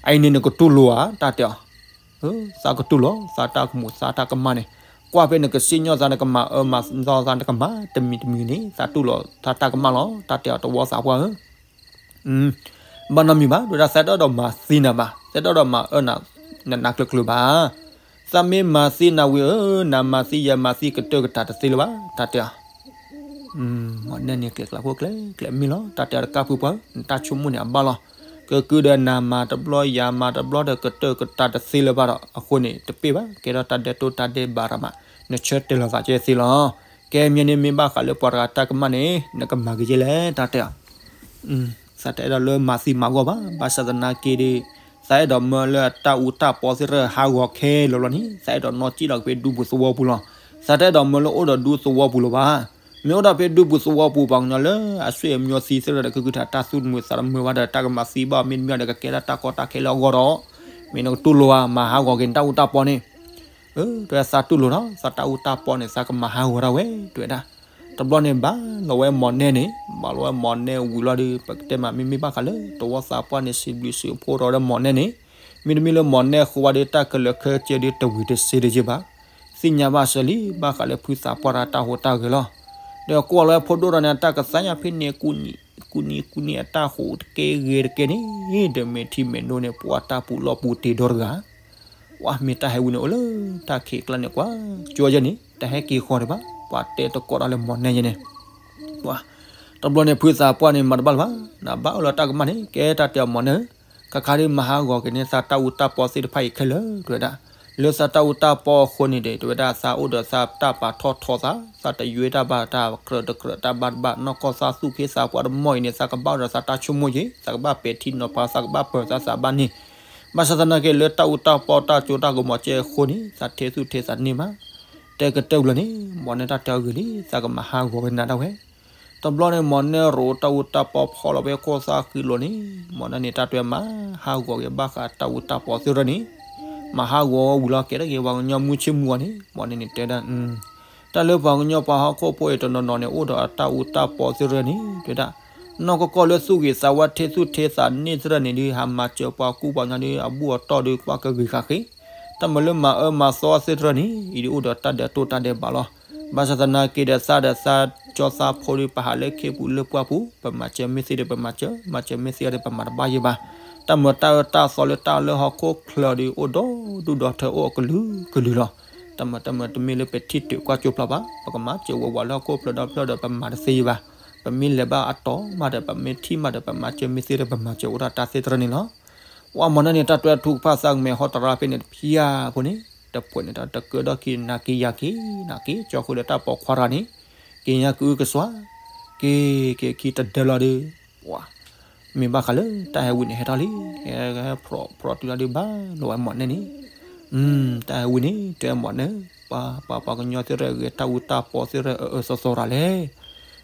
အအံၤန့ၣ်နကတူၢ်လိာ်ဧါ တၢ်တဲအီၤ သးကတူၢ်လိာ် သးတၢ်ကမူၤသးတၢ်ကမၣ်န့ၣ် ကွၢ်ဖဲနကစံၣ်ညီၣ်သး နကမၤအၢမၤသီသး နကမၤတမံၤတမံၤန့ၣ် သးတူၢ်လိာ်သးတၢ်ကမၣ်လီၤ တၢ်တဲအီၤတဝီသးပှၢ်ဧၢ ဘၣ်နီတမံၤဘၣ် ဒ်ဝဲဒၣ်သးတအဲၣ်ဒိးမၤသံနၤဘၣ် သးတအဲၣ်ဒိးမၤအၢနၤ နနးကျၢၤကျၢၤဘၣ် သးမ့ၢ်မၤသံနၤဝံၤဧၢ နမၤသံယဲမၤသံကတၢၢ်ကတၢၢ်တသ့လၢၤဘၣ် တၢ်တဲအီၤ မ့ၢ်န့ၣ်န့ၣ် ကျဲၤကျါဖိကျဲၤကျဲၤမ့ၢ်လီၤ တၢ်တဲအီၤတကးဖုပှၢ် နတၢ်ဆိကမိၣ်န့ၣ်အဘၣ်လီၤ. ကကုဒီးနၤမၤတဘျီယၤမၤတဘျီဒီးကတၢၢ်ကတၢၢ်တသ့လၢၤဘၣ်ဒီး အဃိန့ၣ် တပ့ၢ်ဘၣ် ကဲထီၣ်တၢ်ဒဲးတိၢ်တၢ်ဒဲးဘးရၤမး နဆၢတဲာ်လီၤသးကဲသ့လီၤ. ကဲမ့ၢ်န့ၣ်မ့ၢ်ဘၣ်ဃးလၢပှၤတဂၤတၢ်ကမၣ်န့ၣ် နကမၤက့ၤကဲလဲၣ် တၢ်တဲအီၤ သးတအဲၣ်ဒိးလၢမၤသံမၤဂီၢ်ဘၣ် ဘၣ်ဆၣ်သနာ်က့ဒီး သးအဲၣ်ဒိးမၢလၢတၢ်အူတၢ်ပီသ့ၣ်တဖၣ်ဟးဂီၤခဲလၢာ်လီၤန့ၣ် သးအဲၣ်ဒိးနီၢ်ကံၣ်လီၤက့ၤဖဲဒူပူၤသဝီပူၤလီၤ. သးတအဲၣ်ဒိးမၢလၢအိၣ်ဒီးဒူသဝီပူၤလၢၤဘၣ်. မ့ၢ်အိၣ်ဒီးဖဲဒူပူၤသဝီပူၤ ပှၤကညီလၢအဆွေမျိုးသံသ့ၣ်တဖၣ်ဒီး ကကုကထါတၢ်သူၣ်တမုာ်သးတမုာ်ဘၣ်ဒီး တၢ်ကမၤသံဘၣ်မ့တမ့ၢ်ဒီး ကကဲဒၣ်တၢ်ကီတၢ်ခဲလၢအဂီၢ်ဒီး မ့ၢ်နကတူၢ်လိာ်ဧါ မၤဟးဂီၤက့ၤနတၢ်အူတၢ်ပီန့ၣ် တဲဝဲသးတူၢ်လိာ်လီၤ သးတၢ်အူတၢ်ပီန့ၣ် သးကမၤဟးဂီၤဒၣ်ဝဲ တဲဝဲဒၣ်. တဘျီန့ၣ်ဘၣ်လီၤဝဲမိၢ်နဲၣ်န့ၣ် ဘၣ်လီၤဝဲမိၢ်နဲၣ်ဝံၤလီၤဒီး ပကတဲမးမ့မ့ၢ်ဘၣ်ဃးလၢ တဝီသးပှၢ်န့ၣ် စံးဘျုးစံးဖှိၣ်ထီၣ်ဝဲဒၣ်မိၢ်နဲၣ်န့ၣ် မ့တမ့ၢ်လၢမိၢ်နဲၣ်ဃိဝဲဒီး တၢ်ခဲလၢာ်ခဲဆ့ဒီးတဝံၤတစ့ဒီးယဘၣ် သ့ၣ်ညါဘၣ်စၢၤလံ ဘၣ်ဃးလၢဖုသးပှၢ်တၢ်ဟူးတၢ်ဂဲၤလီၤ. ဒီးကွၢ်လီၤဝဲဖိဒိၣ်ဒီးန့ၣ် တၢ်ကသါညါဖဲန့ၣ် ကူနံကူနံအတၢ်ဟူးတကဲ ဂဲၤတကဲန့ၣ် ဒီးမဲာ်ထံမဲာ်နိန့ၣ် ပှၤတၢ်ပူၤလီၢ်ပူၤတ့ၢ်ဒီတဂၤ ပှၤမ့ၢ်တၢ်ဟဲဝံၤန့ၣ်အိၣ်လၢတၢ်ခံးကျါန့ၣ်ကွၢ် ကၠီယဲၢ်န့ၣ် တၢ်ဟဲက့ၤဃီဒံးဘၣ် ပှၤတဲတကိးတၢ်လၢမိၢ်နဲၣ်ယဲၢ်န့ၣ် တဘျီန့ၣ်ဖုသးပှၢ်န့ၣ် မၤတဘၣ်လၢၤဘၣ် နဘၣ်အိၣ်လၢတၢ်ကမၣ်န့ၣ် ကဲတၢ်တဲအီၤမိၢ်နဲၣ်ဧၢ, ခါခါဒုးမၤဟးဂီၤက့ၤန့ၢ်သးတၢ်အူတၢ်ပီသ့ၣ်တဖၣ်အံၤခဲလၢာ် တဲဝဲဒၣ်, လၢသးတၢ်အူတၢ်ပီအဃိန့ၣ်ဒီး တဲဝဲဒၣ် သးအိၣ်ဒီးသးတၢ်ပာ်ထီၣ်ထီသး, သးတယွဲတၢ်ဘၣ်တၢ်ကြၢးတကြၢးတၢ်ဘၣ်တဘၣ် နီၢ်ကီၢ်သးသူၣ်ဖ့သးပှၢ်တမီၢ်အံၤန့ၣ် သးကဘၣ်အိၣ်ဒီးသးတၢ်ဆိကမိၣ်က့ၤ, သးကဘၣ်ပဲာ်ထံနီၤဖး သးကဘၣ်ပၢၤသးသးဘၣ်န့ၣ်, ဘၣ်ဆၣ်သနာ်က့ လၢတၢ်အူတၢ်ပီတၢ်ကၠိတၢ်ကမီၤကဲအဃိန့ၣ် သးထဲသူၣ်ထဲသးန့ၢ်မး တဲကတၢၢ်ဘျီန့ၣ် မိၢ်နဲၣ်တၢ်တဲအီၤဂ့ၤလံ, သးကမၤဟးဂီၤက့ၤနၤဒၣ်ဝဲ. တဘျီန့ၣ် မိၢ်နဲၣ်ရိးတၢ်အူတၢ်ပီဖီလီၤဖဲခိၣ်သၣ်ဃံလိၤန့ၣ်, မိၢ်နဲၣ်န့ၣ် တၢ်တဲမၤဟးဂီၤက့ၤဘၣ်ဃးတၢ်အူတၢ်ပီသ့ၣ်တဖၣ်န့ၣ်, မၤဟးဂီၤဝံၤလီၤ ကဲထီၣ်က့ၤပှၤကညီမုၢ်ဆ့ၣ်မုၢ်ဂီၤန့ၣ်, မိၢ်နဲၣ်န့ၣ်တဲဒၣ် တၢ်လၢပှၤကညီပှၤဟီၣ်ခိၣ်ဖိအံၤတနီၤနီၤန့ၣ် အိၣ်ဒီးအတၢ်အူတၢ်ပီသ့ၣ်တဖၣ်န့ၣ် တဲဒၣ်, နီၢ်ကီၢ်ကီၢ်လၢသူၣ်ဂ့ၤသးဝါထဲသူၣ်ထဲသးန့ၢ်သ့ၣ်တဖၣ်န့ၣ်ဒီး ဟးမၤစၢၤပှၤကူပှၤကညီဒီး အဘူၣ်အတီၢ်ဒီးကွၢ်ကဂ့ၤဃာ်ဃ့, တၢ်မၤလၢမၤအၢမၤသီသ့ၣ်တဖၣ်န့ၣ် အံၤဒုးအိၣ်ဒီးတၢ်ဒဲးတိၢ်တၢ်ဒဲးဘးလီၤ. ဘၣ်ဆၣ်သနာ်က့ဒီး သးဒီးသးကၠီသးဖိဒီး ပဟးလၢခ့ပူၤလၢပှၢ်ပူၤ, ပမၤစၢၤမ့ၢ်သ့ဒီးပမၤစၢၤ, မၤစၢၤမ့ၢ်သ့ဒီးပမၤတဘၣ်ယံၤဘၣ်. တၢ်မၤတၢ်အၢတၢ်သီလၢတၢ်လၢဟီၣ်ခိၣ်ချၢဒီး အိၣ်ဒီဒူၣ်ဒီထၢအိၣ်အကလုာ်ကလုာ်လီၤ. တၢ်မၤတၢ်မၤတမ့ၢ်လၢပထံၣ်တုၤကွၢ်ကၠိဖျါဘၣ်, ပကမၤစၢၤဝဲဝးလၢဟီၣ်ခိၣ်ဖျၢၣ်ဒီဖျၢၣ်ဒီး ပမၤတသ့ယံၤဘၣ်. ပ ပမ့ၢ်လဲၤဘၣ်အတီၢ်မးဒီး ပမ့ၢ်ထံၣ်မးဒီး ပမၤစၢၤမ့ၢ်သ့ဒီး ပမၤစၢၤအိၣ်ဒၣ်တၢ်သ့ၣ်တဖၣ်န့ၣ်လီၤ. ပှၤမီၤနဲၣ်န့ၣ် တၢ်တွဲထူကဖၣ်သးကမဲာ်ဟီတရါဖဲန့ၣ်တဖၣ်ဖိန့ၣ် တပှဲၤန့ၣ်တၢ်တကၢထီၣ်ခံ နၤက့ၤယၤက့ၤ နၤက့ၤ ကၠီဃုာ်ဒီးတၢ်ပိာ်ခွါတဂၤန့ၣ် က့ၤညါကအုကစွါ က့ၤက့ၤခံတဒၢလီၤဒီး ပှၤ မ့ၢ်ဘၣ်ဃးလၢတၢ်ဟဲဝံၤန့ၣ် ဟဲထီၣ်လံ, ဟဲဖျိးဖျိးတုၤလီၤဒုးဘၣ်လိာ်ဝဲမီၤနဲၣ်န့ၣ်, တၢ်ဟဲဝံၤန့ၣ် တဲမီၤနဲၣ် ပှၤပှၤပှၤကညီသ့ၣ်ရဲၣ်ဂ့ၤ တၢ်အူတၢ်ပီသ့ၣ်ရဲၣ်အၢအၢသီသီရၤလဲၣ်,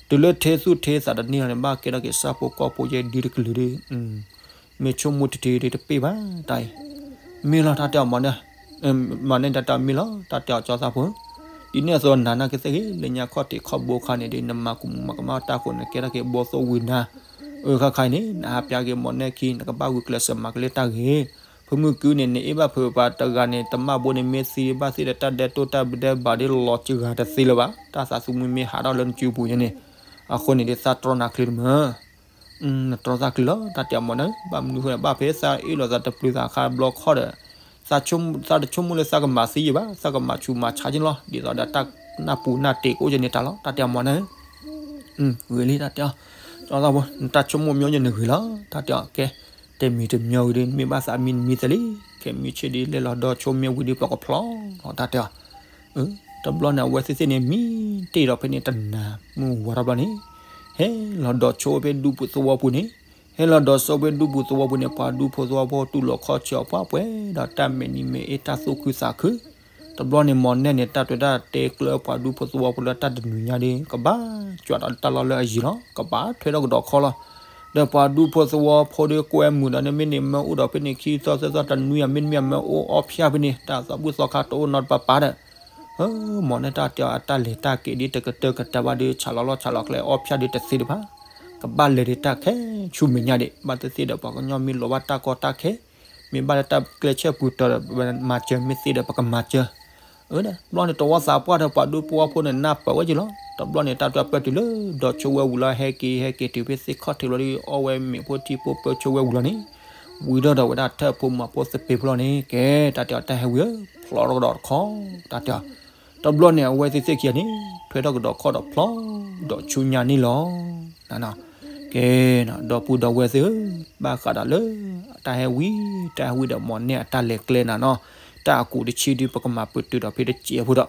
တုၤလၢထ့သူၣ်ထ့သးတန့ၢ်လီၤန့ၣ် ဘၣ်ကဲထီၣ်က့ၤဆၣ်ဖိကီၢ်ဖိယဲဒုတကလုာ်ဒီး မ့ၢ်ဆိကမိၣ်တထံဒီးတပ့ၢ်ဘၣ်တၢ်အံၤ, မ့ၢ်လီၤတၢ်တဲအီၤမီၤနဲၣ်, မီၤနဲၣ်တၢ်တဲအီၤမ့ၢ်လီၤ တၢ်တဲအီၤကၠီသးဖိ, ဒ်န့ၣ်အသိးနၤနာ်က့ၤသ့ၣ်ဂ့ၤ လၢညါခီၣ်ထံးခီၣ်ဘိခါန့ၣ်ဒီး နမၤကူမၤကမၣ်တၢ်ဃိန့ၣ် ကဲထီၣ်က့ၤဘီသိၣ်ဝံၤနၤ, အၢခါခါအံၤန့ၣ် နဟးပျါက့ၤမီၤနဲၣ်ခံ နကဘၣ်ဂုာ်ကျဲးစၢးမၤကလဲၣ်တၢ်ဂ့ၤ, ဖုမုၢ်ကုန့ၣ် နအ့ၣ်ဘၣ်ဖုးပှၤတဂၤန့ၣ် တမၣ်ဘိန့ၣ်မ့ၢ်သံဘၣ်သ့ၣ်ဒီး တၢ်ဒဲးတိၢ်တၢ်ဒဲးဘးဒီးလီၤစှၤတသ့လၢၤဘၣ်, တၢ်သးသမူမ့ၢ်ဟးထီၣ်လၢနစုပူၤညါန့ၣ်, အဃိန့ၣ်ဒီးသးတြီနၤချ့တမုာ် နတြီသးချ့လီၤ တၢ်တဲအီၤမီၤန့ၣ်, ဘၣ်မနုၤဃိ ဘၣ်ဖဲသးအ့ၣ်လိာ်သးတပျုာ်သးခါဘျီခီဒီး, သးတဆိကမိၣ်လၢသးကမၤသံယံၤဘၣ်, သးကမၤဆူးမၤဆါယံၤလီၤ, ဒ်သိးဒီးတၢ်နၢ်ပူၤနၢ်တ့ၢ်ကအိၣ်ယဲန့ၣ်တၢ်လီၤ တၢ်တဲအီၤမီၤန့ၣ်, ဂ့ၤလံတၢ်တဲအီၤ, ကၠီသးဖိ နတၢ်ဆိကမိၣ်မ့ၢ်အိၣ်ယဲန့ၣ်ဂ့ၤလီၤ တၢ်တဲအီၤကဲ, တဲမံၤတမံၤဝံၤဒီး မ့ၢ်ဘၣ်သးမံတမံၤသ့လံ, ခဲမံဆ့ၣ်ဒီးလဲၤလီၤဒီးဆိမ့ၢ်ဝံၤဒီးပှၤကဖျီလီၤ တၢ်တဲအီၤ တဘျီန့ၣ် အဝဲသ့ၣ်သ့ၣ်န့ၣ် မံတ့ၢ်ဒီးဖဲန့ၣ်တနၤမုၢ်ဝါထီၣ်ဘျီန့ၣ်, ဟဲလီၤဒီးဆိဖဲဒူပူၤသဝီပူၤန့ၣ်, ဟဲလီၤဒီးဆိဖဲဒူပူၤသဝီပူၤန့ၣ် ပှၤဒူဖိသဝီဖိတူၢ်လိာ်ခီၣ်ဆၢအီၤပှၤပှဲၤဒီးတၢ်မဲာ်နံၤမဲာ်အ့တၢ်သူၣ်ခုသးခု, တဘျီန့ၣ်မီၤနဲၣ်န့ၣ် တၢ်တွဲတၢ်တဲကျၢၤပှၤဒူဖိသဝီဖိလၢတၢ်တနုၤညါဒီး ကဘၣ်ကွၢ်ဒီးတၢ်လီၢ်လၢအယံၤလီၤ ကဘၣ်ထွဲထီၣ်ကဒီးခီလီၤ, ဒီးပှၤဒူဖိသဝီဖိဒီးကွဲမုာ်ဒီးန့ၣ် မ့ၢ်န့ၣ်မၢအိၣ်ဒီးဖဲန့ၣ်ခံသီသၢသီတနွံအမ့တမ့ၢ်အမၢအိၣ်အီၣ်ဖျါဖဲန့ၣ် တၢ်သးဘူၣ်သီခါတအိၣ်နီတပၤပၤဒီး မီၤနဲၣ်တၢ်တဲအီၤအတၢ်လဲၤတၢ်က့ၤဒ်တကတၢၢ်ကတၢၢ်ဘၣ်ဒီး ဆးလီၤလီၢ်ဆးလီၤကျဲအီၣ်ဖျါဒီးတသ့လၢၤဘၣ်, ကဘၣ်လဲၤဒ်တၢ်ခဲဆူမဲာ်ညါဒံး ဘၣ်သ့ၣ်သ့ၣ်ဒီးပှၤကညီမ့ၢ်လိာ်ဘၣ်တၢ်ကီတၢ်ခဲ, မ့ၢ်ဘၣ်လၢတၢ်ကျဲဆဲပူၤတီၤဒီး မၤစၢၤမ့ၢ်သ့ဒီးပကမၤစၢၤ, အၢ တဘျီန့ၣ်တဝီသးပှၢ်ဒီးပှၤဒူဖိသဝီဖိန့ၣ် နၢ်ပၢၢ်ဝဲက့ၤလီၤ, တဘျီန့ၣ် တၢ်တွဲပၢၢ်တုၤလၢဒီးဆိဝဲဝံၤလီၤ ဟဲက့ၤဟဲက့ၤတုၤဖဲသ့ၣ်ခီၣ်ထံးလီၤဒီး အီၣ်ဝဲမ့ၣ်ဖိထံဖိပၢဆိဝဲဝံၤလီၤန့ၣ်, ဝံၤဒီးဒီးဝဲဒၣ်ထၢၣ်ဖိမၤဖိသပ့ၤဖိလီၤန့ၣ် ကဲ တၢ်တဲအီၤတၢ်ဟဲဝံၤဧၢ ဖျီထီၣ်ကဒီးတခီ, တၢ်တဲအီၤ, တဘျီန့ၣ် အဝဲသ့ၣ်သ့ၣ်ခံဂၤန့ၣ် ထွဲထီၣ်ကဒီးခီဒီးဖျီ ဒီးဆူညါန့ၣ်လီၤ. ကဲ, ဒီပုၢ်ဒီဝဲၢ်သ့ၣ်ဧၢ, ဘၣ်ဃးဒီးလၢ တၢ်ဟဲဝံၤ တၢ်ဟဲဝံၤဒီးမီၤနဲၣ်အတၢ်လဲၤကျဲနၤနီၤ, တၢ်အကူးတဆံဒုး ပကမၤပတုာ်ဒီးဖဲတစဲးဖိဒီး,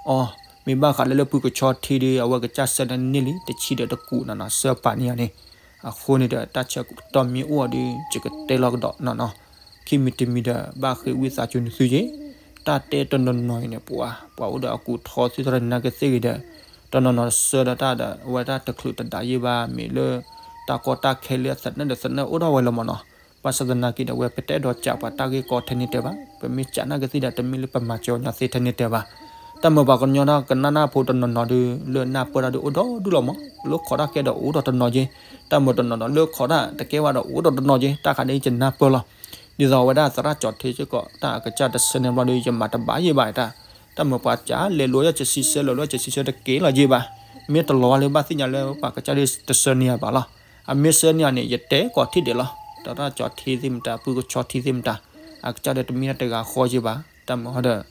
အီ, မ့ၢ်ဘၣ်ဃးလၢလၢဖုကဆီထံဒီး အဝဲကစၢ်ဆၢန့ၢ်လံ တဆံဒီးတကူးနၤနီၤ ဆၢပာ်န့ၢ်ယၤန့ၣ်, အဃိန့ၣ်ဒီး တၢ်ဆၢကတီၢ်မ့ၢ်အိၣ်အီၤဒီး ယကတဲလီၤကဒီးနၤနီၤ, ခံမံၤတမံၤဒီး ဘၣ်ဃ့ဝံသးစူၤနသုက့ၤ, တၢ်တဲတနီၤနီၤအံၤန့ၣ် ပှၤ ပှၤအိၣ်ဒီးအကူးထီသ့ၣ်တဖၣ်န့ၣ် နာ်က့သ့ၣ်ဂ့ၤဒီး တနီၤနီၤဆၢဒီးတၢ်ဒီး အဝဲတၢ်တချုးတဒၣ်ယ့ၢ်ဘၣ် မ့ၢ်လၢ တၢ်ကီတၢ်ခဲလၢအသနၢၣ်ဒီးသနၢၣ်အိၣ်ထီၣ်ဝဲလီၤမးနီၤ, ဘၣ်ဆၣ်သနာ်က့ဒီး အဝဲပတအဲၣ်ဒိးစံးပှၤတၢ်ဂ့ၢ်ကီထဲန့ၣ်တဲဘၣ်, ပမ့ၢ်စံးနာ်က့သ့ၣ်ဒီး တမ့ၢ်လၢပမၤစၢၤအီၤညါသ့ထဲန့ၣ်တဲဘၣ်, တၢ်မၤပှၤကညီတၢ်ကနၣ်နၢ်ဖိတနီၤနီၤဒီး လၢနၢ်ပၢၢ်တၢ်ဒီးအိၣ်ဒီဒူၣ်လီၤမး, လၢခိးတၢ်ခဲဒီးအိၣ်ဒီးတနီၤက့, တၢ်မၤတနီၤနီၤ လၢခိးတၢ်တကဲဝဲဒီးအိၣ်ဒီးတနီၤက့, တၢ်ခါန့ၣ်ယနၢ်ပၢၢ်လီၤ. ဒ်သိးအဝဲဒၣ်သရၣ်ကၠီထံစ့ၢ်ကီး တၢ်အကစၢ်တဆၢန့ၢ်ဘျီဒီး ယမၤတဘၣ်ယ့ၢ်ဘၣ်တၢ်, တၢ်မၤပှၤစံးလဲၤလိာ်ယဲၢ်ကဆံဆၢ လဲၤလိာ်ယဲၢ်ကဆံဆၢတကဲလီၤယ့ၢ်ဘၣ်, မ့ၢ်တလီၤဝဲလၢဘၣ်သ့ၣ်ညါလၢပှၤကစၢ်ဒ်တဆၢန့ၢ်ယၤဘၣ်လီၤ. အမ့ၢ်ဆၢန့ၢ်ယၤန့ၣ် ယတဲကိးထံၣ်ဒဲးလီၤ. သရၣ်ကၠီထံသ့ၣ်မတၤ ဖုကဆီထံသ့ၣ်မတၤ, အကစၢ်ဒီးတမ့ၢ်တၢ်တဂၤဃီယ့ၢ်ဘၣ်, တၢ်မၤဟီဒီး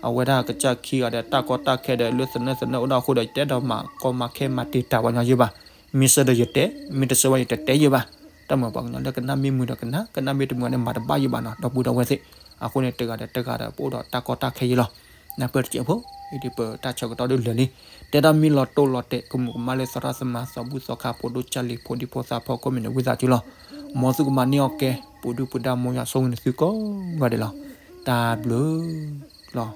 အဝဲဒၣ်ကစၢ်ခံဂၤဒီး တၢ်ကီတၢ်ခဲဒီး လၢသနၢၣ်သနၢၣ်အိၣ်ဒၣ်အဃိဒီး ယတအဲၣ်ဒိးမၤကီမၤခဲမၤတံာ်တာ်ပှၤညီယ့ၢ်ဘၣ်, မ့ၢ်ဆၢဒီးယတဲ, မ့ၢ်တဆၢဝဲယတတဲယ့ၢ်ဘၣ်, တၢ်မၤပှၤကညီလၢကနၣ်မ့ၢ်မုာ်ဒီးကနၣ်, ကနၣ်မ့ၢ်တမုာ်ဒီး မၤတဘၣ်ယ့ၢ်ဘၣ်နီၤ ဒီပုၢ်ဒီဝဲၢ်သ့ၣ်, အဃိန့ၣ် တဂၤဒီးတဂၤဒီး ပအိၣ်ဒီးတၢ်ကီတၢ်ခဲယ့ၢ်လီၤ. နၢ်ပၢၢ်တစဲးဖိ, အံၤဒ်ပတၢ်ဆၢကတီၢ်ဒုးလၢာ်လံ, တဲတၢ်မ့ၢ်လီၤတိၢ်လီၤတဲာ် ကမူးကမၣ်လၢသရၣ်သမါသးဘူၣ်သီခါ ဖိဒိၣ်ကၢ်လံၤ ဖိဒံဖိသၣ်ဖီခိၣ်မ့ၢ်န့ၣ် ဝံသးစူၤလီၤ. မ်သုကမၤန့ၢ်အီၣ်ကဲ, ပူၤဒုၣ်ပူၤဒါ မ်ယွၤဆိၣ်ဂ့ၤနသုကိးဂၤဒဲးလီၤ. တၢ်ဘျုးလီၤ.